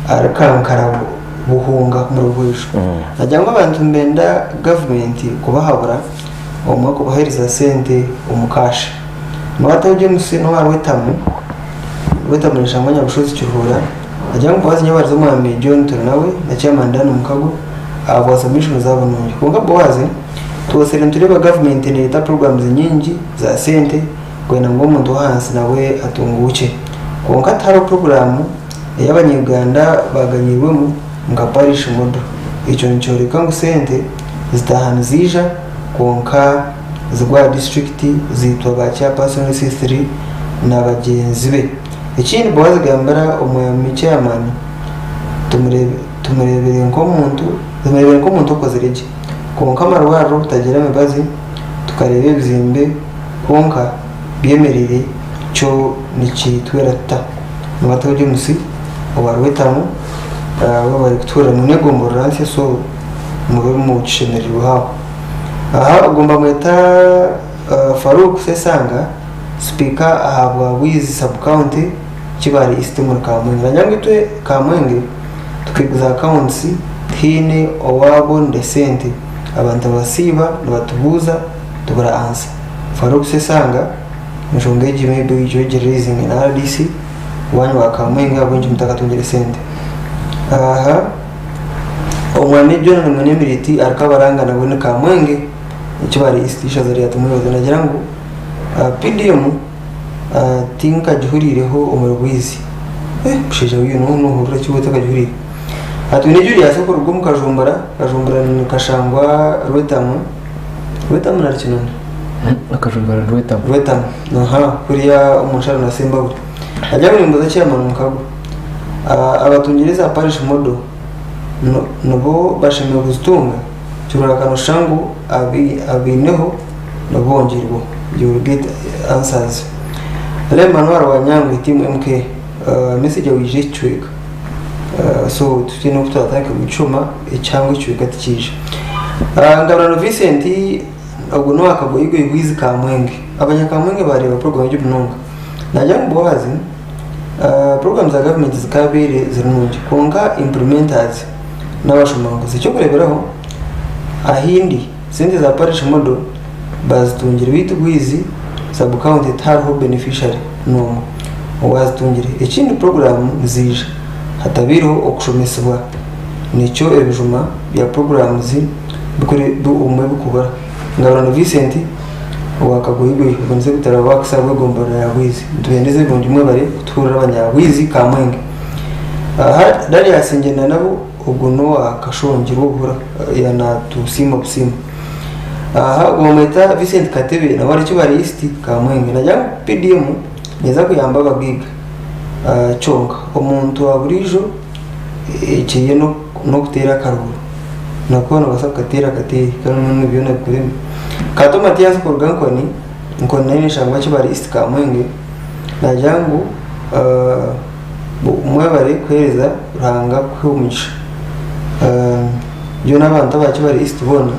Speaker 1: ari Kankara Buhunga omuri Buhweju. Nagira ngu abantu nibenda gavumenti kubahabura obumwe kubaheereza sente omu kaasha. Niwataho James n'owa Rwetamu, Rwetamu neshangwa Nyabushozi Kiruhura. Nagira ngu Boaz Nyabariza Omwami John Turinawe na Chairman Dan Mukago ahabwa submission zaabo nungi. Kwonka Boaz twosire nitureeba gavumenti nereeta programs nyingi za sente kwenda ngu omuntu w'ahansi nawe atunguukye. Kwonka tihariho puroguraamu ei Abanya-Uganda baaganyirwemu nka Parish Model. Ekyo nikyoreka ngu sente zitaaha niziija kwonka zigwa aha disiturikiti ziitwa ba Chairperson C3 na bagyenzi be. Ekindi Boaz Gambira omwami Chairman tumureebire nk'omuntu okozire gye kwonka amarwariro tagira mibazi tukareeba ebizimbe kwonka byemereire kyo nikitwera tuta? Nibateho James owa Rwetamu webare kutuhurira mwine egomborora nsya so mube mukishemererwa aho. Aha ogu nibamweta Farouk Sesanga sipiika ahabwa Bwizi sub county Kibaale East omuri Kamwenge. Nagira ngu itwe Kamwenge tukaiguza accounts tihaine owabonire sente abantu nibasiiba nibatubuuza tubura answer. Farouk Sesanga enshonga egi maybe oije ogi raisinge na RDC waanyu wa Kamwenge ahabw'enki mutakatungire sente. Aha omwami John Mwenemiriti ari Kabaranga nabwo ni Kamwenge Kibaale East eishaza rya Tumwebaze nagira ngu PDM tinkagihuriireho omuri Bwizi. Mushaija we nohurira ki waaba otakagihuriire? Twine Julius okuruga omu Kajumbura, Kajumbura nikashangwa Rwetamu. Rwetamu nari Kinoni?
Speaker 2: Akajumbura ni Rwetamu.
Speaker 1: Rwetamu, aha, kuriya omu nsharo na Sembabule. Nagira ngu nimbuuza chairman Mukago, abatungire za parish model nibo bashemereire kuzitunga? Kiroreka noshusha ngu abaineho nibo bongyerweho. You will get answers. Rema Noah Rwanyangwe team MK, message yawe yaija ekicweka so tutaine oku turatandika kugishoma ekihango ekicweka tikiija. Ngabirano Vincent ogwo n'owa Kagoyigoyi Bwizi Kamwenge. Abanyakamwenge baareeba program egi munonga. Nagira ngu Boaz, program za gavumenti zikaabaire ziri nungi kwonka implementers n'abashomankuzi. Eky'okureeberaho. Ahindi sente za parish model bazitungire beitu Bwizi sub county tihariho beneficiary nomwe owazitungire. Ekindi puroguramu niziija hatabaireho okushomesibwa nikyo ebijuma bya puroguramuzi obumwe bikubura. Ngabirano Vincent owa Kagoyigoyi ogwo ni Sekitore wa Works ahabw'egomborora ya Bwizi. Nitubendeza ebirungi mwebare kutuhurira abanyabwizi Kamwenge. Aha Darius Ngyendanabo Ogwo n'owa Kashongi Rwobuhura yanatusiima busiima. Aha ogwo bamweta Vincent Katebe nawe ari Kibare East Kamwenge. Nagira ngu PDM neeza kuyamba abagaiga kyonka omuntu wa buriijo ekiriyo n'okuteera akaruuru nakuba nobaasa kukateera akateere kandi mbwenu byona bikureme. Kato Mathias kuruga Nkoni, Nkoni nayo neshangwa Kibare East Kamwenge nagira ngu Mwebare kuhereza Ruhanga akuhe omugisha. Nyowe n'abantu aba Kibare East boona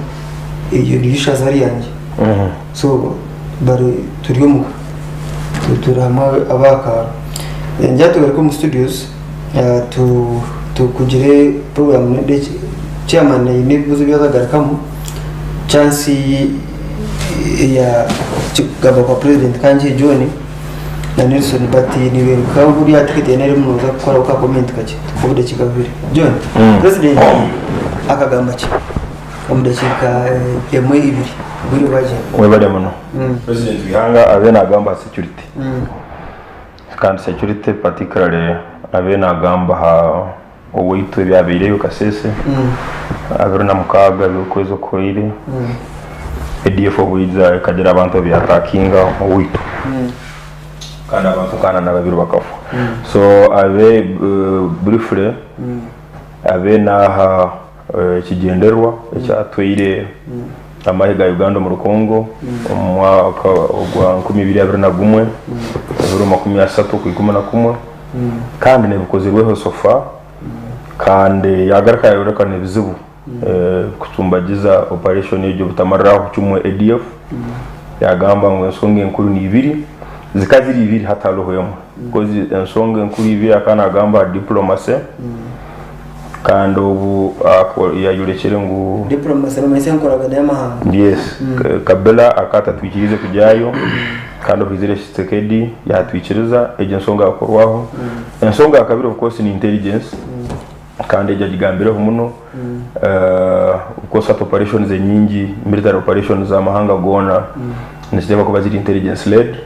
Speaker 1: eryo niryo ishaza ryangye. So bari turi omuka turi hamwe ab'akaaro. Ningira tugaruke omu studios tukugire program chairman aine ebibuuzo ebi azagarukamu chance ya kugamba kwa president Kangihe John. na Nelson but niberuka buriya ticket yari erimu noza kukoraho ka comment kakye omu dakiika bubiri. John, president akagamba ki omu dakiika emwe ibiri obwire bwagyenda?
Speaker 4: Webare muno. President w'eihanga abe nagamba aha security kandi security particularly abe nagamba aha owaitu ebyabaireyo Kasese 26 by'okwezi okuhweire ADF obwija ekagira abantu abu yatakinga owaitu kandi abantu nka ana nababiri bakafa so abe briefly abe naha ekigyendererwa ekyatweire amahe ga Uganda omuri Congo omu mwaka ogwa 2021 ebiro 30 okwikumi na kumwe. Kandi nebikozirweho so far kandi yagaruka yayoreka nebizibu kucumbagiza operation egyo obutamariraho kimwe ADF yagamba ngu ensonga enkuru ni ibiri zikaba ziri ibiri hati hariho emwe because ensonga enkuru ibiri akaba nagamba aha diplomacy kandi obu yayorekire ngu
Speaker 1: Diplomacy nomanyisa enkoragana y'amahanga.
Speaker 4: Yes, Kabila akaba atatwikiriize kugyayo kandi obu Tshisekedi yatwikiriza egyo ensonga yakorwaho. Ensonga ya kabiri of course ni intelligence kandi egyo agigambireho muno. Of course hati operations enyingi military operations z'amahanga goona niziteekwa kuba ziri intelligence led.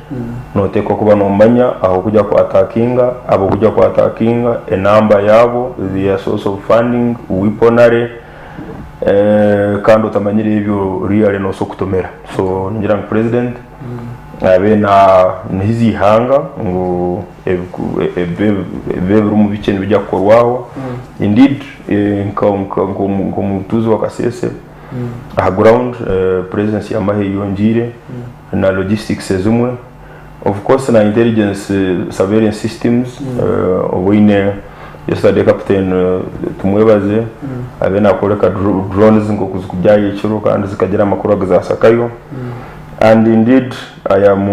Speaker 4: Noteekwa kuba nomanya ahokujya ku attackinga, abokujya ku attackinga, enamba yaabo, their source of funding, weaponry kandi otamanyire ebyo really nosa okutomera. So ningira ngu president abe nahiza eihanga ngu ebibe ebirimu bikye nibija kukorwaho. Indeed nk'omutuuzi wa Kasese aha ground presence y'amahe eyongiire na logistics ezimwe of course na intelligence surveillance systems oboine yesterday captain Tumwebaze abe nakworeka drones nk'oku zikugyayo ekiro kandi zikagira amakuru aguzasakayo. And indeed I am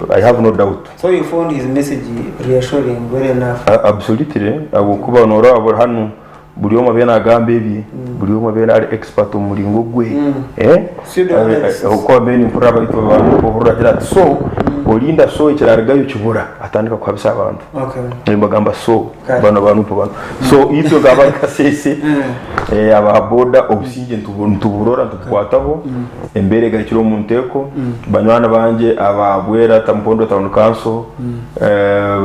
Speaker 4: I have no doubt.
Speaker 1: So you found his message reassuring well enough?
Speaker 4: Absolutely ahabw'okuba noreeba hanu buri omwe abeire nagamba ebye, buri omwe abeire ari expert omu muringo gwe ahabw'okuba mbaire nimpurira abaitu ohurira agira ati so orinda so ekirarugayo kibura atandika kuhabisa abantu. Nibagamba so banu banu banu so itwe nk'abari Kasese aba boda obusingye nituburora nitubukwataho. Embeera egarukire omu nteeko. Banywani bangye aba Bwera Mpondo Town Council,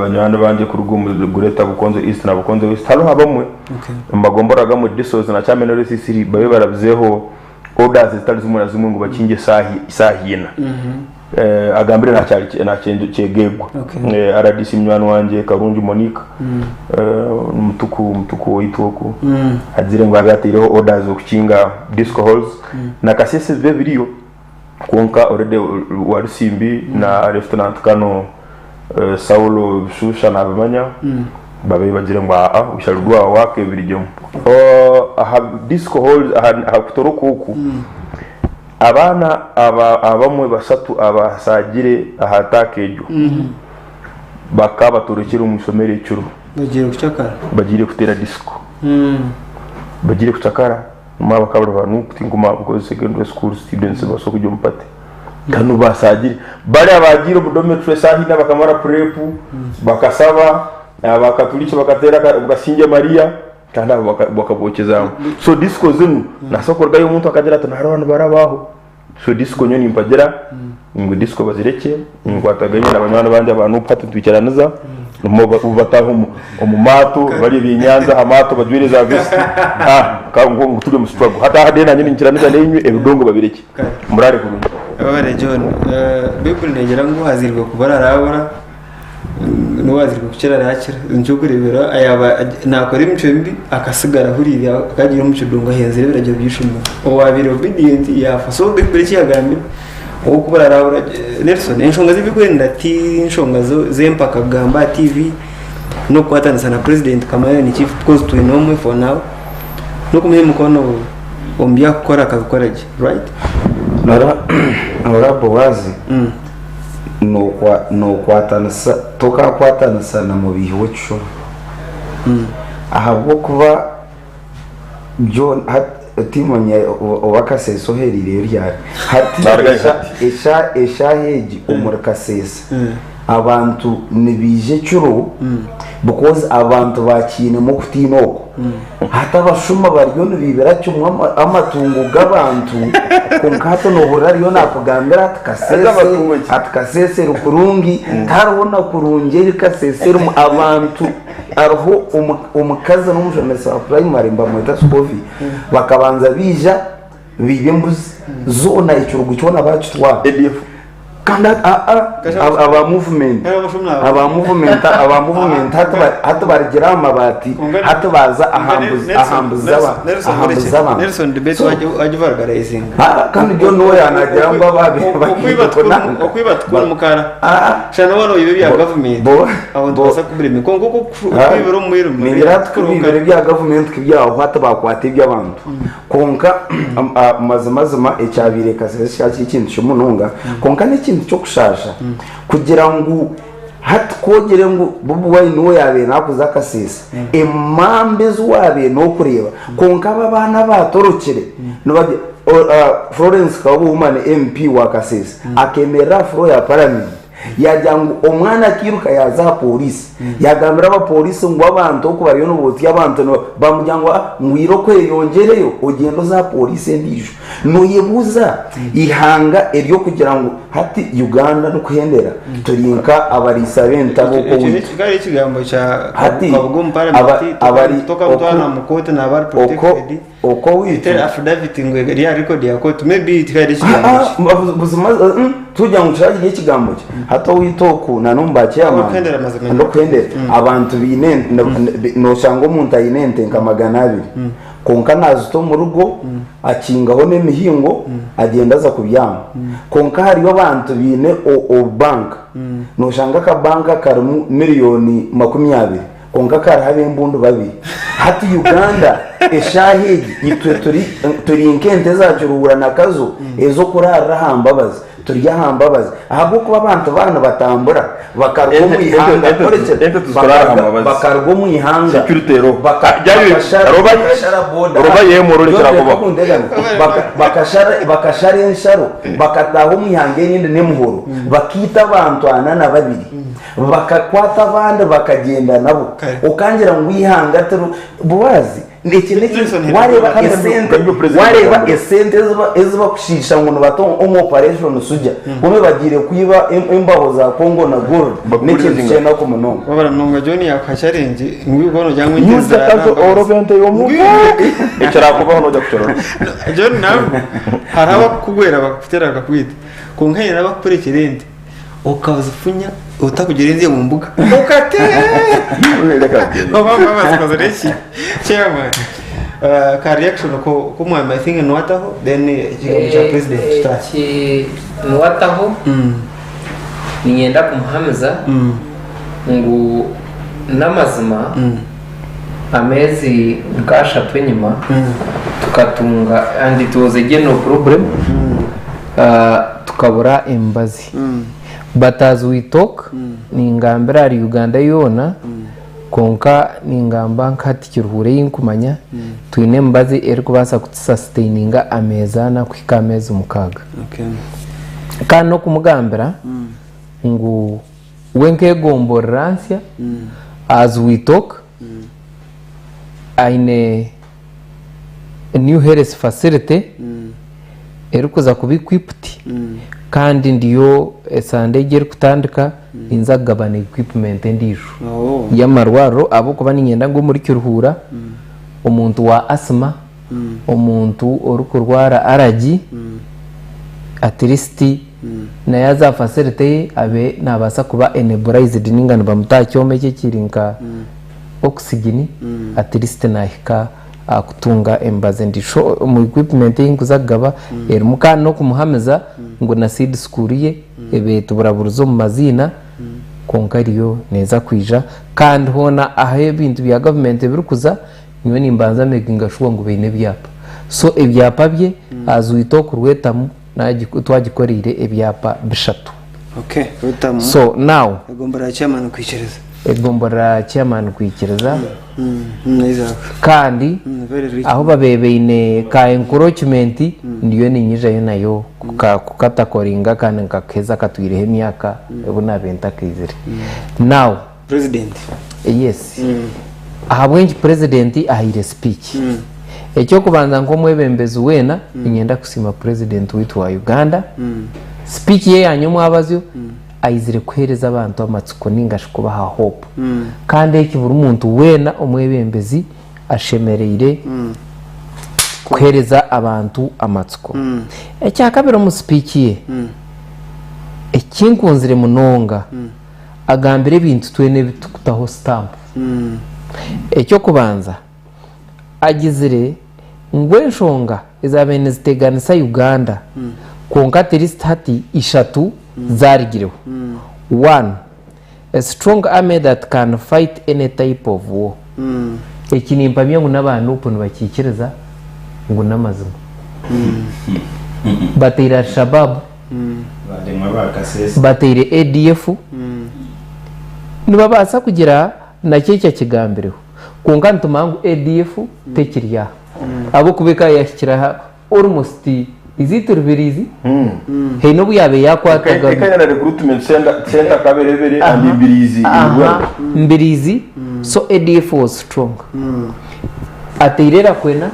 Speaker 4: banywani bangye kuruga omu Greater Bukonzo East na Bukonzo West, hariho abamwe omu magombora agamwe DISOs na chairman LCC babe barabizeho orders ezitari zimwe na zimwe ngu bakingye esaaha ina. Agambire nakyegeegwa. RDC munywani wangye Karungi Monique, mutuku mutuku waitu oku, agire ngu abe ataireho orders okukinga disco halls. Na Kasese bibe biriyo kwonka already Walusimbi na Lieutenant Colonel Saulo Bishusha nabimanya babe bagire ngu aa we shall do our work ebirugyemu. Aha disco halls aha kutoroka oku abaana abamwe basatu abasaagire aha attack egyo bakaba batorokire omu ishomero ekiro
Speaker 1: Bagiire kucakara.
Speaker 4: Bagiire kuteera disco. Bagiire kucakara. Nimwo abakabari ba Nup tinkuma because secondary school students nibabaasa kujya omu party. Kandi basaagire. Bari abaagiire omu dormitory esaaha ina bakamara prep, bakasaba, abakaturiki bakateera Kasingye Maria, kandi abo bakabookyezaamu. So disco zinu, naabaasa kurugayo omuntu akagira ati naareeba nibaraba aho. So disco nyowe nimpagira ngu disco bazirekye, ninkwataganye na banywani bangye aba Nup hati nitwicaraniza, nimwo bataaha omu maato barya ebyenyanja aha maato bajwaire za vest, ngu turi omu struggle. Hati aha nanye ninkiraniza nainywe ebidongo babirekye. Muraare kurungi.
Speaker 1: Webare John. Baiburi negira ngu owazairwe kubura arabura, n'owazairwe kukira arakira. Nikyo orikureebera yaaba naakora emicwe mibi akasigara ahuriire akagira omu kidungu ahenzire ebiragiro by'eishomero. Owaabaire obedient yaafa. So Baiburi eki yagambire, ow'okubura arabura. Nelson, enshonga z'ebirikwenda ti nshonga z'empaka kugamba aha TV n'okukwatanisa na president Chameleone chief because twine omwe for now, n'okumuha emikono omu bi arikukora akabikora gye, right?
Speaker 3: Noreeba Boazi, Nookwatanisa, tokakwatanisa na mubiihi w'ekishuba. Ahabw'okuba John, timanya oba Kasese ohereireyo ryari. Hati eshaaha egi omuri Kasese abantu nibaija ekiro because abantu bakiinemu okutiina okwo. Hati abashuma bariyo nibaibira kimwe amatungo g'abantu kwonka hati nohurira ariyo nakugambira ati Kasese ati Kasese eri kurungi tihariho na kurungi eri Kasese erimu abantu hariho omukazi n'omushomesa wa purayimare nibamweta Scovi bakabanza baija baiba embuzi zoona ekirugu kyona bakitwara. Kandi aba movement aba movement aba movement hati barugire aha mabaati hati baaza aha mbuzi z'abantu.
Speaker 1: Nelson debate wagivalgarizinga.
Speaker 3: Kandi John we yanagira ngu
Speaker 1: ababe Okwiba tukuri mukara. Shana wano oyiba ebya government. Aho nitubaasa kublame. Kwonka okwibira omu mwirima.
Speaker 3: Ningira kwibira ebya government tibyaho hati bakwata eby'abantu. Kwonka mazimazima ekyabaire Kasese kikaba kiri ekintu kimwe munonga kwonka n'ekintu ky'okushaasha kugira ngu hati ku ogire ngu Bobi Wine niwe yaabaire naakuza Kasese emambo ezi waabaire nookureeba kwonka abo abaana abaatorokire nibagira Florence Kabuba Woman MP wa Kasese akeemerera aha floor ya paramenti Yaagira ngu omwana akairuka yaaza aha pooriisi, yaagambira abapooriisi ngu abantu oku bariyo nibotsya abantu baamugira ngu ngu irooko oyeyongyereyo ogyende oze aha pooriisi endiijo. Nooyebuuza eihanga ery'okugira ngu hati Uganda n'okuhendera turi nka abariisa b'ente ab'oku
Speaker 1: Ekyo
Speaker 3: owaitu.
Speaker 1: kikaba ekigambo kya
Speaker 3: Hati
Speaker 1: Kabuga omu paramenti tokamutwara omu kooti naaba ari protected.
Speaker 3: Okwo owaitu.
Speaker 1: Teri affidavit ngu eri aha record ya court maybe tikari ekigambo kye.
Speaker 3: Ah, ah, buzima tugira ngu kiraba kiri ekigambo kye. Hati owaitu oku na n'omu ba chairman
Speaker 1: Okuhendera amazima.
Speaker 3: n'okuhendera abantu baine noshanga omuntu aine ente nka 200 kwonka nazita omu rugo akingaho n'emihingo agyenda aza kubyama. Kwonka hariyo abantu baine obubanka noshanga akabanka karimu miriyoni 20 Kwonka kariho ab'embundu babiri. Hati Uganda eshaaha egi itwe turi turi nk'ente eza kiruhura na Kazo ez'okuraarira aha mbabazi. Turi aha mbabazi ahabw'okuba abantu baaba nibatambura bakaruga omu
Speaker 4: Ente-
Speaker 3: ihanga
Speaker 4: ente-
Speaker 3: orekye,
Speaker 4: ente tizikuraara aha
Speaker 3: bakaruga
Speaker 4: mbabazi.
Speaker 3: bakaruga omu ihanga
Speaker 4: Security eriho. Byayo-
Speaker 3: bakashara
Speaker 4: roba-
Speaker 3: bakashara boda.
Speaker 4: roba yemwe orekye
Speaker 3: John, reka
Speaker 4: kubaho.
Speaker 3: kundegana. Bakashara bakashara ensharo bakataaha omu ihanga erindi n'emihoro bakaita abantu 42. Bakakwata abandi bakagyenda nabo. Okangira ngu eihanga tiri Boazi eki n'eki wareeba esente wareeba esente ezi bakushiisha ngu nibata omu operation Suja bamwe bagiire kwiba embaho za Congo na gold n'ekintu ky'enaku munonga.
Speaker 1: Wabura munonga John yakuha challenge ngu iwe nogira ngu ente
Speaker 4: Yuda
Speaker 1: zirara
Speaker 4: kazo
Speaker 1: mbabazi.
Speaker 4: orobe ente y'omuntu ekirakubaho noija kukirora.
Speaker 1: John nawe hariho abakukugwera bakakuteera bakakwita kwonka haine n'abakukurekyera ente. Okazifunya otakugira enzi omu mbuga okateera oba bazikozire ki chairman ka reaction ko ko mwami I think niwataho then ekigambo kya president tutahe
Speaker 2: Eki niwataho niinyenda kumuhamiza ngu n'amazima ameezi nk'ashatu enyima tukatunga and it was a general problem Tukabura emibazi but as we talk ningambira ahari Uganda yoona. Kwonka ningamba nka hati Kiruhura ei nkumanya, twine emibazi erikubaasa kutusasitaininga ameezi ana kuhika aha meezi mukaaga. Kandi n'okumugambira ngu we nk'egomborora nsya, as we talk, aine new health facility erikuza kuba equipped kandi ndiyo esande egi erikutandika ninza kugabana equipment endiijo y'amarwariro ahabw'okuba niinyenda ngu omuri Kiruhura omuntu wa asthma, omuntu orikurwara allergy at least naye aze aha facility ye abe nabaasa kuba enablized ninga nibamuta aha kyoma eki ekiri nka oxygen at least nahika aha kutunga emibazi endiijo. So omu equipment ei nkuza kugaba erimu kandi n'okumuhamiza ngu na seed school ye ebaire etuburaburiza omu maziina kwonka eriyo neeza kwija kandi hoona ahu ebintu bya gavumenti birikuza nyowe nimbanza makinga sure ngu baine ebyapa. So ebyapa bye as we talk Rwetamu twagikoreire ebyapa bishatu.
Speaker 1: Okay, Rwetamu.
Speaker 2: So now.
Speaker 1: Egomborora ya chairman kwikiriza.
Speaker 2: Egomborora ya chairman kwikiriza. Kandi ahu babaire baine ka encroachment ndiyo ninyijayo nayo kukatakoringa kandi nkakaheza katwireho emyaka obu nabaire ntakaizire. Now.
Speaker 1: President.
Speaker 2: Yes. Ahabw'enki president ahaire speech? Eky'okubanza nk'omwebembezi weena niinyenda kusiima president waitu wa Uganda. Speech ye ya nyomwabazyo aizire kuheereza abantu amatsiko ninga shi kubaha hope. Kandi eki buri muntu weena omwebembezi ashemereire kuheereza abantu amatsiko. Ekyakabiri omu speech ye ekinkunzire munonga agambire ebintu twena ebi turikutaho sitampu. Eky'okubanza, agizire ngu enshonga ezaabaire niziteganisa Uganda kwonka at least hati ishatu zaarigireho. One, a strong army that can fight any type of war. Eki nimpamya ngu n'aba Nup nibakiikiriza ngu n'amazima. Bateire Al-Shabaab. Bateire ADF, nibabaasa kugira nakyo eki akigambireho kwonka nitumanya ngu ADF tekiri aha ahabw'okuba ekaba yahikire aha almost is it Rubirizi? Haine obu yaabaire yakwataga
Speaker 4: Ekaba na recruitment center Kaberebere and Mbirizi in Rwanda.
Speaker 2: Mbirizi so ADF was strong. Ateire Rakwena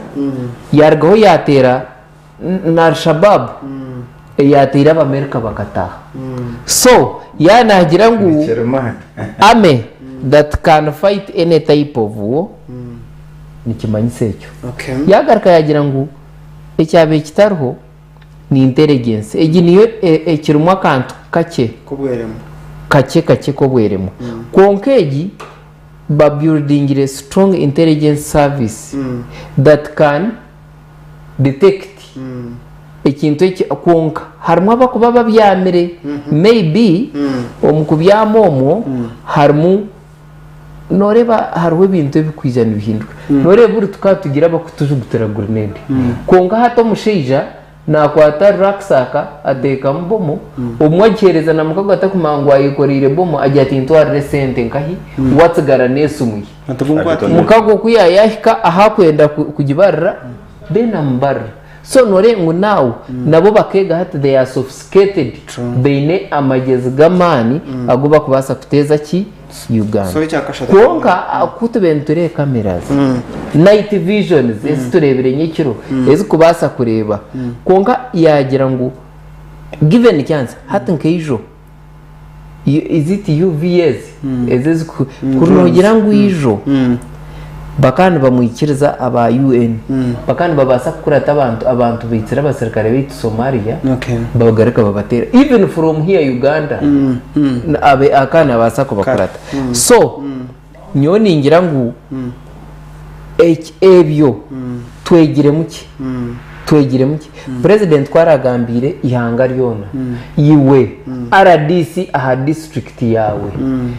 Speaker 2: yarugaho yateera Na Al-Shabaab eyateire Abamerika bakataaha. So yaaba naagira ngu army that can fight any type of war nikimanyisa ekyo. Yaagaruka yaagira ngu ekyabaire kitariho ni intelligence. Egi niyo ekirimu akantu kakye kakye kakye k'obweremwa. Kwonka egi babuildingire strong intelligence service that can detect ekintu eki kwonka harimu abakuba babyamire maybe omu kubyama omwo harimu noreeba hariho ebintu ebikwija nibihinduka noreeba buri tukaba tugira abakutujugutira grenade kwonka hati omushaija nakwata rucksack ateekamu bomu obumwe agiheereza na mukago atakumanya ngu ayekoreire bomu agira ati ntwarire esente nkahi watsigara n'esimu ye. Mukago ku yaayahika ahu akwenda kugibarira then amubarira. So noreeba ngu now nabo bakeega hati they are sophisticated baine amagyezi g'amaani agu bakubaasa kuteeza ki Uganda. Kwonka ku tubaire nitureeba cameras, night visions ezi tureebire nyekiro ezikubaasa kureeba kwonka yaagira ngu given chance hati nkaijo Is it UVAs ezo eziku kuri nogira ngu ijo bakaba nibamwikiriza aba UN bakaba nibabaasa kukurata abantu abantu baitsire abasirikare baitu Somalia
Speaker 1: Okay.
Speaker 2: bagaruka babateera even from here Uganda abe akaba nabaasa kubakurata so nyowe ningira ngu eki- ebyo twegiremu ki twegiremu ki president ku aragambiire ihanga ryona iwe rdc aha district yaawe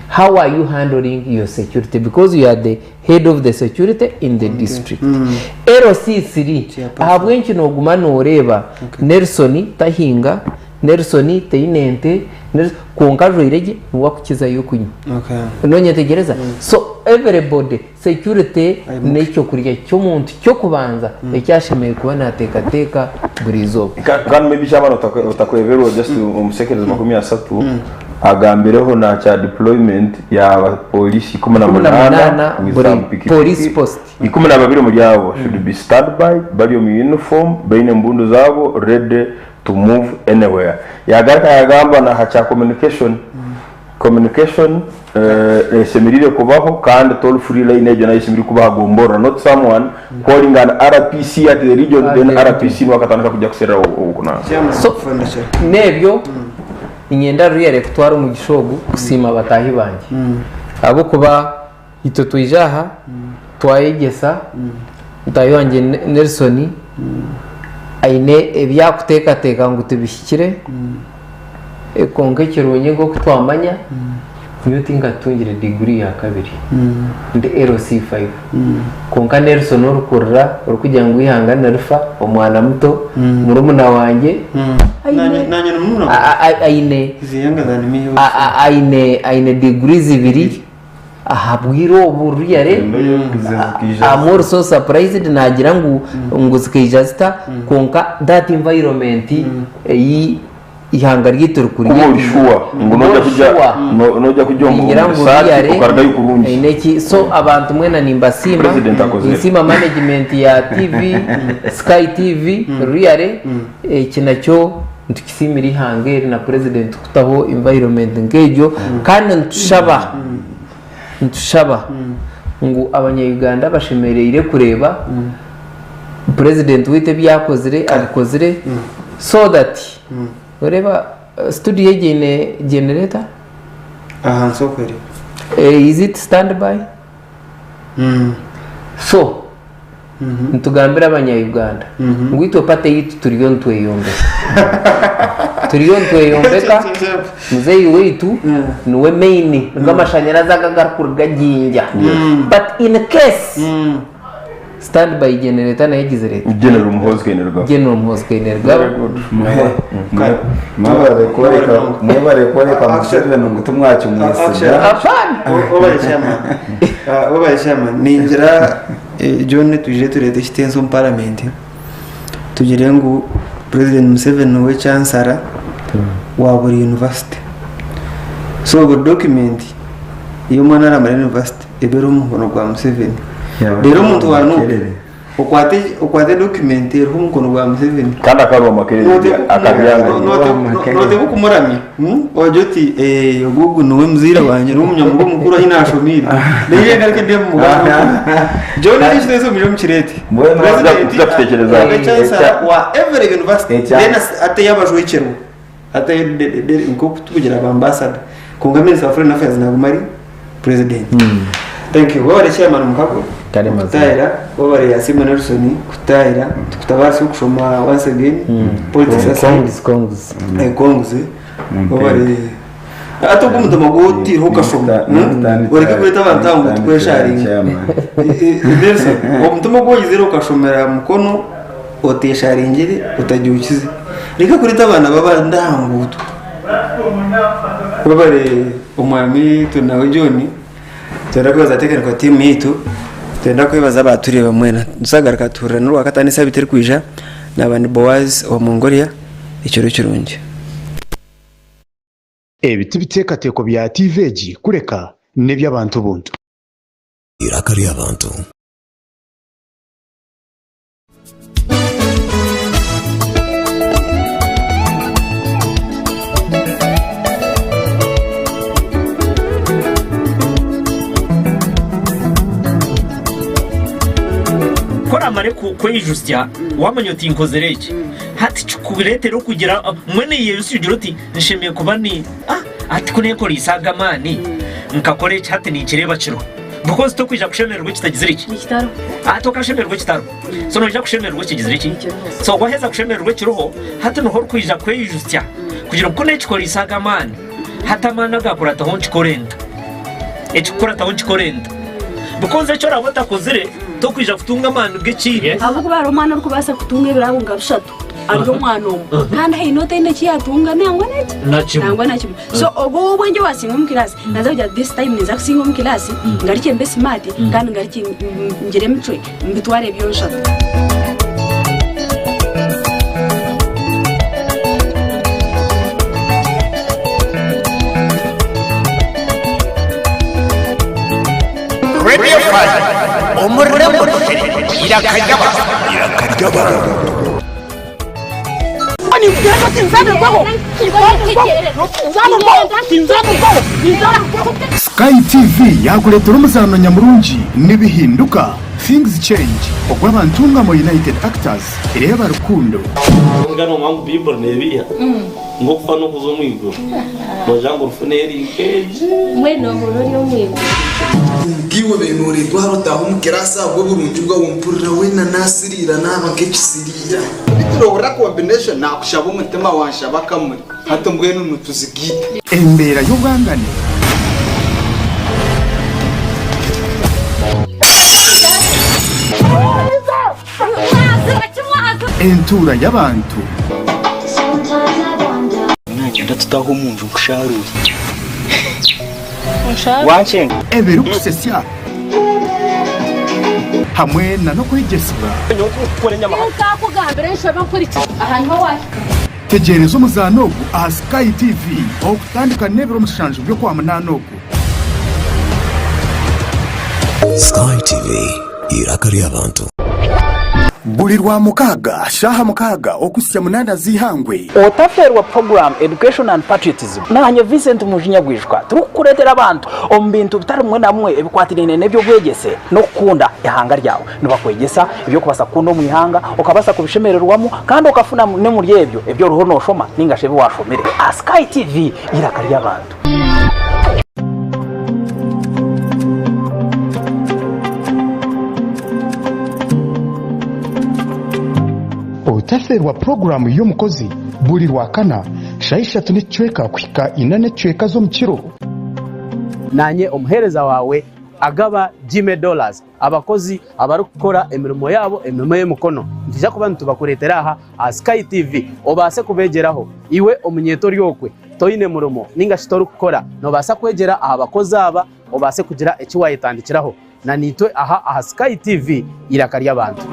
Speaker 2: how are you handling your security because you are the head of the security in the district lc3 ahabw'enki noguma noreeba nelson tahinga nelson taine nte. Kwonka ajwaire gye niwe akukizayo kunywa. Nonyetegyereza? So everybody security n'ekyokurya ky'omuntu ky'okubanza eki ashemereire kuba nateekateeka buri izooba.
Speaker 4: Kandi maybe chairman otakweberwa just omu seconds 30 agambireho na kya deployment ya police 18 with
Speaker 2: buri
Speaker 4: some pikipiki
Speaker 2: police post.
Speaker 4: 12 omuri abo should be standby bari omu uniform baine embundu zaabo ready to move anywhere. Yagaruka yagamba na aha kya communication, communication eshemereire kubaho kandi toll free line egyo nayo eshemereire kuba aha gomborora not someone calling an RPC at the region then RPC niwe akatandika kujya kuserera okunanka.
Speaker 2: So n'ebyo niinyenda really kutwara omugisha ogu kusiima bataahi bangye ahabw'okuba Itwe twija aha twayegyesa mutaahi wangye Nelson aine ebi arikuteekateeka ngu tibihikire kwonka ekirungi nk'oku twamanya nyowe tinkatungire diguri ya kabiri ndi LC5 kwonka Nelson orikurira orikugira ngu eihanga nirifa omwana muto murumuna wangye aine aine diguri ibiri Aha bwire obu really I'm also surprised nagira ngu ngu zikaija zita kwonka that environment ei ihanga ryaitu
Speaker 4: Kuba ori sure ngu noija kujya noija kujya omu
Speaker 2: Ningira ngu
Speaker 4: research
Speaker 2: really
Speaker 4: okarugayo kurungi.
Speaker 2: eine eki so abantu mwena nimbasiima
Speaker 4: President akozire.
Speaker 2: ninsiima management ya TV Sky TV really eki nakyo Nitusiimira eihanga eri na Purezidenti kutaho environment nk'egyo kandi nitushaba nitushaba ngu abanya-Uganda bashemereire kureeba Purezidenti waitu ebi yakozire abikozire so that oreeba studio egi eine generator?
Speaker 1: Ahansi okwo eriho.
Speaker 2: Is it stand by? So Nitugambira abanya Uganda ngu itwe party yaitu turiyo nitweyombeka. Turiyo nitweyombeka, muzeeyi waitu niwe main, nigo amashanyarazi ago agarikuruga Jinja. But in case stand by generator nayo egizire eti?
Speaker 4: General Muhoozi Kainerugaba.
Speaker 2: General Muhoozi Kainerugaba.
Speaker 4: Very good.
Speaker 3: Mwebare kworeka mwebare kworeka Museveni ngu timwakimwesiga.
Speaker 2: Hapana.
Speaker 1: Webare chairman. Webare chairman. Ningira John twije tureete ekitenso omu paramenti tugire ngu President Museveni niwe chancellor wa buri university. So buri document ey'omwana aramara university ebe eri omu mukono gwa Museveni. Reero omuntu wa Nup okwate okwate document eriho omukono gwa Museveni
Speaker 4: Kandi akarwa Makerere akabyanga.
Speaker 1: Noteekwa kumuramya. Ogira oti "Eh, ogu ogu niwe muzaire wangye niwe munyamurwa omukuru ahi naashomeire. Naija engaruka ende omu muganda ogu. John eki ekiteeso mwije mukireete.
Speaker 3: Mbwenu
Speaker 1: President
Speaker 4: Tuza kutekyereza.
Speaker 1: abe chancellor wa every university then ateyo abajwekyerwa ateyo nk'oku tukugira ba ambassador kwonka minister wa foreign affairs naguma ari president. Thank you. Webare chairman Mukago
Speaker 2: Kare mazima.
Speaker 1: kutahira, webare Yasiima Nelson kutahira, tukutabaasa okushoma once again politics aside.
Speaker 2: Congs, congs.
Speaker 1: Eh, congs. Webare ate ogwo omutima gw'otiireho okashoma. Oreke kureeta abantu aha ngu tukwesharinga. Nelson, omutima ogu oizire okashomera Mukono otesharingire otagyukize. Reka kureeta abaana b'abandi aha nguuto. Webare Omwami Turinawe John, twenda kwebaza technical team yaitu, twenda kwebaza abaatureeba mwena. Nituzagaruka tuhurirane orwakataano esaabiiti erikwija, naaba ndi Boaz owa Mongolia, ekiro kirungi.
Speaker 12: Ebi ti biteekateeko bya tiivi egi kureka n'eby'abantu buntu.
Speaker 11: Eiraka ry'abantu.
Speaker 13: Ku oramare kweijutsya wamanya oti nkozire eki, hati kikureetere okugira mbwenu oyeyijutsye ogire oti nshemereire kuba ni hati ku neekoreise aga amaani nkakora eki hati ninkireeba kiriho. Because tokwija kushemererwa ekitagizire ki? Hati tokashemererwa ekitariho. So noija kushemererwa ekigizire ki? So waheza kushemererwa ekiriho, hati niho orikwija kweyijutsya kugira ngu ku nekikoreise aga amaani, hati amaani agakurataho nkikore nta? Ekikukurataho nkikore nta? Because eki oraabe otakozire, tokwija kutunga amaani g'ekindi.
Speaker 7: Ahabw'okuba hariho omwana orikubaasa kutunga ebirabo nka bishatu. Ari omwana omwe kandi haine otaine eki yatunga nangwa naki?
Speaker 13: Na kimwe.
Speaker 7: Nangwa na kimwe. So ogwo ow'obwengye owaasinga omu kiraasi naaza kugira ati this time ninza kusinga omu kiraasi ngarukye mbe smart kandi ngarukye ngire emicwe mbitware byonshatu.
Speaker 14: Radio 5 omururembo Rukiri iraka ry'abantu iraka ry'abantu.
Speaker 12: Sky TV yaakureetera omuzaano nyamurungi Nibihinduka, Things Change, ogw'Abantungamo United Actors, Reeba Rukundo.
Speaker 15: Kwonka noomanya ngu Baiburi neebiiha ngu okufa n'okuza omu iguru. Noogira ngu rufu neeri nk'egi.
Speaker 16: Mbwenu ohurire ori omu iguru.
Speaker 17: Nkaiwe obaire nooreetwa hare otaaha omu kiraasi ahabw'oburungi bwawe mpurira weena naasiriira naaba nk'ekisiriira.
Speaker 18: Beitu nohurira combination nakushaba omutima wanshaba akamuri hati mbwenu nituzigaita.
Speaker 12: Embeera y'obwangane. Entuura y'abantu.
Speaker 19: Naagyenda tutaahe omu nju nkusharuure. Wankyenga?
Speaker 12: Ebirikusesya hamwe na n'okwegyesibwa.
Speaker 7: Nkakugambira enshobe mpurikize. Aha niho waahika.
Speaker 12: Tegyereza omuzaano ogu aha Sky TV okutandika n'ebiro mushanju by'Okwamunaana ogu.
Speaker 11: Sky TV, eiraka ry'abantu.
Speaker 12: Buri Rwamukaaga shaaha mukaaga okuhitsya munaana z'eihangwe.
Speaker 20: Otaferwa puroguraamu Education and Patriotism naanye Vincent Mujinya Gwijuka turikukureetera abantu omu bintu bitari bimwe na bimwe ebikwatiraine n'eby'obwegyese n'okukunda eihanga ryawe. Nibakwegyesa eby'okubaasa kukunda omu ihanga, okabaasa kubishemererwamu kandi okafuna n'omuri ebyo ebi oriho nooshoma nainga shi ebi waashomire. Aha Sky TV, eiraka ry'abantu.
Speaker 12: Otaferwa puroguraamu y'omukozi buri Rwakana shaaha ishatu n'ekicweka kuhika ina n'ekicweka z'omukiro.
Speaker 21: Naanye omuheereza waawe agaba Jimmy Dollars. Abakozi abarikukora emirimo yaabo emirimo y'emikono nitwija kuba nitubakureetera aha aha Sky TV obaase kubeegyeraho. Iwe omunyeeto ori okwe toine murimo ninga shi torikukora nobaasa kwegyera aha bakozi aba obaase kugira eki waayetandikiraho na naitwe aha aha Sky TV eiraka ry'abantu.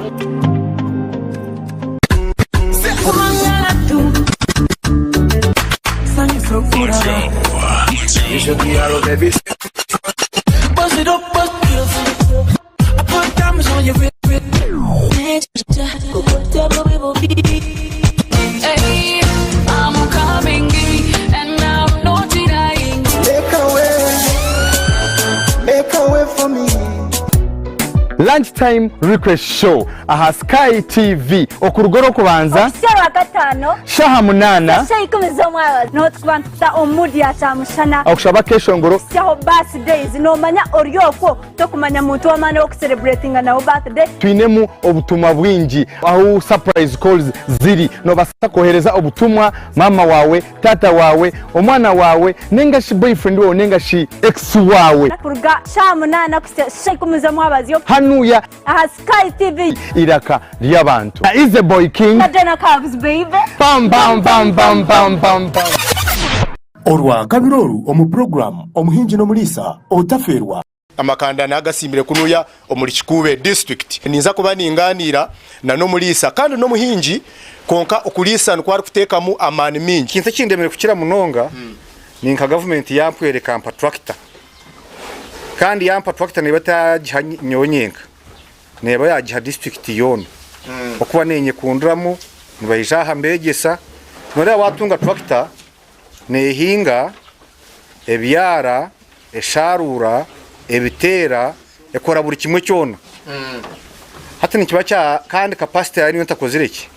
Speaker 22: Lunch time request show aha Sky TV okuruga orwokubanza
Speaker 23: Okuhitsya Orwakataano
Speaker 22: shaha munaana
Speaker 23: Shaaha ikumi z'omwabazyo niho turikuba nitukuta omu mood ya kyamushana.
Speaker 22: Okushaba akeshongoro.
Speaker 23: Kuhitsyaho birthdays noomanya ori okwo tokumanya muntu w'amaani ow'okucelebratinga nawe birthday.
Speaker 22: Twinemu obutumwa bwingi ahu surprise calls ziri nobasa kohereza obutumwa maama wawe, taata wawe, omwana wawe nenga shi boyfriend wawe nenga shi ex wawe.
Speaker 23: Kuruga shaaha munaana kuhitsya shaaha ikumi z'omwabazyo.
Speaker 22: Hanuya.
Speaker 23: Aha Sky TV.
Speaker 22: Iraka ry'abantu. Na Easy Boy King.
Speaker 23: Na Jana Cubs baby.
Speaker 22: Bam bam bam bam bam bam bam.
Speaker 12: Orwakabiri oru omu puroguraamu Omuhingi n'Omuriisa Otafeerwa.
Speaker 24: Amakanda nagasiimire kunuya omuri Kikuube district. Ninza kuba ninganiira na n'omuriisa kandi n'omuhingi kwonka okuriisa nikwo arikuteekamu amaani mingi.
Speaker 25: Ekintu ekindemire kukira munonga ni nka gavumenti yampwera ekampa tractor Kandi yampa tractor neba etagiha nyowe nyenka, neba yagiha district yoona. Okuba nenyekundiramu, nibaija aha mbegyesa. Noreeba watunga tractor nehinga, ebyara, esharuura, ebiteera, ekora buri kimwe kyona. Hati nikiba kya kandi capacity yayo niyo ntakozire ki?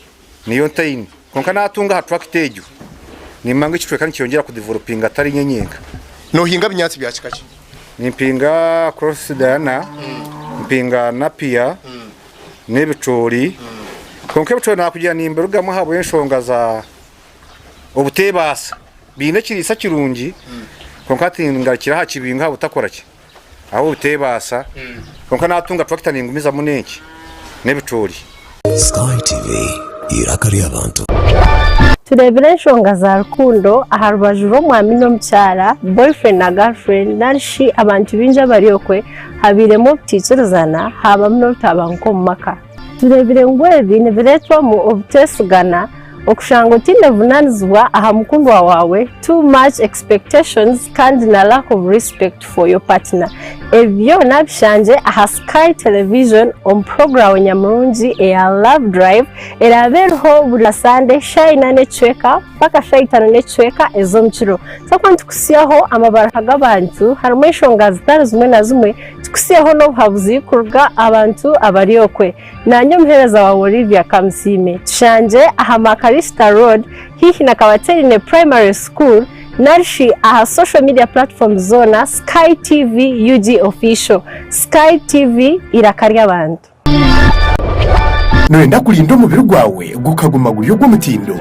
Speaker 25: Niyo ntaine. Kwonka natunga aha tractor egyo, nimba ngu ekicweka nikiyongyera kudevelopinga atari nyowe nyenka.
Speaker 24: Nohinga binyaatsi bya kika ki?
Speaker 25: Nimpinga Cross Diana, mpinga Napier n'ebicoori. Kwonka ebicoori nakugira nimbirugamu ahabw'enshonga za obutebaasa. Biine ekiriisa kirungi kwonka hati ngarukire aha kibingo ahabw'obutakora ki? Ahabw'obutebaasa. Kwonka natunga tractor ningumizamu n'enki? N'ebicoori.
Speaker 11: Sky TV. Eiraka ry'abantu.
Speaker 16: Tureebire enshonga za rukundo aha rubaju rw'omwami n'omukyara, boyfriend na girlfriend, nari shi abantu baingi abari okwe, habairemu obutaikirizana haabamu n'obutabanguko omu maka. Tureebire ngu ebi nibireetwamu obuteesigana, okushanga otaine buvunaanizibwa aha mukundwa waawe, too much expectations kandi na lack of respect for your partner. Ebi byona bishangye aha Sky Television omu puroguraamu nyamurungi eya Love Drive eraabe eriho buri Sande shaaha ina n'ekicweka mpaka shaaha itaano n'ekicweka ez'omukiro. Twakuba nitukutsyaho amabaruha g'abantu harimu enshonga zitari zimwe na zimwe tukutsyeho n'obuhabuzi kuruga abantu abari okwe. Naanye omuheereza waawe Olivia Kamusiime. Tushangye aha Makarista Road haihi na Kabaterine Primary School narishi aha social media platforms zoona Sky TV UG Official. Sky TV eiraka ry'abantu.
Speaker 12: Nooyenda kurinda omubiri gwawe gukaguma guri ogw'omutindo?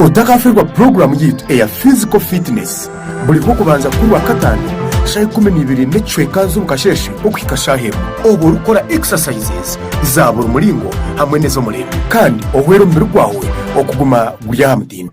Speaker 12: Otakaaferwa puroguraamu yaitu eya Physical Fitness buri Rwokubanza kuRwakataano shaaha 12 n'ekicweka z'omukasheeshe okuhika shaaha emwe obwo orikukora exercises za buri muringo hamwe n'ez'omurembe kandi ohwere omubiri gwawe okuguma guri aha mutindo.